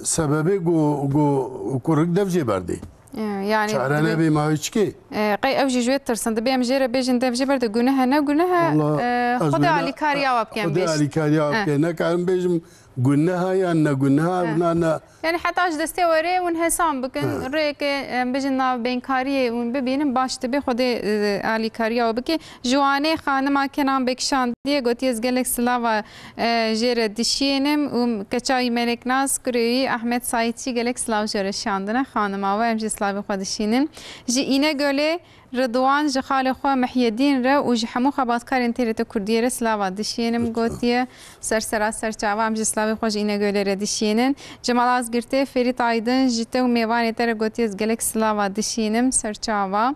sebebê ku, ku kurik dev jê berdê. Eh, yani Çare dibe- nebê ma wê çi kê? Eh, qey ew jî ji wê tirsin. Dibê em jê re bêjin dev jê berde, guneh e, ne guneh e? Walla, Eh, ez Xwedê wêna alîkariya we bike, em Xwedê bêjin. alîkariya we Eh. bike. Nekarin bêjim guneh e yan ne guneh e, Eh. wina ne. Yani heta ji destê we rê hûn hesam bikin, Ha. rêyeke, em bêjin navbênkariyê hûn bibînin, baş dibe, Xwedê, e, alîkariya we bike. Ji Wanê xanima Kenan Bekşandiye gotiye, ez gelek silava, e, jê re dişînim û keça wî Meleknaz, kurê wî Ahmet Saîtçî gelek silav jê re şandine. Xanima we, em jî silavê xwe dişînin. Ji Înegölê Ridwan ji xalê xwe Mihyedîn re û ji hemû xebatkarên T R T Kurdiyê re silava dişînim gotiye. Ser sera ser çava, em ji silavê xwe ji Înegölê re dişînin. Ji Malazgirtê Ferît Aydin ji te û mêvanê te re gotiye, ez gelek silava dişînim ser çava.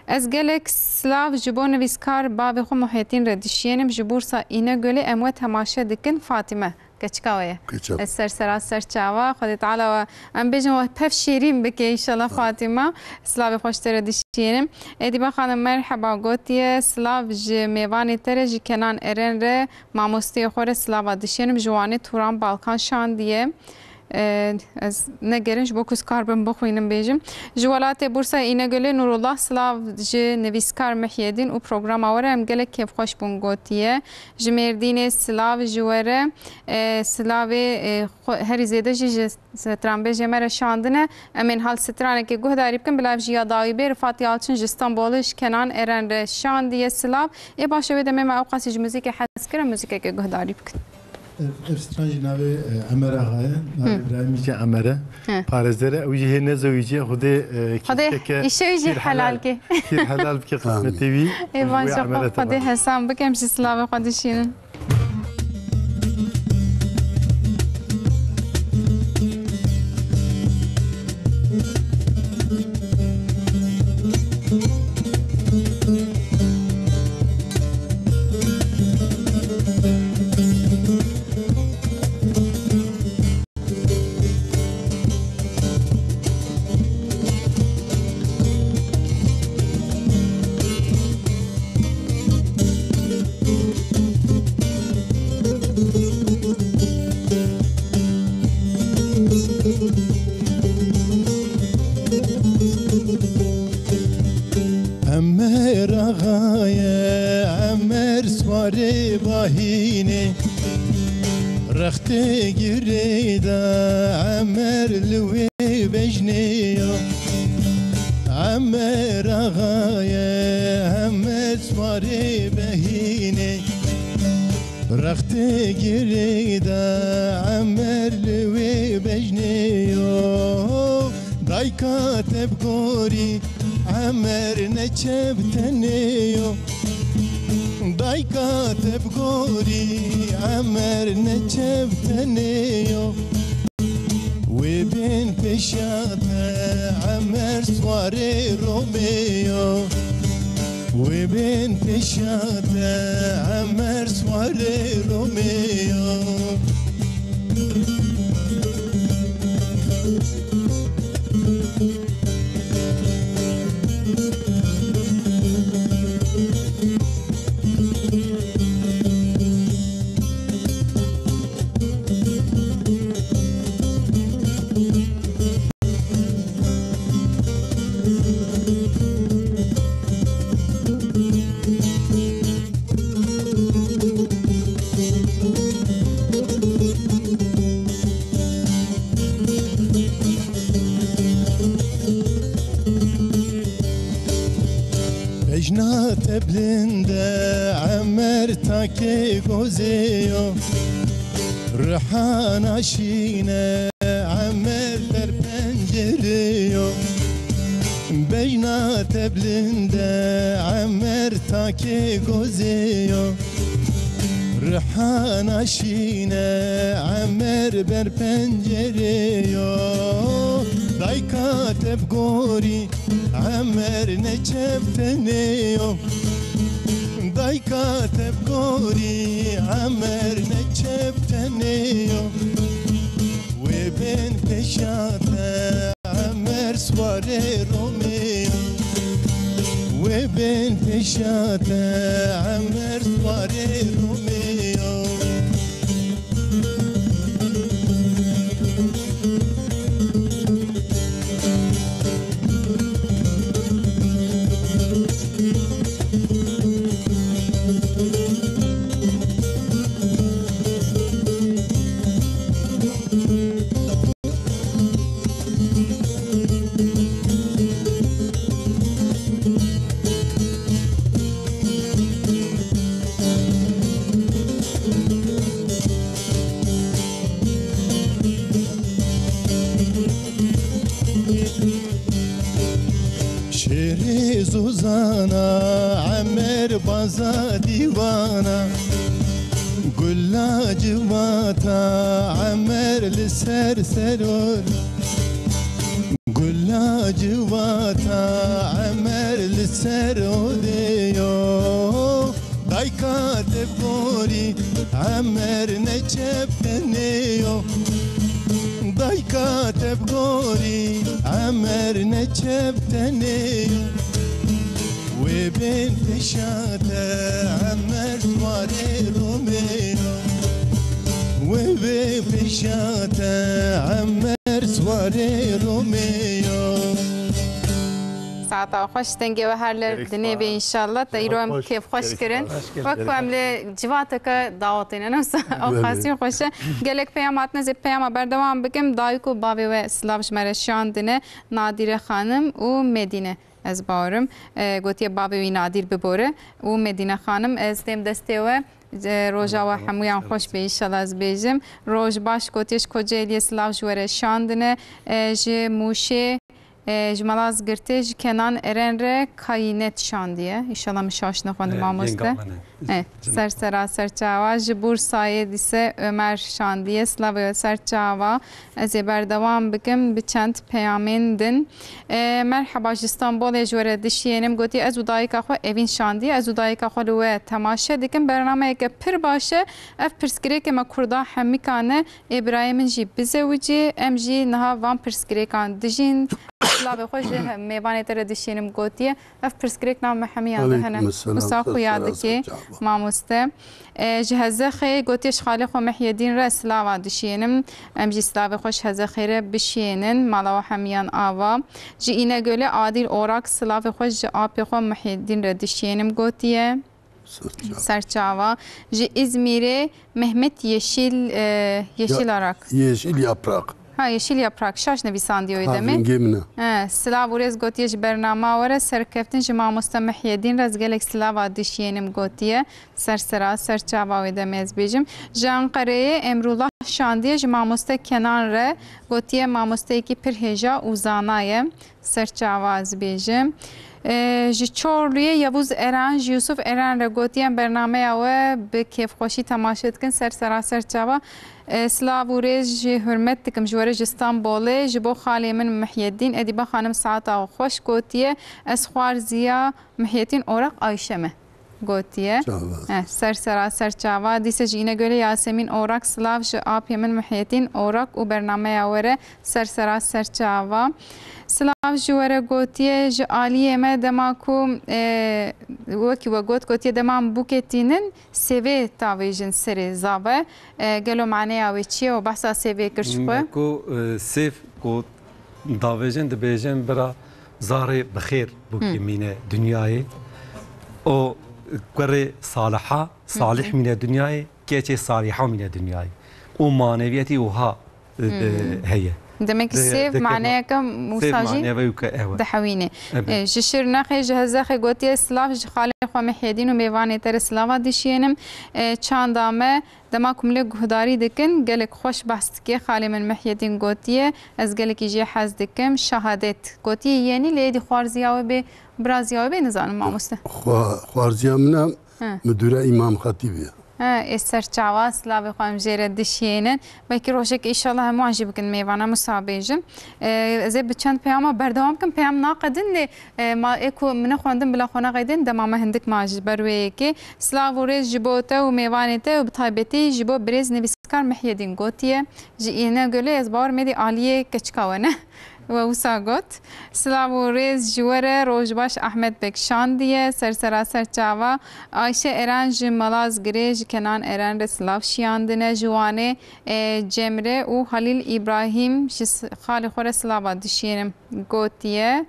Ez gelek silav ji bo nivîskar bavê xwe Muhyedîn re dişînim. Ji Bursa Înegölê em we temaşe dikin, Fatîme. Keçika we ye. Keçik. Ez ser sera ser çava. Xwedê Teala we, em bêjin, we pev şêrîn bike înşallah. Amin. Fatîma. Silavê xweş te re dişînim. Edîba Xanim merheba gotiye. Silav ji mêvanê te re, ji Kenan Eren re, mamosteyê xwe re silava dişênim. Ji Wanê Turan Balkan şandiye. E, ez ne gelin ji bo ku ez karbim bixwînim bêjim. Ji welatê Bursa Înegulê Nurullah, silav ji nivîskar Mihyedîn û programa we re, em gelek kêfxweş bûn gotiye. Ji Mêrdînê silav ji we re, e, silavê, e, xwe-, herî zêde jî ji stranbêjê me re şandine. Em ên hal stranekê guhdarî bikin, bila ev jî ya dawî bê. Rifat Yalçin ji Stenbolê ji Kenan Eren re şandiye silav. Ê baş e, wê demê me ewqasî ji muzîkê hez kir, em muzîkekê guhdarî bikin. Ev, ev stran jî navê, e, Emer Axa ye, navê Hı. birayê min jî Emer e. Hı. Parêzer e, ew jî hê nezewîciye, Xwedê, e, Xwedê kêfkeke îşew jî kîr helal helal, ke. kîr helal bike Amin. qismetê wî. Ê, Û van wê ji xwe Emerê Xwedê tebar. hesan bike, em jî silavê xwe dişînin. Emer Axa ye, Emer Swarê Bahînê, rextê girê de Emer li wê bejnê yo. Emer Axa ye, Emer Swarê Bahînê, rextê girê de Emer li wê bejnê yo. Dayka te bi gorî Emer neçe bi tenê yo. Dayka te bi gorî Emer neçe bi tenê yo. Wê bên pêşiya te Emer Swarê Romê yo. Wê bên pêşiya te Emer Swarê Romê yo. Bejna te bilind e, Emer takê gozê yo. Rihana şîne, Emer ber pencerê yo. Bejna te bilind e, Emer takê gozê yo. Rihana şîne, Emer ber pencerê yo. Dayka te bi gorî, Emer neçe bi tenê yo. Dayka te bi gorî, Emer neçe bi tenê yo. Wê bên pêşiya te Emer Swarê Romê yo. Wê bên pêşiya te Emer Swarê Romê yo. Şêrê zozana, Emer baza dîwana. Gula civata, Emer li ser serol. Gula civata, Emer li ser odê yo. Dayka te bi gorî, Emer neçe bi tenê yo. Dayka te bi gorî, Emer neçe bi tenê yo. Wê bên pêşiya te Emer Swarê Romê yo. Wê bê pêşiya te Emer Suwarê Romeo. Saeta xweş, dengê we her li Gerek dinê be spas. İnşallah. Te Gerek îro em hoş, kêfxweş gerek kirin. Spas. Wek ku em li civateke dawetê ne, ne wisa? Ew Belê. Xasî xweş e. Gelek peyam hatine, zê peyama berdewam bikim. Dayik û bavê we silav ji me re şandine, Nadîre Xanim û Medîne. Ez bawerim, e, gotiye bavê wî Nadîr bibore û Medîne Xanim, ez têm destê we, e, roja we hemûyan xweş be inşallah ez bêjim. Roj baş gotiye ji Kocaeliye silav ji we re şandine, e, ji Mûşê, e, ji Malazgirtê, ji Kenan Eren re Kayînet şandiye. Înşallah min şaş nexwend E, mamoste. Yenga me ne. E, ser sera ser çawa. Ji Bursayê dîse Ömer şandiye. Silavê we ser çawa. Ez ê berdewam bikim bi çend peyamên din. E, merheba, ji Stenbolê ji we re dişiyênim. Gotî, ez û dayika xwe Evîn şandiye. Ez û dayika xwe li we temaşe dikim. Bernameyeke pir baş e. Ev pirsgirêkê me kurda hemikan e. Ê birayê min jî bizewicî. Em jî niha van pirsgirêkan dijîn. Silavê xwe ji mêvanê te re dişiyênim gotiye. Ev pirsgirêk nav me hemiyan de hene. Aleyküm selam, Wisa xuya dikê, mamoste. E, ji Hezexê gotiye ji xalê xwe Mihyedîn re silava dişiyênim. Em jî silavê xwe ji Hezexê re bişiyênin. Mala we hemiyan ava. Ji Înegölê Adil Orak silavê xwe ji apê xwe Mihyedîn re dişiyênim gotiye. Serçava. Serçava. Ji Îzmîrê Mehmet Yeşil, e, Yeşil Ya-, Arak. Yeşil Yaprak. Ha, Yeşil Yaprak. Şaş nivîsandiye wê Ha, demê. Vingê min e. He, silav û rêz gotiye ji bernama we re. Serkeftin ji mamoste Mihyedîn re, ez gelek silava dişiyênim gotiye. Ser sera, ser çava wê demê ez bêjim. Ji Enqereyê Emrullah şandiye ji mamoste Kenan re. Gotiye mamosteyekî pir hêja û zana ye. Ser çava ez bêjim. E, ji Çorluyê Yavuz Eren, ji Yusuf Eren re gotiye, em bernameya we bi kêfxweşî temaşe dikin. Ser sera ser çava. E, silav û rêz jî hurmet dikim ji we re ji Stenbolê. Ji bo xalê min Mihyedîn, Edîba Xanim saeta xweş gotiye. Ez xwarziya Mihyedîn Orak Ayşe me. Gotiye. Çava. Eh, ser sera ser çava. Dîse ji Înegölê Yasemîn Orak, silav ji apê min Mihyetîn Orak û bernameya we re. Ser sera ser çava. Silav ji we re gotiye, ji aliyê me dema ku, e, wekî we got, gotiye dema em bûkê tînin, sêvê tavêjin serê zave. E, gelo maneya wê çi ye? We behsa sêvê kir ji xwe. Me ku, e, sêv ku davêjin dibêjin bira zarê bi xêr bûkê Hı. mîne dinyayê. O kurê Saliha, Salih Hı hı. mîne dinyayê, keçê Saliha mîne dinyayê. Û maneviyetî wiha, e, Hı hı. heye. Demek ki Dê-, sêv deke ma-, maneyeke sêv Mûsa jî maneya ve wike ew e. dihewîne. Evet. E, ji Şirnexê, ji Hezexê gotiye, silav ji xalê xwe Mihyedîn û mêvanê te re silava dişiyênim. E, çanda me Dema ku min lê guhdarî dikin, gelek xweş behs dike. Xalê min Mihyedîn gotiye, ez gelekî jê hez dikim. Şehadet gotiye, yenî lê êdî xwarziya we bê, biraziya we bê, nizanim mamoste. Xwa-, xwarziya min e, He. Midûre Îmam Xetîb e. He, ê ser çava, silavê xwe em jê re dişiyênin. Belkî rojek înşallah hemû an jî bikin mêvana, Musa bêjim. E, ez ê bi çend peyama berdewam bikim. Peyam naqedin lê, e, ma ê ku min nexwendin bila xwe neqeydin, dema me hindik ma ji ber wê yekê. Silav û rêz ji bo te û mêvanê te û bi taybetî ji bo birêz nivîskar Mihyedîn gotiye. Ji Înegölê ez bawer me dî aliyê keçika we ne. We wisa got. Silav û rêz ji we re, roj baş Ahmet Beg şandiye. Ser sera ser çava. Ayşe Eren ji Malazgirê, ji Kenan Eren re silav şiyandine. Ji Wanê, e, Cemre û Halîl Îbrahîm ji s-, xalê xwe re silava dişiyênim gotiye.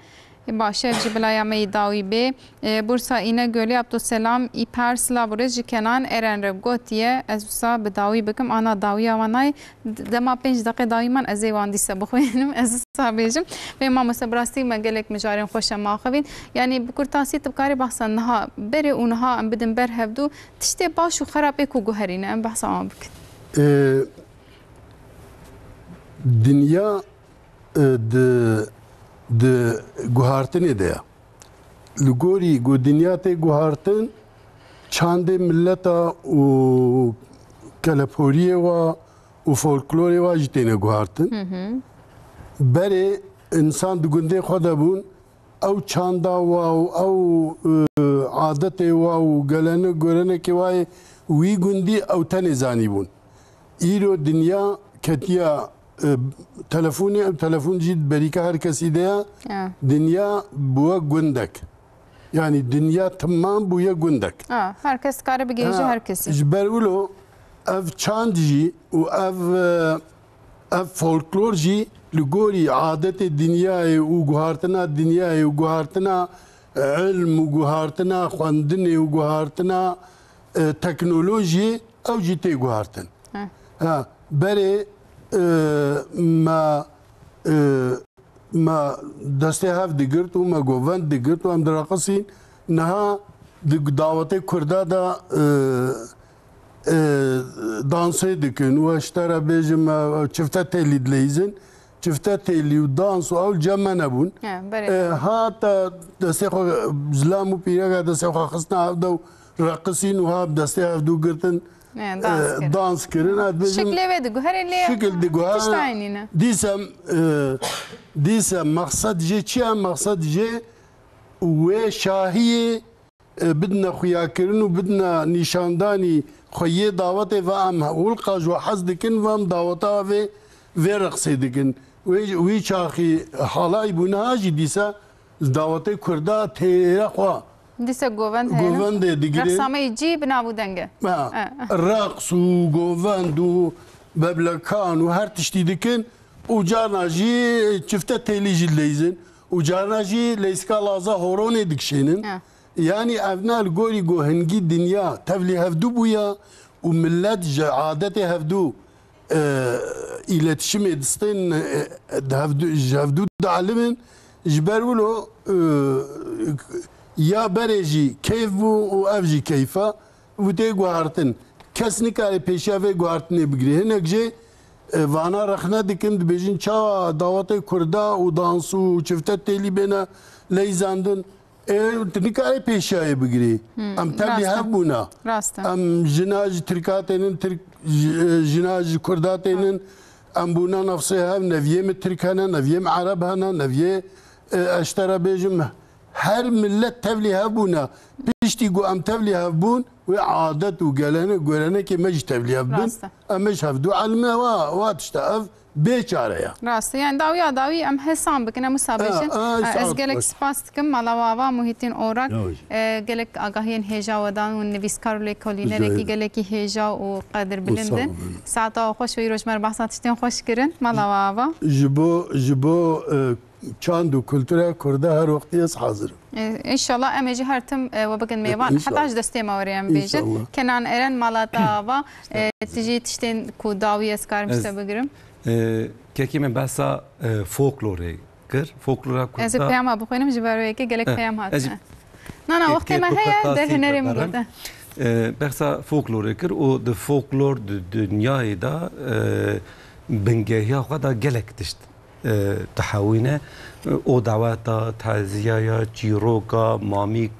Baş e, ji bilaya me yî dawî bê. E, Bursa Înegölê Abdulselam Îper silav û rêz ji Kenan Eren re gotiye, ez wisa bi dawî bikim, ana dawiya wan nayê. D-, dema pênc deqê dawî man, ez ê wan dîse bixwînim, ez wisa bêjim. Bê mamoste, bi rastî me gelek mijarên xweş e maxivîn. Yanî bi kurtasî tu bikarî behsa niha berê û niha em bidin ber hevdû, tiştê baş û xerab ê ku guherîne, em behsa wan bikin. E, dinya e, di, di guhartinê de ye. Li gorî ku dinya tê guhartin, çandê mileta û keleporiyê wa û folklorê wa jî têne guhartin. Hı hı. Berê însan di gundê xwe de bûn, ew çanda wa û ew, e, adetê wa û gelenek görenekê wa yê wî gundî ew tenê zanîbûn. Îro dinya ketiya, e, telefonê, ev telefon jî berîka her kesî de ye. Ya. Dinya bûye gundek. Yanî dinya timam bûye gundek. Ha, her kes dikare bigihêje Ha, her kesî. Ji ber wilo ev çand jî û ev, e, ev folklor jî li gorî adetê dinyayê û guhartina dinyayê û guhartina, e, ilm û guhartina xwendinê û guhartina, e, teknolojiyê ew jî tê guhartin. He. Ha, berê, e, me, e, me destê hev digirt û me govend digirt û em direqisîn. Niha di dawetê Kurda de, e, e, dansê dikin û ez ji te re bêjim, e, çifte têlî dileyîzin. Çifte têlî û dans û ew cem me nebûn. He, berê. E, hata destê xwe zilam û pîreka destê xwe xistina hev de û reqisîn û ha bi destê hev dû girtin. Ne, dans e, kirin. Dans kirin. Ez dibêjim, şiklê vê diguherê lê şikil diguhere. Tişt aynî ne. Dîsem, e, dîsem mexsed jê çi ye? Mexsed jê wê şahiyê, e, bidine xuyakirin û bidine nîşandanî xwe yê dawetê ve em hulqa ji we hez dikin ve em daweta vê, vê reqsê dikin. Wê, wî çaxî halay bû niha jî dîsa dawetê Kurda têre xwe Dîse govend heye, ne? Govendê digirin. Rexsameyî cî bi nav û deng e. Ha, e. Reqs û govend û beblekan û her tiştî dikin û carna jî çifte têlî jî dileyzin û carna jî leyska laza horonê dikişênin. Ha. Yanî ev ne li gorî ku hingî dinya tevlî hevdû bûya û millet ji adetê hevdû e, îletişimê distên, e, di hevdu-, ji hevdû dialimin, ji ber wilo, e, ya berê jî keyf bû û ev jî keyfa û tê guhartin. Kes nikare pêşiya vê guhartinê bigire. Hinek jê, e, vana rexne dikin, dibêjin, "Ça dawetê Kurda û dans û çifte têlî bêne leyzandin?" Ê, tu nikarî pêşiyayê bigirî. Hmm, em tevlî rast e. Hev bûna. Rast e. Em jina ji Tirka tênin, Tirk, ji, jina ji Kurda tênin. Em bûna nefsê hev, neviyê min Tirk hene, neviyê min Ereb hene, neviyê, e, ez ji te re bêjim, her millet tevlî hev bûna. Piştî ku em tevlî hev bûn, wê adet û gelenek, görenekê me jî tevlî hev bin. Rast e. Em ê ji hevdû elime wa, wa tişta ev bê çare ya. Rast e. Yani dawiya dawî em hesan bikin, em wisa bêjin. Ha, ha, e, ez saet gelek baş. Spas dikim mala we ava Muhîtîn Orak. Yavaş. E, gelek agahiyên hêja we dan û nivîskar û lêkolînerekî gelekî hêja û qedirbilind in. Saeta we xweş û îro ji me re behsa tiştên xweş kirin. Mala we ava. Ji bo, ji bo, e, çand û kultura Kurda her wextî ez hazir im. E, înşallah em ê jî her tim, e, we bikin mêvan. Înşallah. Heta ji destê me were em bêjin. Înşallah. Kenan Eren, mala te ava, e, tu jî tiştên ku dawî ez karim ji te bigirim. E, kekê me behsa, e, folklorê kir. Folklora Kurda. Ez ê peyama bixwînim ji ber wê yekê gelek peyam hatine. Nana, wextê me heye, de hinerê min gote. E, behsa folklorê kir û di folklor di dinyayê de, e, bingehiya xwe de gelek tişt e, dihewîne. O daweta, teziyaya, çîroka, mamîk-,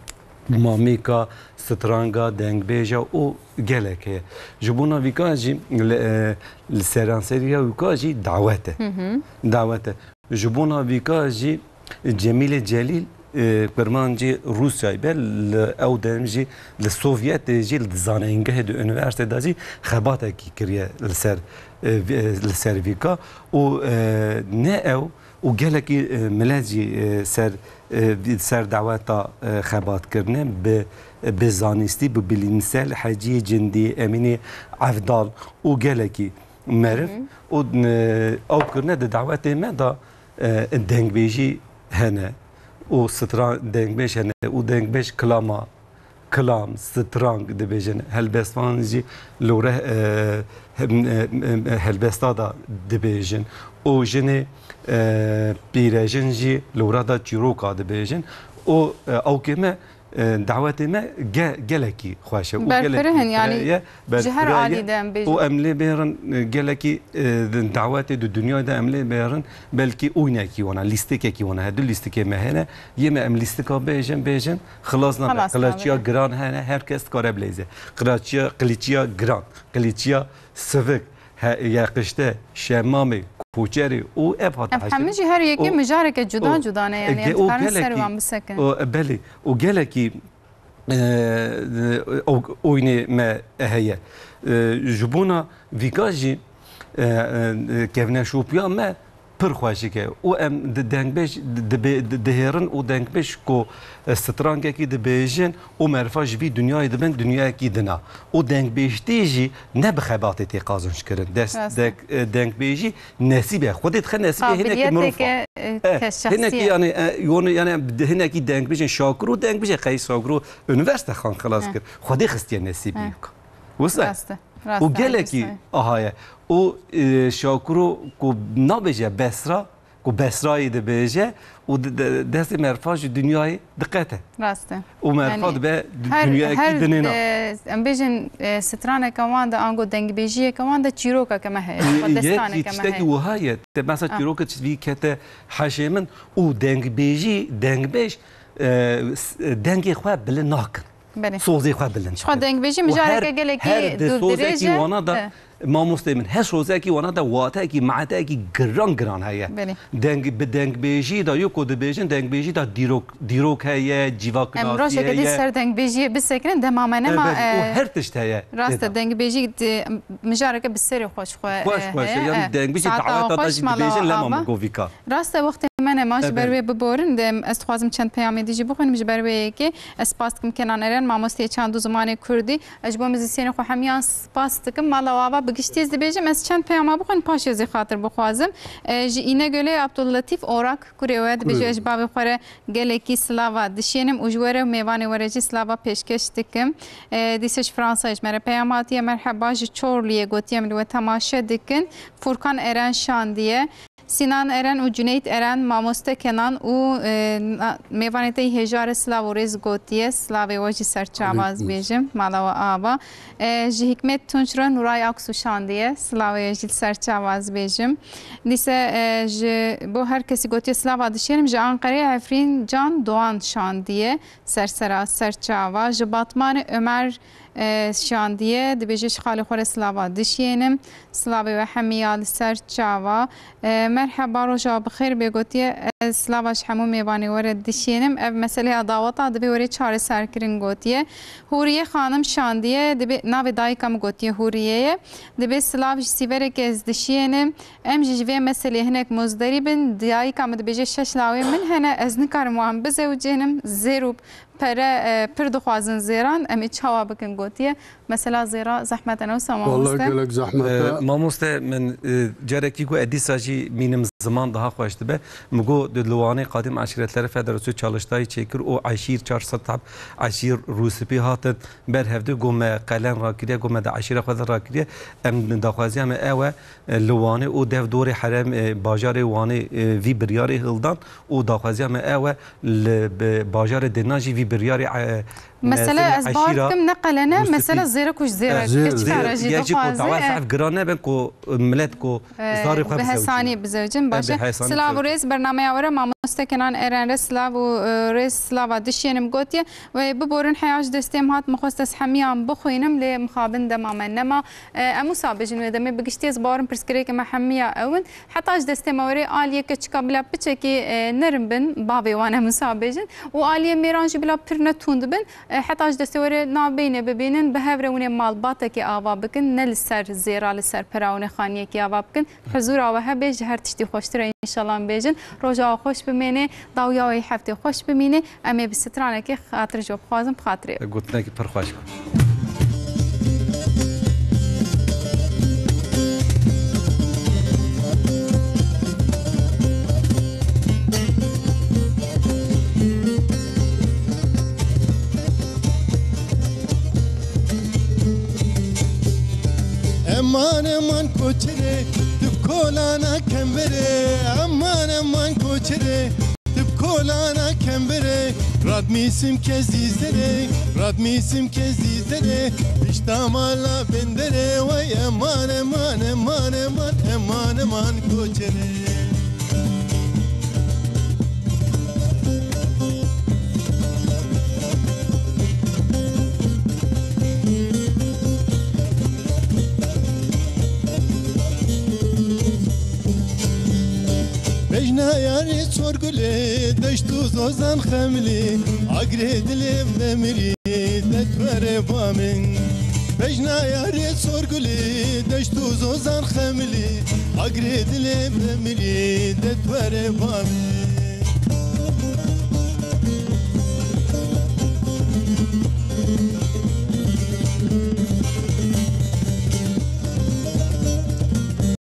mamîka, stranga, dengbêja û gelek heye. Ji bona vîka jî li, e, li seranseriya wîka jî dawet e. Hı hı. Dawet e. Ji bona vîka jî Cemîlê Celîl, e, kurmancî Rûsyayê be, li ew dem jî li Sovyetê jî li zanayîngehê di unîversîtê de jî xebatekî kiriye li ser e, vê-, e, li ser vîka û, e, ne ew û gelekî, e, milet jî, e, ser, e, vî-, ser daweta, e, xebat kirine bi, bi zanîstî, bi bilîmsel, Hecî Cindî, Emînî Evdal û gelekî meriv. Hı hı. Û, e, ew kirine di dawetê me de, e, dengbêjî hene û stran-, dengbêj hene û dengbêj kilama kilam, strang dibêjin, helbestvan jî li wre, e, hem, e, e, helbesta da dibêjin. Û jinê, e, pîrejin jî li wre da çîroka dibêjin. Û, e, ewkê me, e, dawetê me ge-, gelekî xweş e. Û gelekî fireh in, yanî fireh e, ji her alî de em bêjin. Û em lê bêrin, e, gelekî, e, dawetê di dinyayê de em lê bêrin. Belkî oynekî wana, lîstikekî wana heye, du lîstikê me hene. Yê me em lîstika bêjin, bêjin, xilas nabe. Xilas nabe. Qiliçiya giran hene, her kes dikare bileyze. Qiliçiya, qiliçiya giran, qiliçiya sivik, he, yeqişte, şemamê, koçerê û ev hat. Ev hemî jî her yekê mijareke cuda cuda ne, yanî em dikarin ser wan bisekin. O, belê, û gelekî e, e, o-, oynê me heye. E, ji bona vîka jî, e, e, kevneşopiya me pir xweşik e. Û em di dengbêj dibe-, di-, dihêrin û dengbêj ku, e, strankekî dibêjin û merfa ji vî dinyayê dibin dinyayekî din a. Û dengbêjtî jî ne bi xebatê tê qazanc kirin. Des-, Rast e. dek-, e, dengbêjî nesîb e. Xwedê dixe nesîbê hinekî mirov Qabiliyeteke, e, E, keşexsî hinekî ye. yani, e, yonu-, yani em di-, hinekî dengbêjên Şakir û dengbêjê Qeys Şakir û unîversîte xan xilas He. kir. Xwedê xistiye nesîbê He. wek. Wisa? Rast e. Rast e, Û gelekî wisa ye. aha ye. Û, e, Şakiro ku nabêje Besra, ku Besrayê dibêje û di-, de-, destê merfa ji dinyayê diqete. Rast e. Û merfa Yani dibe di-, her, dinyayekî her dinê na. de, em bêjin, e, straneke wan de, ango dengbêjiyeke wan de çîrokeke me heye, E, xwe yek destaneke me tiştekî heye. wiha ye. Te mesela Ah. çîroke çi vî kete heşê min û dengbêjî, dengbêj, e, s-, dengê xwe bilind nakin. Belê. Sozê xwe bilind Xwe dikin. dengbêjî Û mijareke her, gelekî her di dûrdirêj sozekî e. wana da, E. mamostê min, her sozekî wana da wateyekî, mateyekî giran giran heye. Belê. Deng, bi dengbêjî da, yo ku dibêjin, dengbêjî da dîrok, dîrok heye, Em cîvaknasî rojeke dî heye. ser dengbêjiyê bisekinin, dema me nema, Evet, û e, her tişt heye rast e, têda. dengbêjî di, mijareke bi serê xwe ji xwe, Xweş, e, xweş, heye, yani e. dengbêjî Saeta daweta da xweş, jî mala dibêjin, lema ava. min govîka. Rast e, wextê me nema, ji ber Ebe. wê biborin, de ez dixwazim çend peyamê dî jî bixwînim, ji ber wê yekê ez spas dikim Kenan Eren, mamosteyê çand û zimanê kurdî. Ez ji bo muzîsyenê xwe hemiyan spas dikim. Mala ava bi giştî ez dibêjim, ez çend peyama bixwînim, paşê ez ê xatir bixwazim. E, ji Înegölê Abdulletîf Orak, kurê we, dibêje, Kurê we. ez ji bavê xwe re gelekî silava dişênim û ji we re û mêvanê we re jî silava pêşkeş dikim. E, dîse ji Fransayê ji me re peyam hatiye, merheba, ji Çorliyê gotiye, em li we temaşe dikin. Furkan Eren şandiye. Sinan Eren û Cüneyt Eren, mamoste Kenan û, e, na-, mêvanê te yî hêja re silav û rêz gotiye. Silavê we jî ser çava ez Aleykum bêjim. Mala we ava. E, ji Hikmet Tunç re Nuray Aksu şandiye. Silavê we jî li ser çava ez bêjim. Dîse, e, ji bo her kesî gotiye silava dişêrim, ji Anqereyê Efrîn Can Doğan şandiye. Ser sera, ser çava. Ji Batmanê Ömer, e, şandiye, dibêje ji xalê xwe re silava dişênim. Silavê we hemiya li ser çava. E, merheba, roja we bi xêr bê gotiye. Ez silava ji hemû mêvanê we re dişênim. Ev meseleya daweta divê were çareserkirin gotiye. Hûriye Xanim şandiye, dibê navê dayika min gotiye Hûriye ye. Dibê silav ji Sîverek ez dişênim. Em jî ji vê meselê hinek muzderî bin. Dayika min dibêje şeş lawê min hene, ez nikarim wan bizewicênim. Zêr û pere, e, pir dixwazin zêran, em ê çawa bikin gotiye. Mesela zêra zehmet e, ne wisa Vallahi mamoste? gelek zehmet e. E, mamoste, min, e, carekî ku ez dîsa jî mînim ziman daha xweş dibe. Min got, di Liwanê Kadim Aşiretleri Federasyonu Çalıştayî çêkir û eşîr, çar sed heb eşîr Rûspî hatin ber hevdû, got me qelen rakiriye, got me di eşîra xwe de rakiriye. Em daxwaziya me ew e, e, Liwanê û dev dorê herem, e, bajarê Wanê, e, vî biryarê hildan û daxwaziya me ew e, li, bi bajarê Dêna jî vî biryarê, e, Mesele, me, ez bawer eşîra dikim, ne qelene, Rûspî. Mesele zêre ku ji zêre, Zêr, keçika zêr, re jî ya jî ku dixwaze, dawa e. sehf giran nebin ku millet ku E, zarê xwe bi hesanî bizewicin. Baş e. Silav û rêz, bernameya we re mamoste Kenan Eren re silav û, e, rêz, silava dişênim gotiye. Wê biborin, heya ji destê min hat, min xwest ez hemiyan bixwînim, lê mixabin dema me nema. E, em wisa bêjin wê demê, bi giştî ez bawerim pirsgirêkê me hemiya ew in. Heta ji destê me werê aliyê keçika bila piçekî, e, nerm bin, bavê wan em wisa bêjin. Û aliyê mêran jî bila pir ne tund bin. E, heta ji destê werê navbeyne bibînin, bi hev re hûn ê malbatekê ava bikin, ne li ser zêra, li ser pera hûn ê xaniyekî ava bikin. Huzûra we hebe, ji her tiştî xweştir e, înşallah em bêjin. Roja we xweş bimêne, dawiya we yê heftê xweş bimîne. Em ê bi stranekê xatir ji we bixwazin, bi xatirê. Gotinekî pir xweş bû. Eman eman koçerê, tu bi kolana kembere. Eman eman koçerê, tu bi kolana kembere. Radmîsim kezî zere, radmîsim kezî zere. Pişta mala bendere, way eman eman eman eman, eman eman koçerê. Bejna yarê Çorgulê, deşt û zozan xemlî, agrê dilê demirî, te twere ba min. Bejna yarê Çorgulê, deşt û zozan xemlî, Girê dilê min milî de tu were ba min.